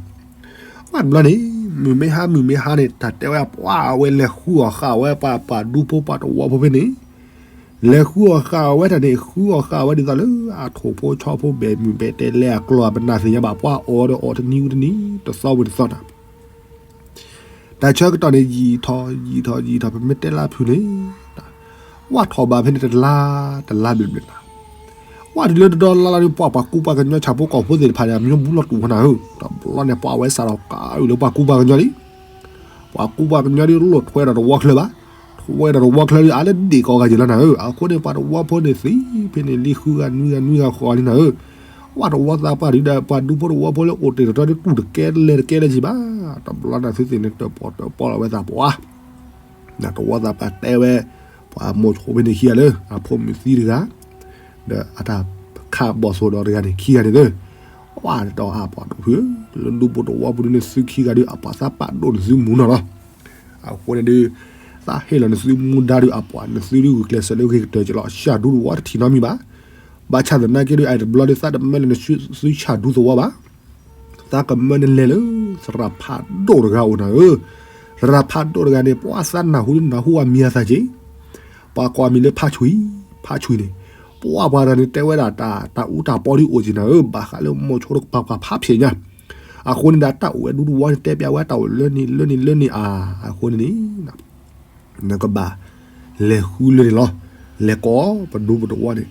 ပှၢ်တဘျီန့ၣ် မုၢ်မ့ၢ်ဟါမုၢ်မ့ၢ်ဟါန့ၣ် တၢ်တဲဝဲပှၢ်ဝဲလဲၤဃုအီၣ်ဃာ်ဝဲပှၤပှၤဒူဖိပှၤတဝီဖိဖဲန့ၣ်, လဲၤဃုအီၣ်ဃာ်အီၣ်ဝဲတၢ်န့ၣ် ဃုအီၣ်ဃာ်အီၣ်ဝဲဒ်သိးလၢ အထိၣ်ဖိဆီဖိဘဲၣ်မုၢ်ဘဲၣ်တဲလဲအကျိၤ ပနၢ်သ့ၣ်ညါဘၣ် ပှၤအီၣ်ဒီးအီၣ်တနံၤဝံၤတနံၤ တသီဝံၤတသီနၤ တၢ်ဆၢကတီၢ်န့ၣ် ယံာ်ထီၣ်ယံာ်ထီၣ်ယံာ်ထီၣ် ပမ့ၢ်တဲလၢအဖုၣ်န့ၣ် ဝၣ်ထီၣ်ဘၣ်ဖဲန့ၣ်တလါ တလါဘျ့ဘျ့နၤ ဝၣ်တုၤလၢတဒီလါလီၤဒီး ပှၤပှၤကူပှၤကညီဆၣ်ဖိကီၢ်ဖိသ့ၣ်တဖၣ်န့ၣ် အမံၤဘူလီၤတူာ်နၤဧၢ, တဘျီန့ၣ် ပှၤဝဲစးထီၣ်ကးအုၣ်လၢပှၤကူပှၤကညီလံ ပှၤကူပှၤကညီဒ်လိၣ်ထွဲဒီးတဝီချၢဘၣ်, ထွဲဒီးတဝီချၢဒ် အါလၢဒ့ၣ်ကိးဂၤယံၤလီၤနၤဧၢ, အဃိန့ၣ် ပှၤတဝီဖိန့ၣ်သ့ဖဲန့ၣ်လံ ဃုဂၤနွံဂၤနွံဂၤဃိးဂၤလံနၤဧၢ, ဝၣ်တဝီသးပှၢ်ဒုဒီး ပှၤဒူဖိတဝီဖိလၢအိၣ်တ့ၢ်တတီၤဒ်တူၢ်တကဲလဲၤတကဲလဲၤကံဘၣ်, တဘျီန့ၣ်သုသ့ၣ်န့ၣ် တၢၣ်ပီၣ်တၢၣ်ပီၣ်လီၤဝဲသးပှၤ တဝီသးပှၢ်တဲဝဲ ပှၤမိၤဆိဖဲန့ၣ်ခံဂၤလၢ အဖိမုၣ်သံတဂၤ ဒီးအတၢ်ခးဘီၣ်သိၣ်ဒီးတဂၤန့ၣ် ခံဂၤန့ၣ်သၢ, ဝါဒီးအပှၤဒိၣ်ဖုဧၢ, လၢဒူဖိတဝီပူၤဒုန့ၣ် သုခံဂၤဒုး အပှၤသးပာ်ဒိၣ်နသုမူနီၤလီၤ. အဃိန့ၣ်ဒုး သးဟ့ၣ်လီၤနသုမူဒါဒုး အပှၤ နသုဒုးဂုာ်ကျဲးစၢးလၢဂ့ၤကတၢၢ်ကလီၤ ဆၣ်ဒူတဝီတထံၣ်နီတမံၤဘၣ်. ဘၣ်ဆၣ်သနာ်က့ဒုး အတဘျီဒုး သးတမၢလၢနသုဆၣ်ဒူသဝီဘၣ် သးကမၢနလဲၤလၢ သရၣ်ဖးဒိၣ်တဂၤအိၣ်နၤဧၢ, သရၣ်ဖးဒိၣ်တဂၤန့ၣ် ပှၤသးနၢ်ဟူဒုးနၢ်ဟူအမံၤအသၣ်က့ၤ, ပှၤကိးအမံၤလၢဖါဆွံ, ဖါဆွံန့ၣ်, ပှၤပှၤတဂၤန့ၣ် တဲဝဲဒၣ်တၢ်အူတၢ်ပီဒုးအိၣ်က့ၤနၤဧၢ, ဘၣ်ဃးလၢမိၤဆိတကပၤပှၤဖးဖျဲးညါ, အဃိန့ၣ်ဒီးတၢ်အိၣ်ဝဲဒူတဝီန့ၣ် တဲပျးဝဲတၢ်အိၣ်လၢန့ၣ်လၢန့ၣ်လၢန့ၣ်အါ, အဃိန့ၣ်န့ၣ် နကဘၣ်လဲၤဃုလၢန့ၣ်လီၤ. လဲၤကိးပဒူပတဝီန့ၣ်,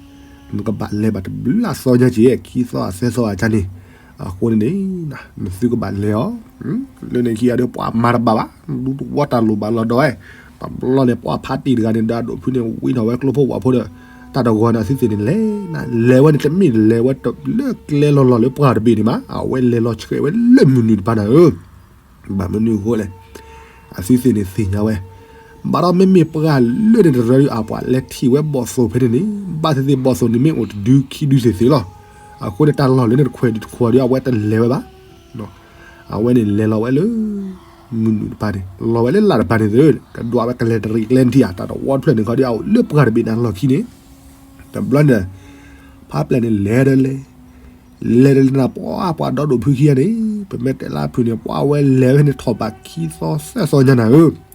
နကဘၣ်လဲၤဘၣ်တဘျုးအသီညါက့ၤ ခံသီအသၢသီအကါန့ၣ်, အဃိန့ၣ်န့ၣ် နသုကဘၣ်လဲၤအီၤ, လၢန့ၣ်ခံဂၤဒီး ပှၤမၤတဘၣ်ဘၣ်, ဒူတဝီတၢ်လိၣ်ဘၣ်လီၤဒီးဝဲ, တဘျီန့ၣ် ပှၤဖးတံၢ်တဂၤန့ၣ်ဒီး အဒိၣ်ဖုန့ၣ် ဝံထီၣ်ဝဲကျိဖိဝၣ်ဖိဒီး တၢ်တဂီၤန့ၣ်သုသ့ၣ်န့ၣ်လဲၤ, လဲၤဝဲန့ၣ် တမ့ၢ်လဲၤဝဲလၢကျဲလီၤလီၤလၢပှၢ်တဘ့ၣ်န့ၣ်မး, အဝဲလဲၤလီၤဆှဲးဝဲလၢမုၢ်နုာ်တပၤနၤဧၢ ဘၣ်မနုၤအဃိလဲၣ်, အသုသ့ၣ်န့ၣ်သ့ၣ်ညါဝဲ, ဘၣ်ဒီးမ့မ့ၢ်ပှၤလၢန့ၣ်တရၢဒုး အပှၤလဲၤထံၣ်ဝဲဘီၣ်သိၣ်ဖဲန့ၣ်န့ၣ်, ဘၣ်သ့ၣ်သ့ၣ်ဘီၣ်သိၣ်န့ၣ်မ့ၢ်အိၣ်တဒုခံဒုသ့ၣ်သ့ၣ်လီၤ. အဃိန့ၣ် တၢ်လီၢ်လၢန့ၣ်တခွဲးဒုးတခွဲးဒုး အဝဲတလဲၤဝဲဘၣ်. အဝဲန့ၣ်လဲၤလီၤဝဲလၢ မုၢ်နုာ်တပၤန့ၣ် လီၤဝဲလၢလၢ်တပၤန့ၣ်သ့ၣ်, ကဒွးဝဲကလဲၤတရံးကျဲနထံၣ်ဧါ, တၢ်တဝီတဖျၢၣ်န့ၣ်ခီဒီး အအိၣ်လၢပှၢ်တဘ့ၣ်န့ၣ်လီၢ်ခံန့ၣ်, တဘျီန့ၣ် ဖါပျဲၢ်န့ၣ်လဲၤဒီးလဲၤ လဲၤဒီးလဲၤနၤ ပှၤပှၤဒီဒိၣ်ဖုခံဂၤန့ၣ်, ပမ့ၢ်တဲလၢအဖုၣ်န့ၣ် ပှၤအဝဲလဲၤဝဲန့ၣ်ထီၣ်ဘးခံသီသၢသီညါနၤဧၢ,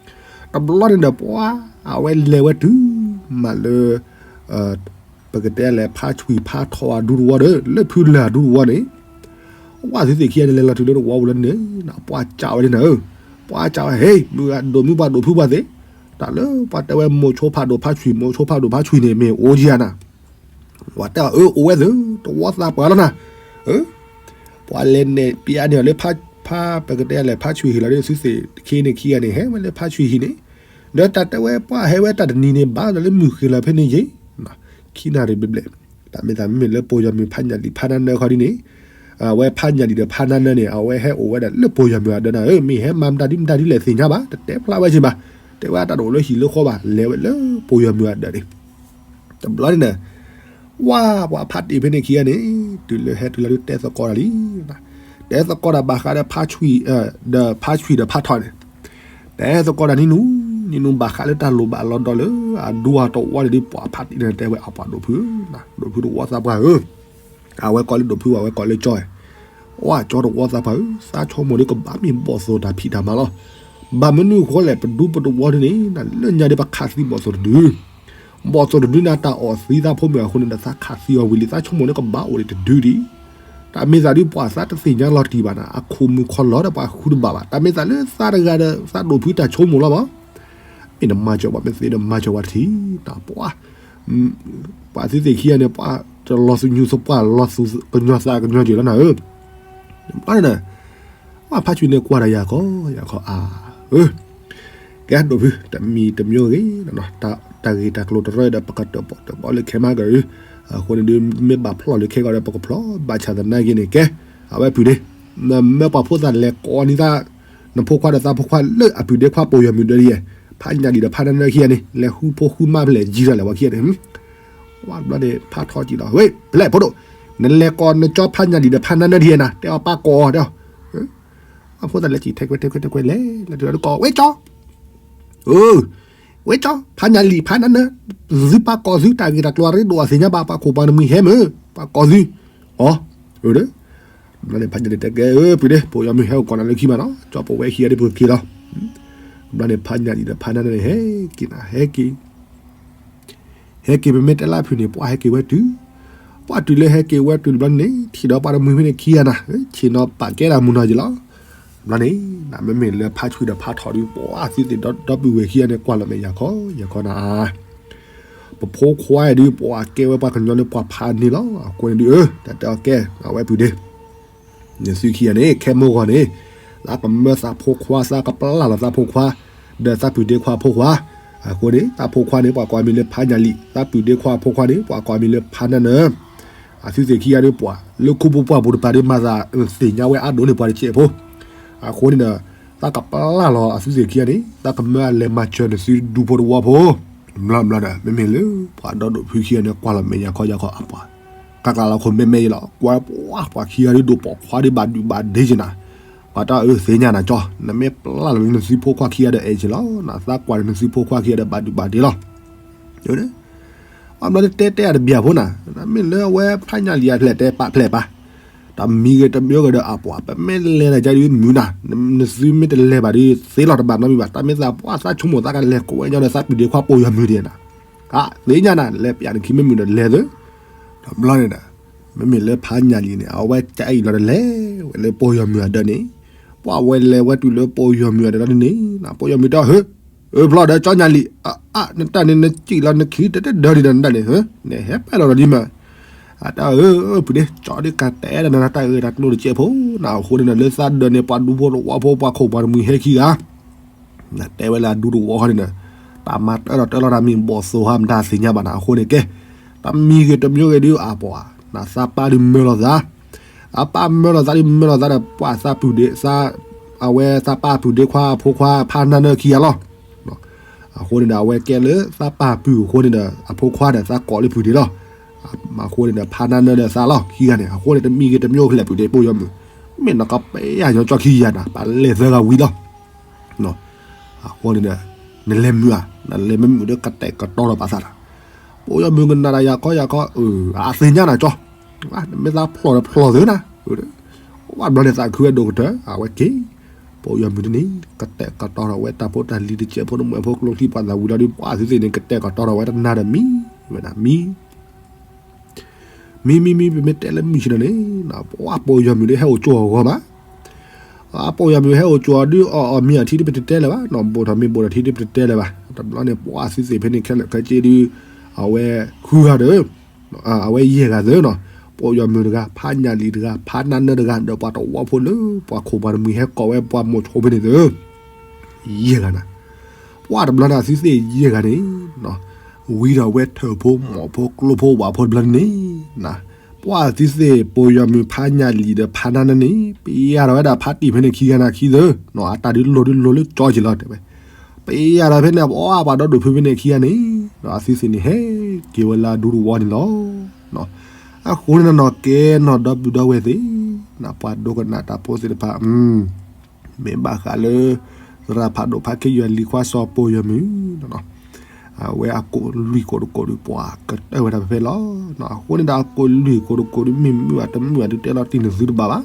တဘျီန့ၣ်ဒီး ပှၤအဝဲလဲၤဝဲတုၤမးလၢ ပကတဲလဲၤဖါဆွံဖါထီၣ်အဒူတဝီဒီး လၢဖုလၢ်အဒူတဝီန့ၣ်, ပှၤသုသ့ၣ်ခံဂၤန့ၣ် လဲၤလီၤတုၤလၢတဝီပူၤလၢန့ၣ် ပှၤကးဝဲန့ၣ်နၤဧၢ, ပှၤကးဝဲ ဟ့ မုၢ်ဂၤဒိၣ်မုၢ်ပှၤဒိၣ်ဖုပှၤသ့ၣ်, တၢ်လၢပှၤတဲဝဲမိၤဆိဖးဒိၣ်ဖါဆွံ မိၤဆိဖးဒိၣ်ဖါဆွံန့ၣ် မ့ၢ်အိၣ်ကံဧါနၤ ပှၤတဲအီၤ အၢ အိၣ်ဝဲသ့ၣ် တဝီသးပှၢ်လီၤနၤ, အၢ, ပှၤလဲၤနဲၣ်ပျးန့ၢ်အီၤလၢ ဖါ ပကတဲလဲၣ် ဖါဆွံဟံၣ်လီၤဒီး သုသ့ၣ်ခံန့ၣ်ခံဂၤန့ၣ် ဟဲဝဲလၢဖါဆွံဟံၣ်န့ၣ်, ဒီးတၢ်တဲဝဲပှၤဟဲဝဲတၢ်တနံၤန့ၣ် ဘၣ်ဒီးလၢမုၢ်ဃ့ၢ်လီၤဖဲန့ၣ်ယ့ၣ်, ခံနၣ်ရံၣ်ဘျဲၣ်ဘျဲၣ်, တၢ်မ့ၢ်သးမ့မ့ၢ်လၢပီၢ်ယီၤမုၢ်ဖးညၣ်လံာ်ဖးနါနၢခီဒ်န့ၣ်, အဝဲဖးညၣ်လံာ်ဒီးဖးနါနၢန့ၣ် အဝဲဟဲအိၣ်ဝဲဒၣ်လၢပီၢ်ယီၤမုၢ်အဒၢးနၤဧၢ, မ့ၢ်ဟဲမၤမတၤဒ်မတၤဒ်လဲၣ်သ့ၣ်ညါဘၣ်, တတဲဖျါဝဲက့ၤဘၣ်, တဲဝဲတၢ်တအိၣ်လၢဟံၣ်လၢဃီဘၣ်, လဲၤဝဲလၢပီၢ်ယီၤမုၢ်အဒၢးန့ၣ် တဘျီန့ၣ်ဒီး ဝါ ပှၤဖးတံၢ်ဖဲန့ၣ်ခံဂၤန့ၣ် တုၤလၢဟဲတုၤလၢဒုးတဲသကိးတၢ်လံ, တဲသကိးတၢ်ဘၣ်ဃးဒီးဖါဆွံ, ဒီးဖါဆွံဒီးဖးထီၣ်န့ၣ်, တဲသကိးတၢ်နံၤနူၤ, နံၤနူၤဘၣ်ဃးလၢတၢ်လိၣ်ဘၣ်လီၤဒီးလၢ အဒူအတဝီန့ၣ်ဒ်ပှၤဖးတံၢ်န့ၣ်တဲဝဲအပှၤဒိၣ်ဖု, ဒိၣ်ဖုတဝီသးပှၢ်ဧၢ အဝဲကိးလၢဒိၣ်ဖု အဝဲကိးလၢကၠီ, ဝါကၠီတဝီသးပှၢ်ဧၢ, သးဆိကမိၣ်ဒီးကဘၣ်မ့ၢ်ဘီၣ်သိၣ်တၢ်ဖံးတၢ်မၤလီၤ, ဘၣ်မနုၤအဃိလဲၣ် ပဒူပတဝီဒ်န့ၣ် လၢညါဒီးပခးသံဘီၣ်သိၣ်တဒု ဘီၣ်သိၣ်တဒုန့ၣ် တၢ်အီၣ်သံသးဖိမုၣ်အဃိန့ၣ်ဒီး သးခးသံအီၤဝံၤလံ သးဆိကမိၣ်လၢကဘၣ်အိၣ်ဒံးတဒုဒံး, တၢ်မ့ၢ်သးဒ်ပှၤသးတသ့ၣ်ညါလီၤတံၢ်ဘၣ်နၤ အခိၣ်မုၣ်ခီလီၤဒီးပှၤဃုတဘၣ်ဘၣ်, တၢ်မ့ၢ်သးလၢသးတဂၤဒီးသးဒိၣ်ဖုတၢ်ဆိကမိၣ်လီၤဘၣ်, မ့ၢ်နမၤစၢၤပှၤမ့ၢ်သ့ဒီးမၤစၢၤပှၤတထံၣ်, ပှၤ ပှၤသုသ့ၣ်ခံဂၤန့ၣ် ပှၤတလီၤသူၣ်ညူသပှၢ်လီၤသူၣ်ကညီၤသးကညီၤက့ၤလီၤနၤဧၢ, ဘၣ်န့ၣ် ပှၤဖးဆွံန့ၣ်ကွၢ်ဒီးယၤခီ, ယၤခီအါ, အၢ, ကဲဒိၣ်ဖု တမံၤတမံၤဂ့ၤ, တၢ်ဂ့ၢ်တၢ်ကျိၤတရၢဒီး ပကတၢၣ်ပီၣ်တၢၣ်ပီၣ်လၢခဲမးကရၢ, အဃိန့ၣ်ဒုး မ့ၢ်ဘၣ်ဖျီၣ်လၢခဲကီးဒီး ပကဖျီၣ် ဘၣ်ဆၣ်သနာ်က့န့ၣ် ကဲ, အဝဲပုၢ်ဒ့, နမၢပှၤဖိသၣ်လဲၤကိးန့ၢ်သး နဖိခွါဒီးသးဖိခွါလၢအပုၢ်ဒ့ခွါပီၢ်ယီၤမုၢ်ဒၢဒ်ယဲၢ်, ဖးညၣ်လံာ်ဒီးဖးနါနၢခံဂၤန့ၣ် လဲၤဃုဖိဃုမါဖဲလဲၣ် ယံၤထီၣ်လဲၣ်ဝဲခံဂၤန့ၣ်, ဝဲတဘျီန့ၣ် ဖးထီကံလီၤ, ဝဲ ဖဲလဲၣ်ဖိဒိၣ်, နလဲၤကိးနကၠီဖးညၣ်လံာ်ဒီးဖးနါနၢဒ်ယဲၢ်နၤ တဲအီၤပၢ်ကိးအီၤတဲအီၤ, အဖိသၣ်လဲၤစံၣ်ထဲးခွဲးထဲးခွဲးထဲးခွဲးလဲၣ်, လဲၤတုၤလီၤကိး ဝဲကၠီ အၢ ဝဲကၠီ ဖးညၣ်လံာ်ဖးနါနၢ, သုပၢ်ကိးသု တၢ်ဂ့ၢ်တၢ်ကျိၤအရ့ဒိၣ်အသ့ၣ်ညါဘၣ် ပှၤခိၣ်ပှၤနမံၤဟဲမုၢ် ပှၤကိးသု, အီ, အၢ, ဘျီန့ၣ် ဖးညၣ်လံာ်တဲကဲ အၢ ပုၢ်ဒ့ ပီၢ်ယီၤမုၢ်ဟဲအိၣ်ကိးနၤလၢခံမးနီၤ ကၠီပဝဲခံဂၤဒ်ပက့ၤလီၤ, ဘျီန့ၣ် ဖးညၣ်လံာ်ဒီးဖးနါနၢန့ၣ် ဟဲက့ၤနၤ ဟဲက့ၤ ဟဲက့ၤ ပမ့ၢ်တဲလၢဖုၣ်န့ၣ် ပှၤဟဲက့ၤဝဲတုၤ, ပှၤတုၤလၢဟဲက့ၤဝဲတုၤတဘျီန့ၣ် ထံၣ်ဒီးပှၤတမှံၤဖဲန့ၣ်ခံဂၤနၤ, ဆ့ၣ်နီၤပာ်ကဲဒၣ်မုၢ်နီၤယံၤလီၤ. တဘျီန့ၣ် မ့မ့ၢ်လၢဖါဆွံဒီးဖါထီၣ်ဒုး ပှၤသုသ့ၣ်ဒီပုၢ်ဝဲၢ်ခံဂၤန့ၣ် ကွၢ်လီၤမဲာ်ယၤခီယၤခီနၤ, ပဖိခွါအံၤဒုး ပှၤကဲဝဲပှၤကညီလၢပှၤဖးန့ၣ်လီၤ. အဃိန့ၣ်ဒုး တၢ်တဲအီၤကဲ အဝဲပုၢ်ဒ့ နသုခံဂၤန့ၣ် ခဲမုၢ်ဂီၤန့ၣ် သးကမၢသးဖိခွါ သးကပျၢ်လီၤသးဖိခွါ ဒီးသးပုၢ်ဒ့ခွါအဖိခွါ, အဃိန့ၣ် သးဖိခွါန့ၣ် ပှၤကိးအမံၤလၢဖါညၣ်လံာ်, သးပုၢ်ဒ့ခွါအဖိခွါန့ၣ် ပှၤကိးအမံၤလၢဖါနၢနၢ, အသုသ့ၣ်ခံဂၤဒုးပှၤ လၢခူပူၤပှၢ်ပူၤတပၤဒုး မၤသးသ့ၣ်ညါဝဲအါဒိၣ်န့ၢ်ပှၤတကဲးဖိ, အဃိန့ၣ်ဒီး သးကပျၢ်လီၤအသုသ့ၣ်ခံဂၤန့ၣ် သးကမၢအလဲၤမၤစၢၤနသုဒူဖိတဝီဖိ, ဘျီဘျီဒီး မ့မ့ၢ်လၢ ပှၤဒီဒူၣ်ဖုခံဂၤန့ၣ် ကွၢ်လီၤမဲာ်ယၤခီယၤခီအပှၤ ကကျးလီၤခိၣ်မဲာ်မဲာ်ယံၤလီၤ, ကွၢ်ပှၤပှၤခံဂၤဒုးဒိၣ်ပိာ်ခွါဒုးဘၣ်ဒုးဘၣ်ဒ့က့ၤနၤ, ပှၤတၢ်အၢသ့ၣ်ညါနၤကၠီ, နမ့ၢ်ပျၢ်လီၤလၢနသုဖိခွါခံဂၤဒီးအဲၣ်က့ၤလီၤ, နသးကွၢ်ဒီးနသုဖိခွါခံဂၤဒီးဘၣ်ဒုးဘၣ်ဒ့လီၤ. အဘျီတတဲတဲအတဘၣ်ဖိနၤ, မ့ၢ်လၢအဝဲဖးညၣ်လံာ်အဖျဲၣ်တဲပာ်ဖျဲၣ်ပာ်, တမံၤဂ့ၤတမံၤဂ့ၤဒီးအပှၤ ပမ့ၢ်လဲၤနၤကၠီဒုးမုာ်နၤ, နသုမ့ၢ်တလဲၤဘၣ်ဒုးသ့လီၤတဘၣ်နီတမံၤဘၣ်, တၢ်မ့ၢ်သးပှၢ်သးဆိကမိၣ်သးကလဲၤကိးဝဲညီဒီးသးပုၢ်ဒ့ခွါပိာ်ယီၤမုၢ်ဒံးနၤ သ့ၣ်ညါနၤ လဲၤပျးနခံမ့ၢ်မုာ်ဒီးလဲၤသု, တဘျီန့ၣ်ဒီး မ့မ့ၢ်လၢဖးညၣ်လံာ်န့ၣ် အဝဲကအံၤလီၤဒီးလဲၤဝဲလၢပိာ်ယီၤမုၢ်အဒၢးန့ၣ်, ပှၤဝဲလဲၤဝဲတုၤလၢပိာ်ယီၤမုၢ်အဒၢးလီၤန့ၣ် ပိာ်ယီၤမုၢ်တဲအီၤ ဧၢ, ဧၢဖျီဒီးကၠီညၣ်လံာ်, အါ, နတၢ်န့ၣ် နစံၣ်လီၤနခံတတဲဒၢဒံးဒီးနတၢ်န့ၣ်, နဟဲပဲလီၤဒီးဒ်မး, အတၢ်အၢ, ပုၢ်ဒ့ ကၠီဒုးကတဲဒီးနတၢ်အၢတၢ်ကျိၤတကဲးဖိနၤ, အဃိန့ၣ်ဒီး လၢသးဒၢးန့ၣ် ပှၤဒူဖိတဝီဖိ ပှၤခိၣ်ပှၤတမှံၤဟဲခံဂၤ နတဲဝဲလၢအဒူတဝီခီန့ၣ်ဒီး တၢ်မၤတၢထီၣ်တၢလီၤတၢ်မံၤဘီၣ်သိၣ်ဟါမတၤသ့ၣ်ညါဘၣ်နၤ, အဃိန့ၣ်ကဲ, တမံၤဂ့ၤတမံၤဂ့ၤဒုးအပှၤ, နသးပၢ်ဒုးမၢလီၤသး, အပၢ်မၢလီၤသးဒုးမၢလီၤသးဒီး ပှၤသးပုၢ်ဒ့, အဝဲသးပၢ်ပုၢ်ဒ့ခွါအဖိခွါဖးနၢနၢခံဂၤလီၤ. အဃိန့ၣ်ဒီး အဝဲကဲလၢသးပၢ်ပုၢ်အဃိန့ၣ်ဒီး အဖိခွါဒီးသးကိးလၢပုၢ်ဒ့လီၤ. အဃိန့ၣ်ဒီး ဖးနၢနၢဒီးသးလီၤခံဂၤန့ၣ်, အဃိန့ၣ် တမံၤဂ့ၤတမံၤဂ့ၤဖဲလဲၣ် ပုၢ်ဒ့ပိာ်ယီၤမုၢ်, မ့ၢ်နီၢ်ကပျဲယၤညီကၠီခံဂၤနၤ ပှၤလဲၤသၢဂၤဝံၤလီၤ. အဃိန့ၣ်ဒီး နလဲၤမုာ်ဧါ, နလဲၤမ့ၢ်မုာ်ဒီး ကတဲာ်ကတီၤဒီးပာ်သးလီၤ. ပိာ်ယီၤမုၢ်ကနၣ်ဒီးယၤခီယၤခီ, အသ့ၣ်ညါနၤကၠီ, နမ့ၢ်သးဖျိးဒီးဖျိးသုနၤ, ဝဲဘျီန့ၣ်သးခုဝဲဒိၣ်ကတၢၢ် အဝဲက့ၤ, ပိာ်ယီၤမုၢ်ဒ်န့ၣ် ကတဲာ်ကတီၤဒီးဝဲတၢ်ဖိတၢ်လံၤတကဲးဖိ နမုၢ်ဖိကျိချံပှၤသးဝံၤလီၤဒုး ပှၤသုသ့ၣ်န့ၣ် ကတဲာ်ကတီၤဒီးဝဲတနၤဒီးမံ, ဝဲဒၣ်မံ မံမံမံ ပမ့ၢ်တဲလၢမုၢ်ဆ့ၣ်နီၤန့ၣ် ပှၤပိာ်ယီၤမုၢ်ဒုးဟဲအိၣ်ကၠိအဂီၢ်မး, အပိာ်ယီၤမုၢ်ဟဲအိၣ်ကၠိအီၤဒုး အီၣ်အီၤမံအထံဒုး ပတတဲလၢၤဘၣ်, ဘိၣ်ထီၣ်မ့ၢ်ဘိၣ်ထီၣ်ထံဒုး ပတတဲလၢၤဘၣ်. တဘျီန့ၣ် ပှၤသုသ့ၣ်ဖဲန့ၣ်ခဲလၢာ်ခဲဆ့ဒုး အဝဲဃုဂၤဒီး အဝဲယဲၢ်ဂၤသၢနီၤ, ပိာ်ယီၤမုၢ်တဂၤ, ဖးညၣ်လံာ်တဂၤ, ဖးနၢနၢတဂၤ, ဒီးပှၤတဝီဖိလၢ ပှၤခိၣ်ပှၤတမှံၤဟဲကိးဝဲပှၤမိၤဆိဖဲန့ၣ်သၢ ယဲၢ်ဂၤနၤ, ပှၤတဘျီန့ၣ် အသုသ့ၣ်ယဲၢ်ဂၤန့ၣ် ဝံဒီးဝဲထၢၣ်ဖိ မိၢ်ဖိ ကျိဖိ ဝၣ်ဖိတဘျီန့ၣ်, ပှၤသုသ့ၣ် ပိာ်ယီၤမုၢ် ဖးညၣ်လံာ်ဒီး ဖးနၢနၢန့ၣ် ပယါထီၣ်ဝဲဒၣ်ဖးတံၢ်ဖဲန့ၣ်ခံဂၤနၤခံသၢ, အတၢ်ဒုးလိၤဒုးလိၤလၢကၠီက့ၤလီၤတဲဝဲ, ပယါထီၣ်ဖဲန့ၣ် ပှၤပှၤဒီဒူၣ်ဖုဖဲန့ၣ်ခံဂၤန့ၣ်, အသုသ့ၣ်န့ၣ် ဟဲက့ၤဝဲလၢအဒူတဝီန့ၣ်လီၤ. အဃိန့ၣ်နီၢ်နီၢ်ကဲနီၢ် ဒီပုၢ်ဒီဝဲၢ်သ့ၣ်, ပှၤဒိကနၣ်တၢ်ဖိသ့ၣ်တဖၣ် မ့ၢ်ဘၣ်ဃးလၢ သရၣ်ဖးဒိၣ်ဖးခ့ယွၤလံၤခွါစီၤပိာ်ယီၤမုၢ်, အဝဲအကိာ်လွံၢ်ကိာ်တကိာ်ဒုး ပှၤကတၢၢ်ဝဲဒၣ်ဖဲဖဲလီၤ. အဃိန့ၣ်ဒီးအကိာ်လွံၢ်ကိာ်တကိာ်ဒုး မ့ၢ်မုာ်အတမုာ်အဒုးတဲလီၤတံၢ်နသုတဘၣ်ဘၣ်.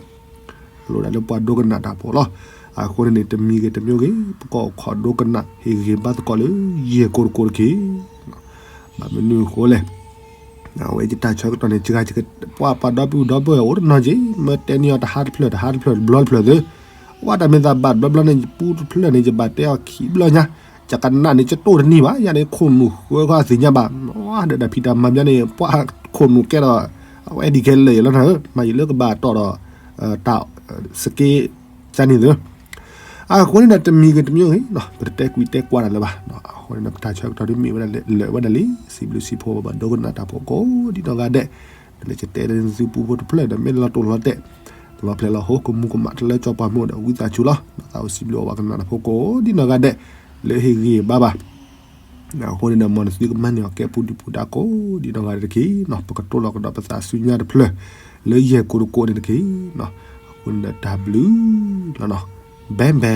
လိၣ်ဒၣ်လၢပှၤဒိကနၣ်တၢ်ဖိလီၤ. အဃိန့ၣ်န့ၣ် တမံၤဂ့ၤတမံၤဂ့ၤ ပကီၢ်ခိၣ်ဒိကနၣ်ဟ့ၣ်ဂံၢ်ဘါသကိးလၢယဲၢ်ကိာ်တကိာ်တက့ၢ်. ဘၣ်မနုၤအဃိလဲၣ် အဝဲယတၢ်ဆၢကတီၢ်န့ၣ် ကဂၤ ပှၤပှၤဒီပုၢ်ဒီဝဲၢ်အိၣ်တနီၤက့ၤ မ့ၢ်တဲန့ၢ်အီၤတဟါတဖျၢၣ် တဟါတဖျၢၣ် တဘျီတဖျၢၣ်သု, ဝဲတၢ်မ့ၢ်သးဘၣ်တဘျီဘျီန့ၣ် ယပူတဖျၢၣ်န့ၣ် ယဘၣ်တဲအီၤခံဘျီညါ, ယကနၣ်န့ၣ် ယတိၢ်တနံၣ်ဘၣ် ယၤန့ၣ် ခိၣ်နူာ်ဃၢခီသ့ၣ်ညါဘၣ်, ဒီးတၢ်ဖံးတၢ်မၤဘၣ်န့ၣ် ပှၤခိၣ်နူာ်ကဲဒီး အဝဲဒ်ခဲလၢာ်ယလီၤနၤဧၢ, မ့ၢ်ယလၢကဘၣ်တီၢ်ဒီး တၢ် စက့ ကန့ၣ်သု အဃိန့ၣ်ဒီး တမံၤဂ့ၤတမံၤဂ့ၤ ပတတဲကွံာ်တဲကွၢ်တၢ်လၢၤဘၣ်. အဃိန့ၣ်ဒီး ပတၢ်ဆၢကတီၢ်ဒ်မ့ၢ်ဝဲဒၣ်လၢာ်ဝဲဒၣ်လံ, စံးဘျုးစံးဖှိၣ်ဘၣ်ဒိကနၣ်တၢ်ဖိကိးဒ်နီၢ်ဂၤဒဲး, လၢယတဲလၢသုပူဖိတဖျၢၣ်ဒီး မ့ၢ်လီၤတိၢ်လီၤတဲာ် လီၤဖျဲးလီၤဟိ ကမူၤကမၣ်တလၢကၠီပှၤမုၣ်ဒီး ဝံသးစူၤလီၤ. သးအိၣ်စံးဘျုးအီၣ်ဘၣ်ကနၣ်တၢ်ဖိကိးဒ်နီၢ်ဂၤဒဲး လၢဟ့ၣ်ဂံၢ်ဘါဘၣ် အဃိန့ၣ်ဒီး မ်နသုကမၤန့ၢ်အီၤကဲပူၤဒုၣ်ပူၤဒါကိးဒ်နီၢ်ဂၤဒဲးတက့ၢ်. ပကတိၢ်လီၤကဒီးပသးဆူညါတဖျၢၣ် လၢယဲၢ်ကိာ်တကိာ်န့ၣ်တက့ၢ်. အဃိန့ၣ်ဒီး တၢ်ဘျုးလီၤနီၤ, ဘဲဘဲ